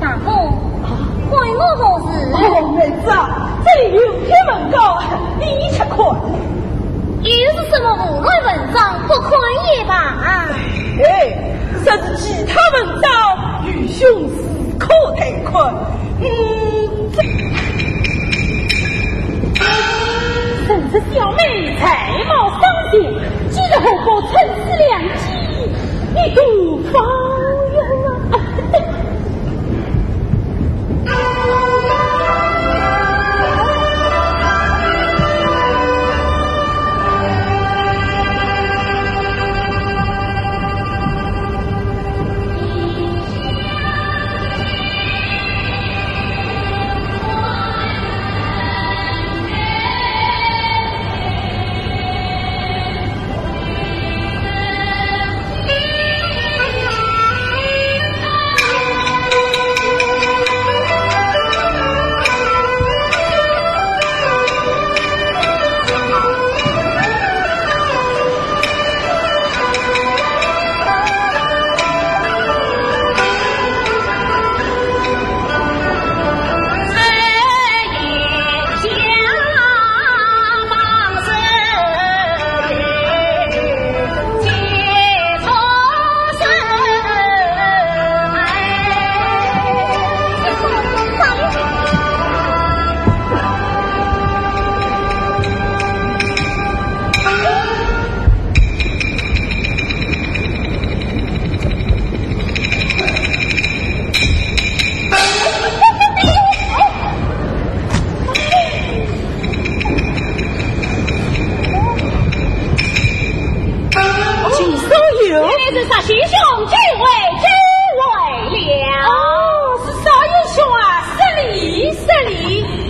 大哥，关我何事？哦，妹子啊，这里有篇文稿，你且看。又是什么胡乱文章，不看也罢。哎，说是其他文章，愚兄自可待看。嗯，这，真是小妹才貌双全，今日何不趁此良机，一吐芳。秦少游。原来是少游兄，久违久违了。哦，是少游兄啊，失礼失礼。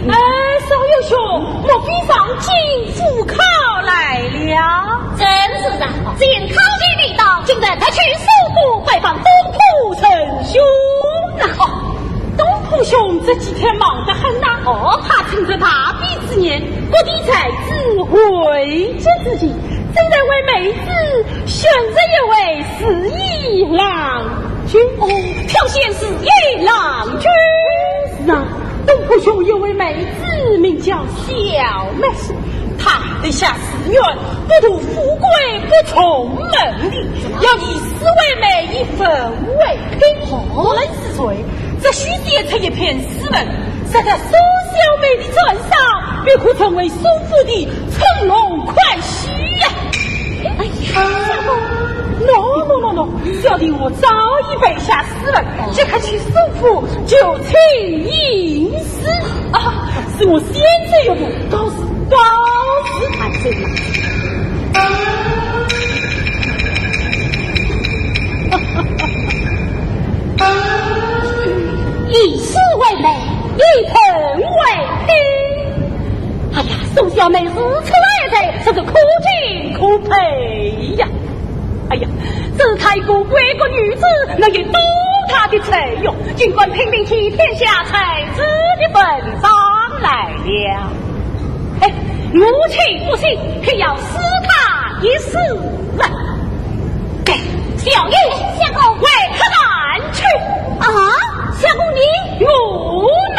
呃，少游兄，莫非上京赴考来了？正是啊，今考期未到，今日特去苏州拜访东坡陈兄。哦，东坡兄这几天忙得很呐。哦，他趁着大比之年，各地才子汇集之际，正在为妹子选择一位如意郎君。哦，挑选如意郎君。是啊，东坡兄有位妹子名叫小妹，她一向志愿不图富贵不从门第，要以斯文为媒，以文为聘。无论是谁，只需写出一篇诗文，写在苏小妹的砧上，便可成为苏府的乘龙快婿呀。哎呀，相公，喏喏喏喏，小弟我早已备下诗文，即刻去苏府就请吟诗啊。是我先走一步，告辞，告辞。哎，这个。以诗为媒，以文为聘。哎呀，苏小妹如此爱才，实是可敬可佩呀。哎呀，只盼一个为国女子能够多大的才用，尽管拼命替天下才子的文章来了。哎，我岂不信，偏要诗他一试了。哎，小英，相公，为何难去？啊，相公你？我们。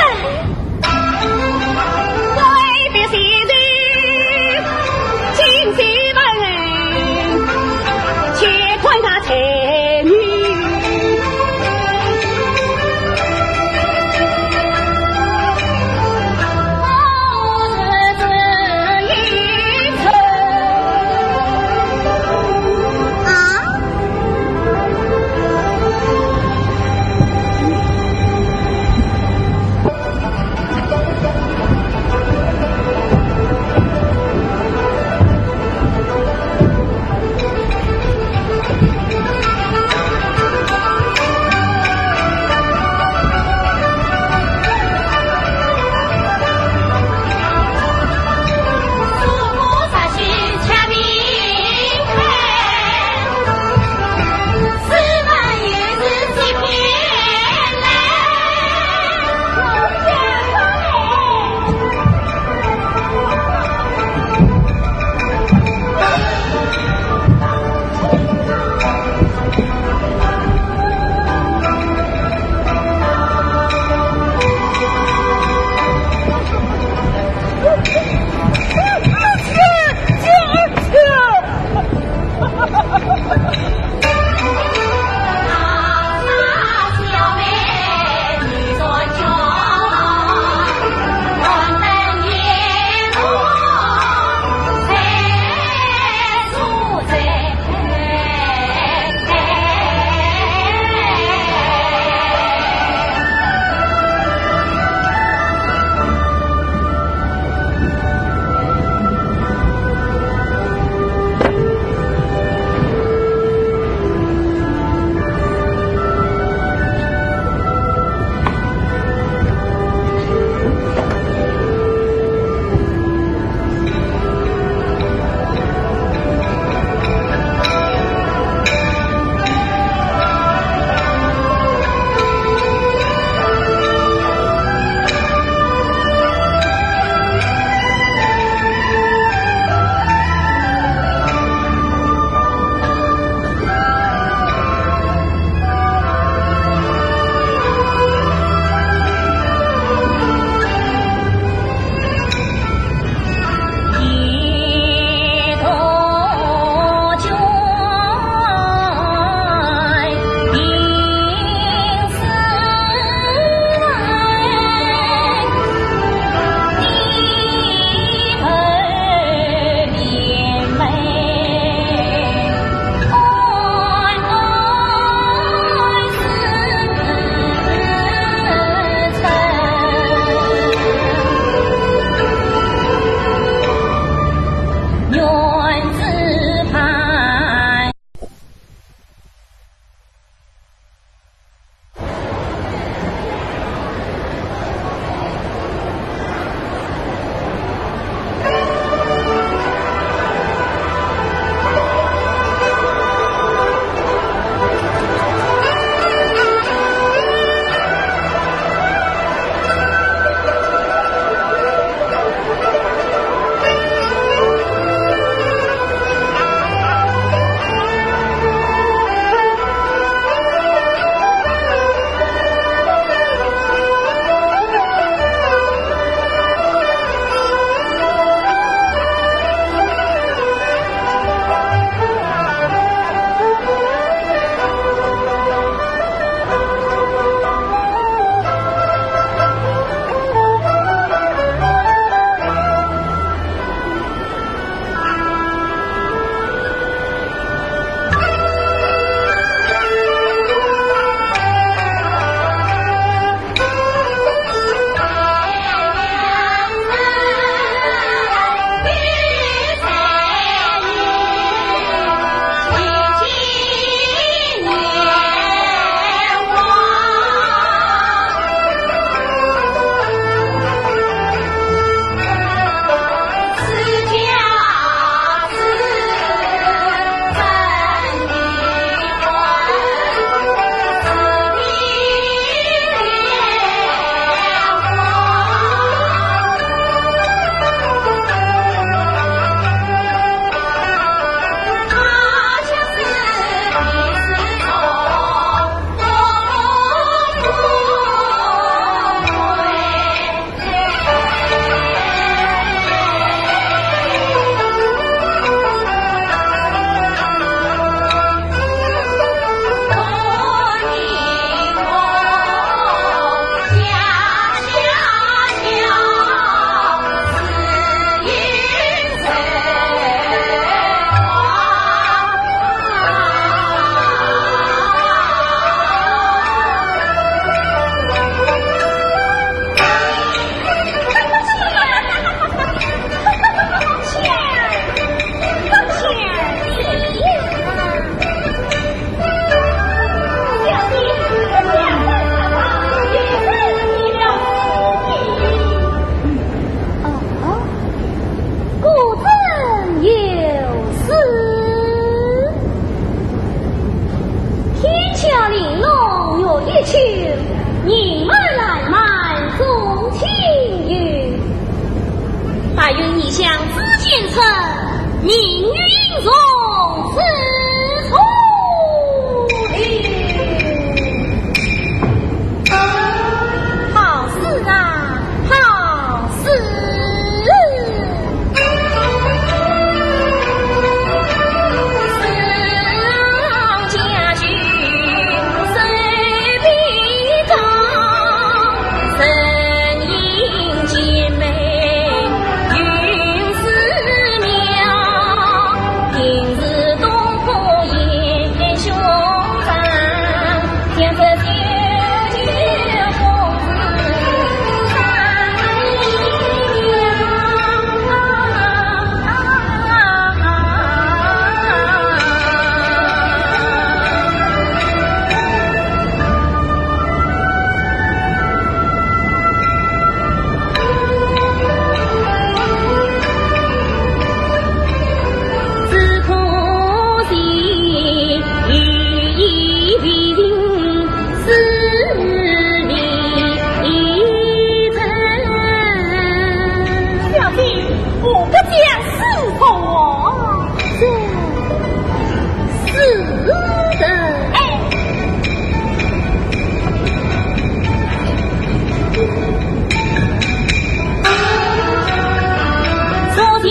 秋，人马烂漫众情游。白云异象紫禁城，明月映红紫禁城。好诗啊，好诗！小姐，我不讲是否？这是的。哎。小姐，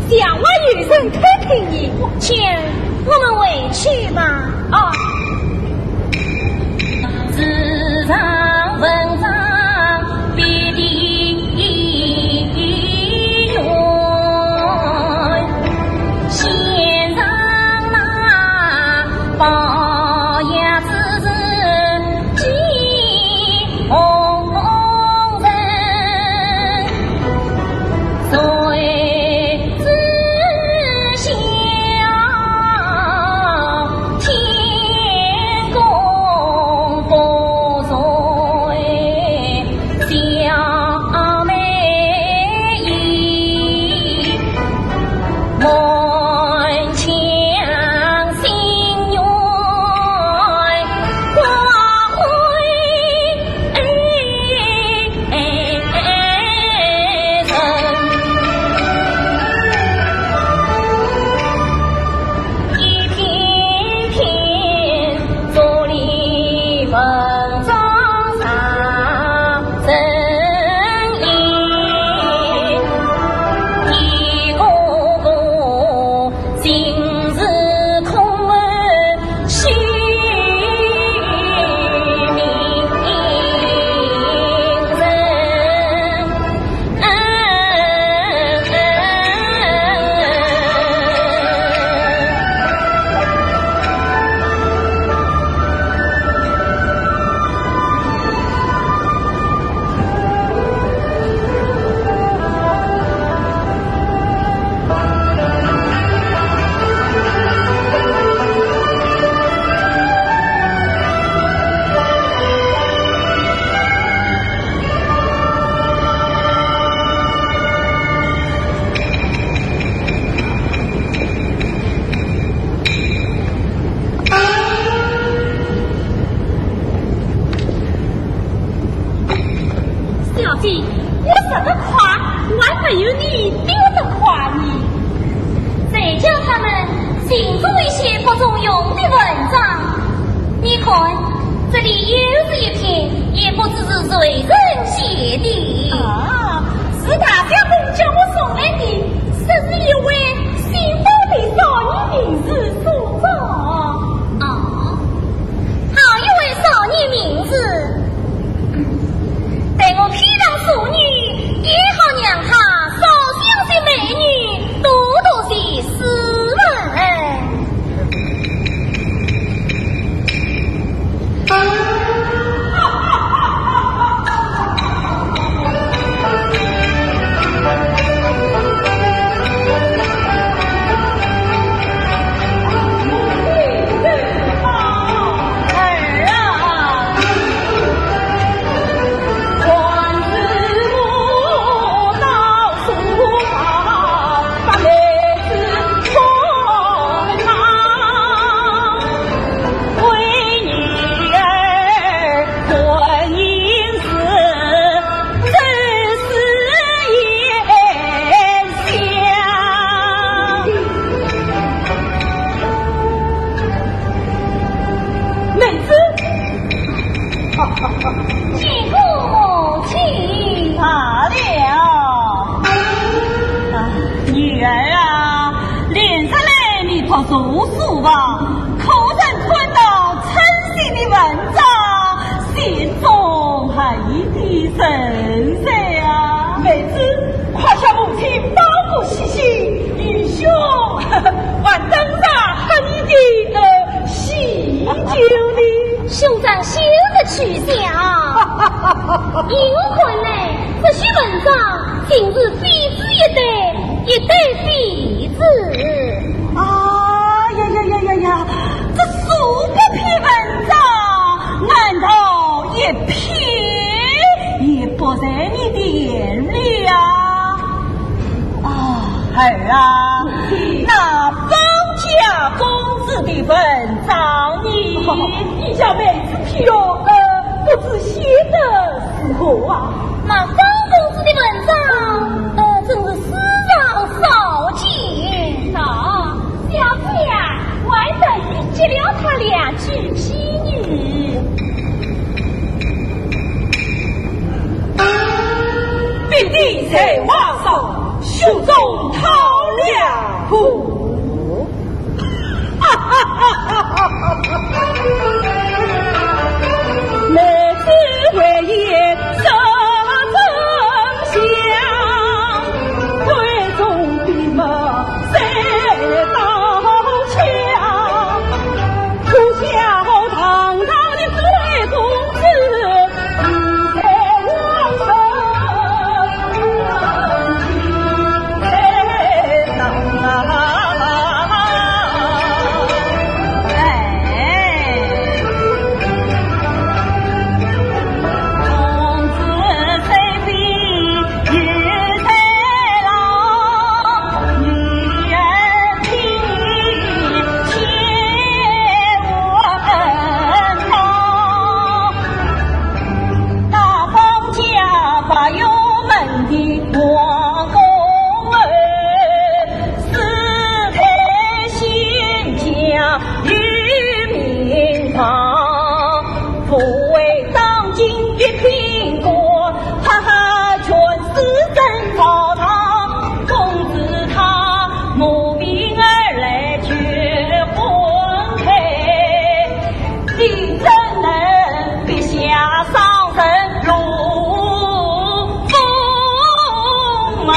墙外有人偷听呢。请我们回去吧。啊。说得快，还没有你丢得快呢。谁叫他们尽做一些不中用的文章？你看，这里又是一篇，也不知是谁人写的。啊，是大相公叫我送来的，说是一位姓包的少年名士所作。啊，好一位少年名士，待我披上素女，也好让他少些美女，多多些诗文。妹子，见过母亲。罢了。啊，女儿啊，连日来你读书书房，可曾看到称心的文章，心中还有点神色啊？妹子，快向母亲报个喜讯，愚兄还等着喝你的，呃，喜酒呢。兄长休得取笑。依我看来，这些文章尽是废纸一堆，一堆废纸。啊呀呀呀呀呀！这数百篇文章，难道一篇也不在你店里啊？啊，儿啊，那方家公子的文章呢？你家妹子批哦，呃，不知写得如何啊？那方公子的文章，呃，真是世上少见。喏，小姐啊，我还特意接了他两句批语。并蒂在瓦上，雪中淘了布。 妹子回言说真相，闺中的么谁到腔？不想堂堂的贵公子， 大方家把油门的王公儿，世代兴家有名望，不为当今一品官，哈哈，全是真朝堂，公子他慕名而来求婚配。 你怎能笔下伤人如风芒？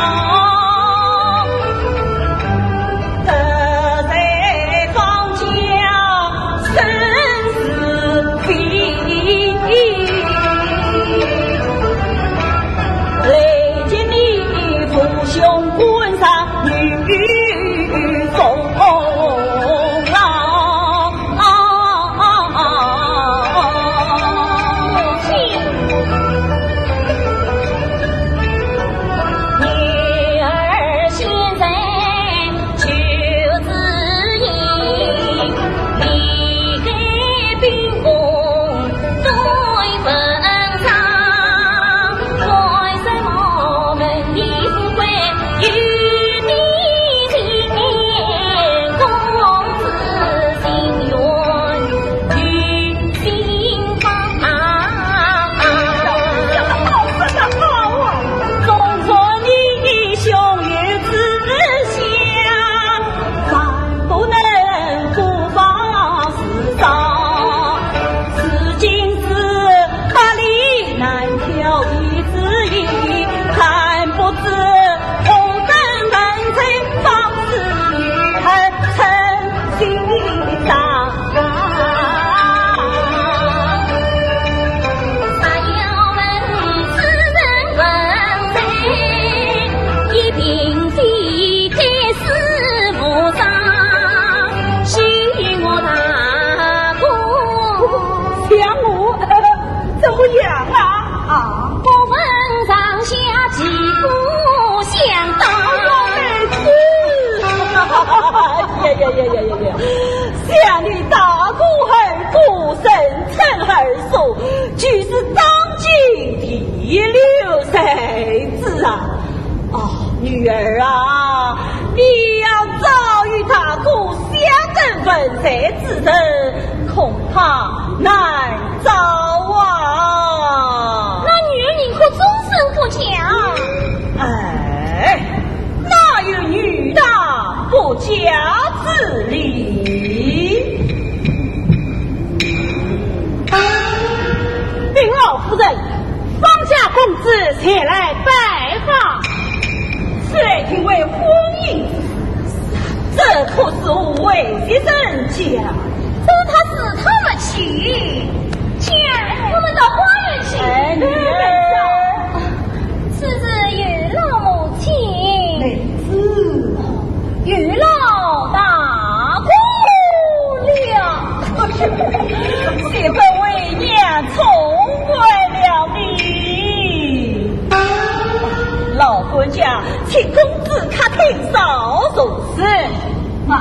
得罪庄家生死非，累及你父兄官上女中郎。 母亲，女儿现在求子意，你给兵部对文章，为什么不想打。哎呀呀呀呀呀呀！想你大哥二哥，人称二叔，就是当今第六才子啊！哦，女儿啊，你要早与大哥相等文才之人，恐怕难 早啊！那女儿宁可终身不嫁。哎，哪有女大不嫁之理？禀老夫人，方家公子前来拜访。此乃定为婚姻之事，这可是为谁人家？这他是他们去。 去，我们到花园去。哎，女儿。此事有劳母亲。妹子。有劳大哥了。岂不为娘错怪了你？老管家，请公子客厅稍坐。是。慢。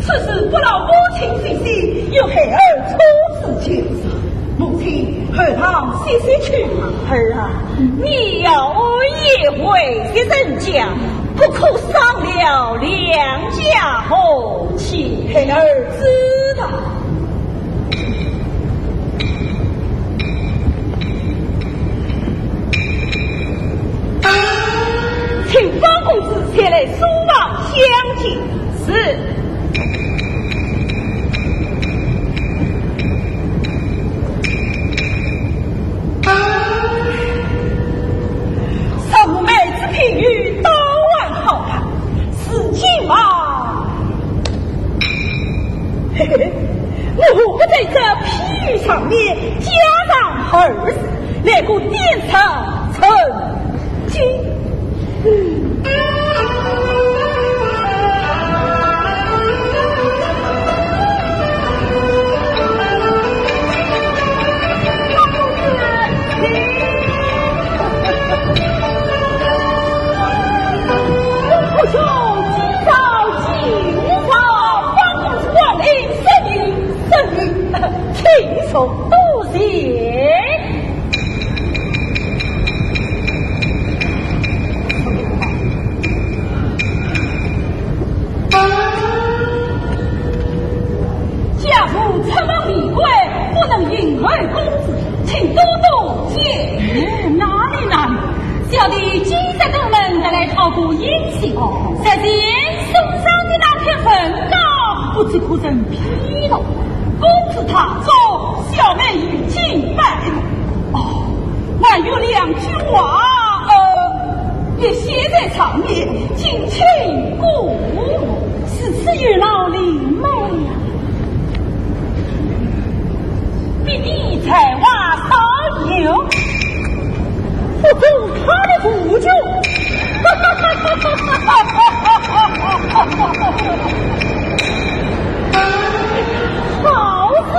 此事不劳母亲费心，由孩儿初次见上。母亲，后堂歇息去吧。儿啊，你要安逸为谁人家，不可伤了两家和气。孩儿知道。 请方公子前来书房相见。是。什么妹子品语，倒还好看，如今嘛， 嘿嘿，我何不在这批语上面加上二字，来个点石成金？请坐，多谢。家父出门离归，不能迎候公子，请多多见谅。哎，哪里哪里， 小弟今日登门，特来讨个音信。哦。日前送上的那篇文稿，不知可曾批了？公子大作，小妹已经拜了。哦，还有两句话，呃，也写在上面，敬请过目。如此有劳林妹呀。 比你才华少有，不中他的途径。好事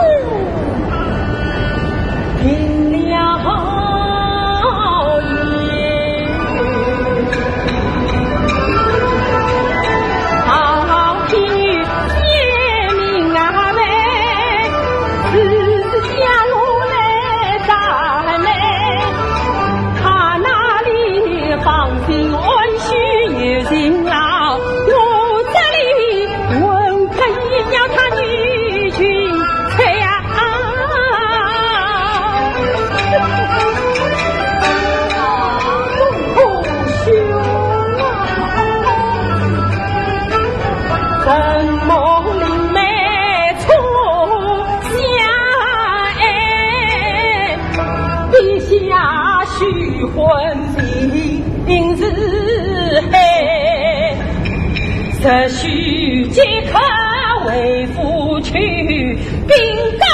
定了。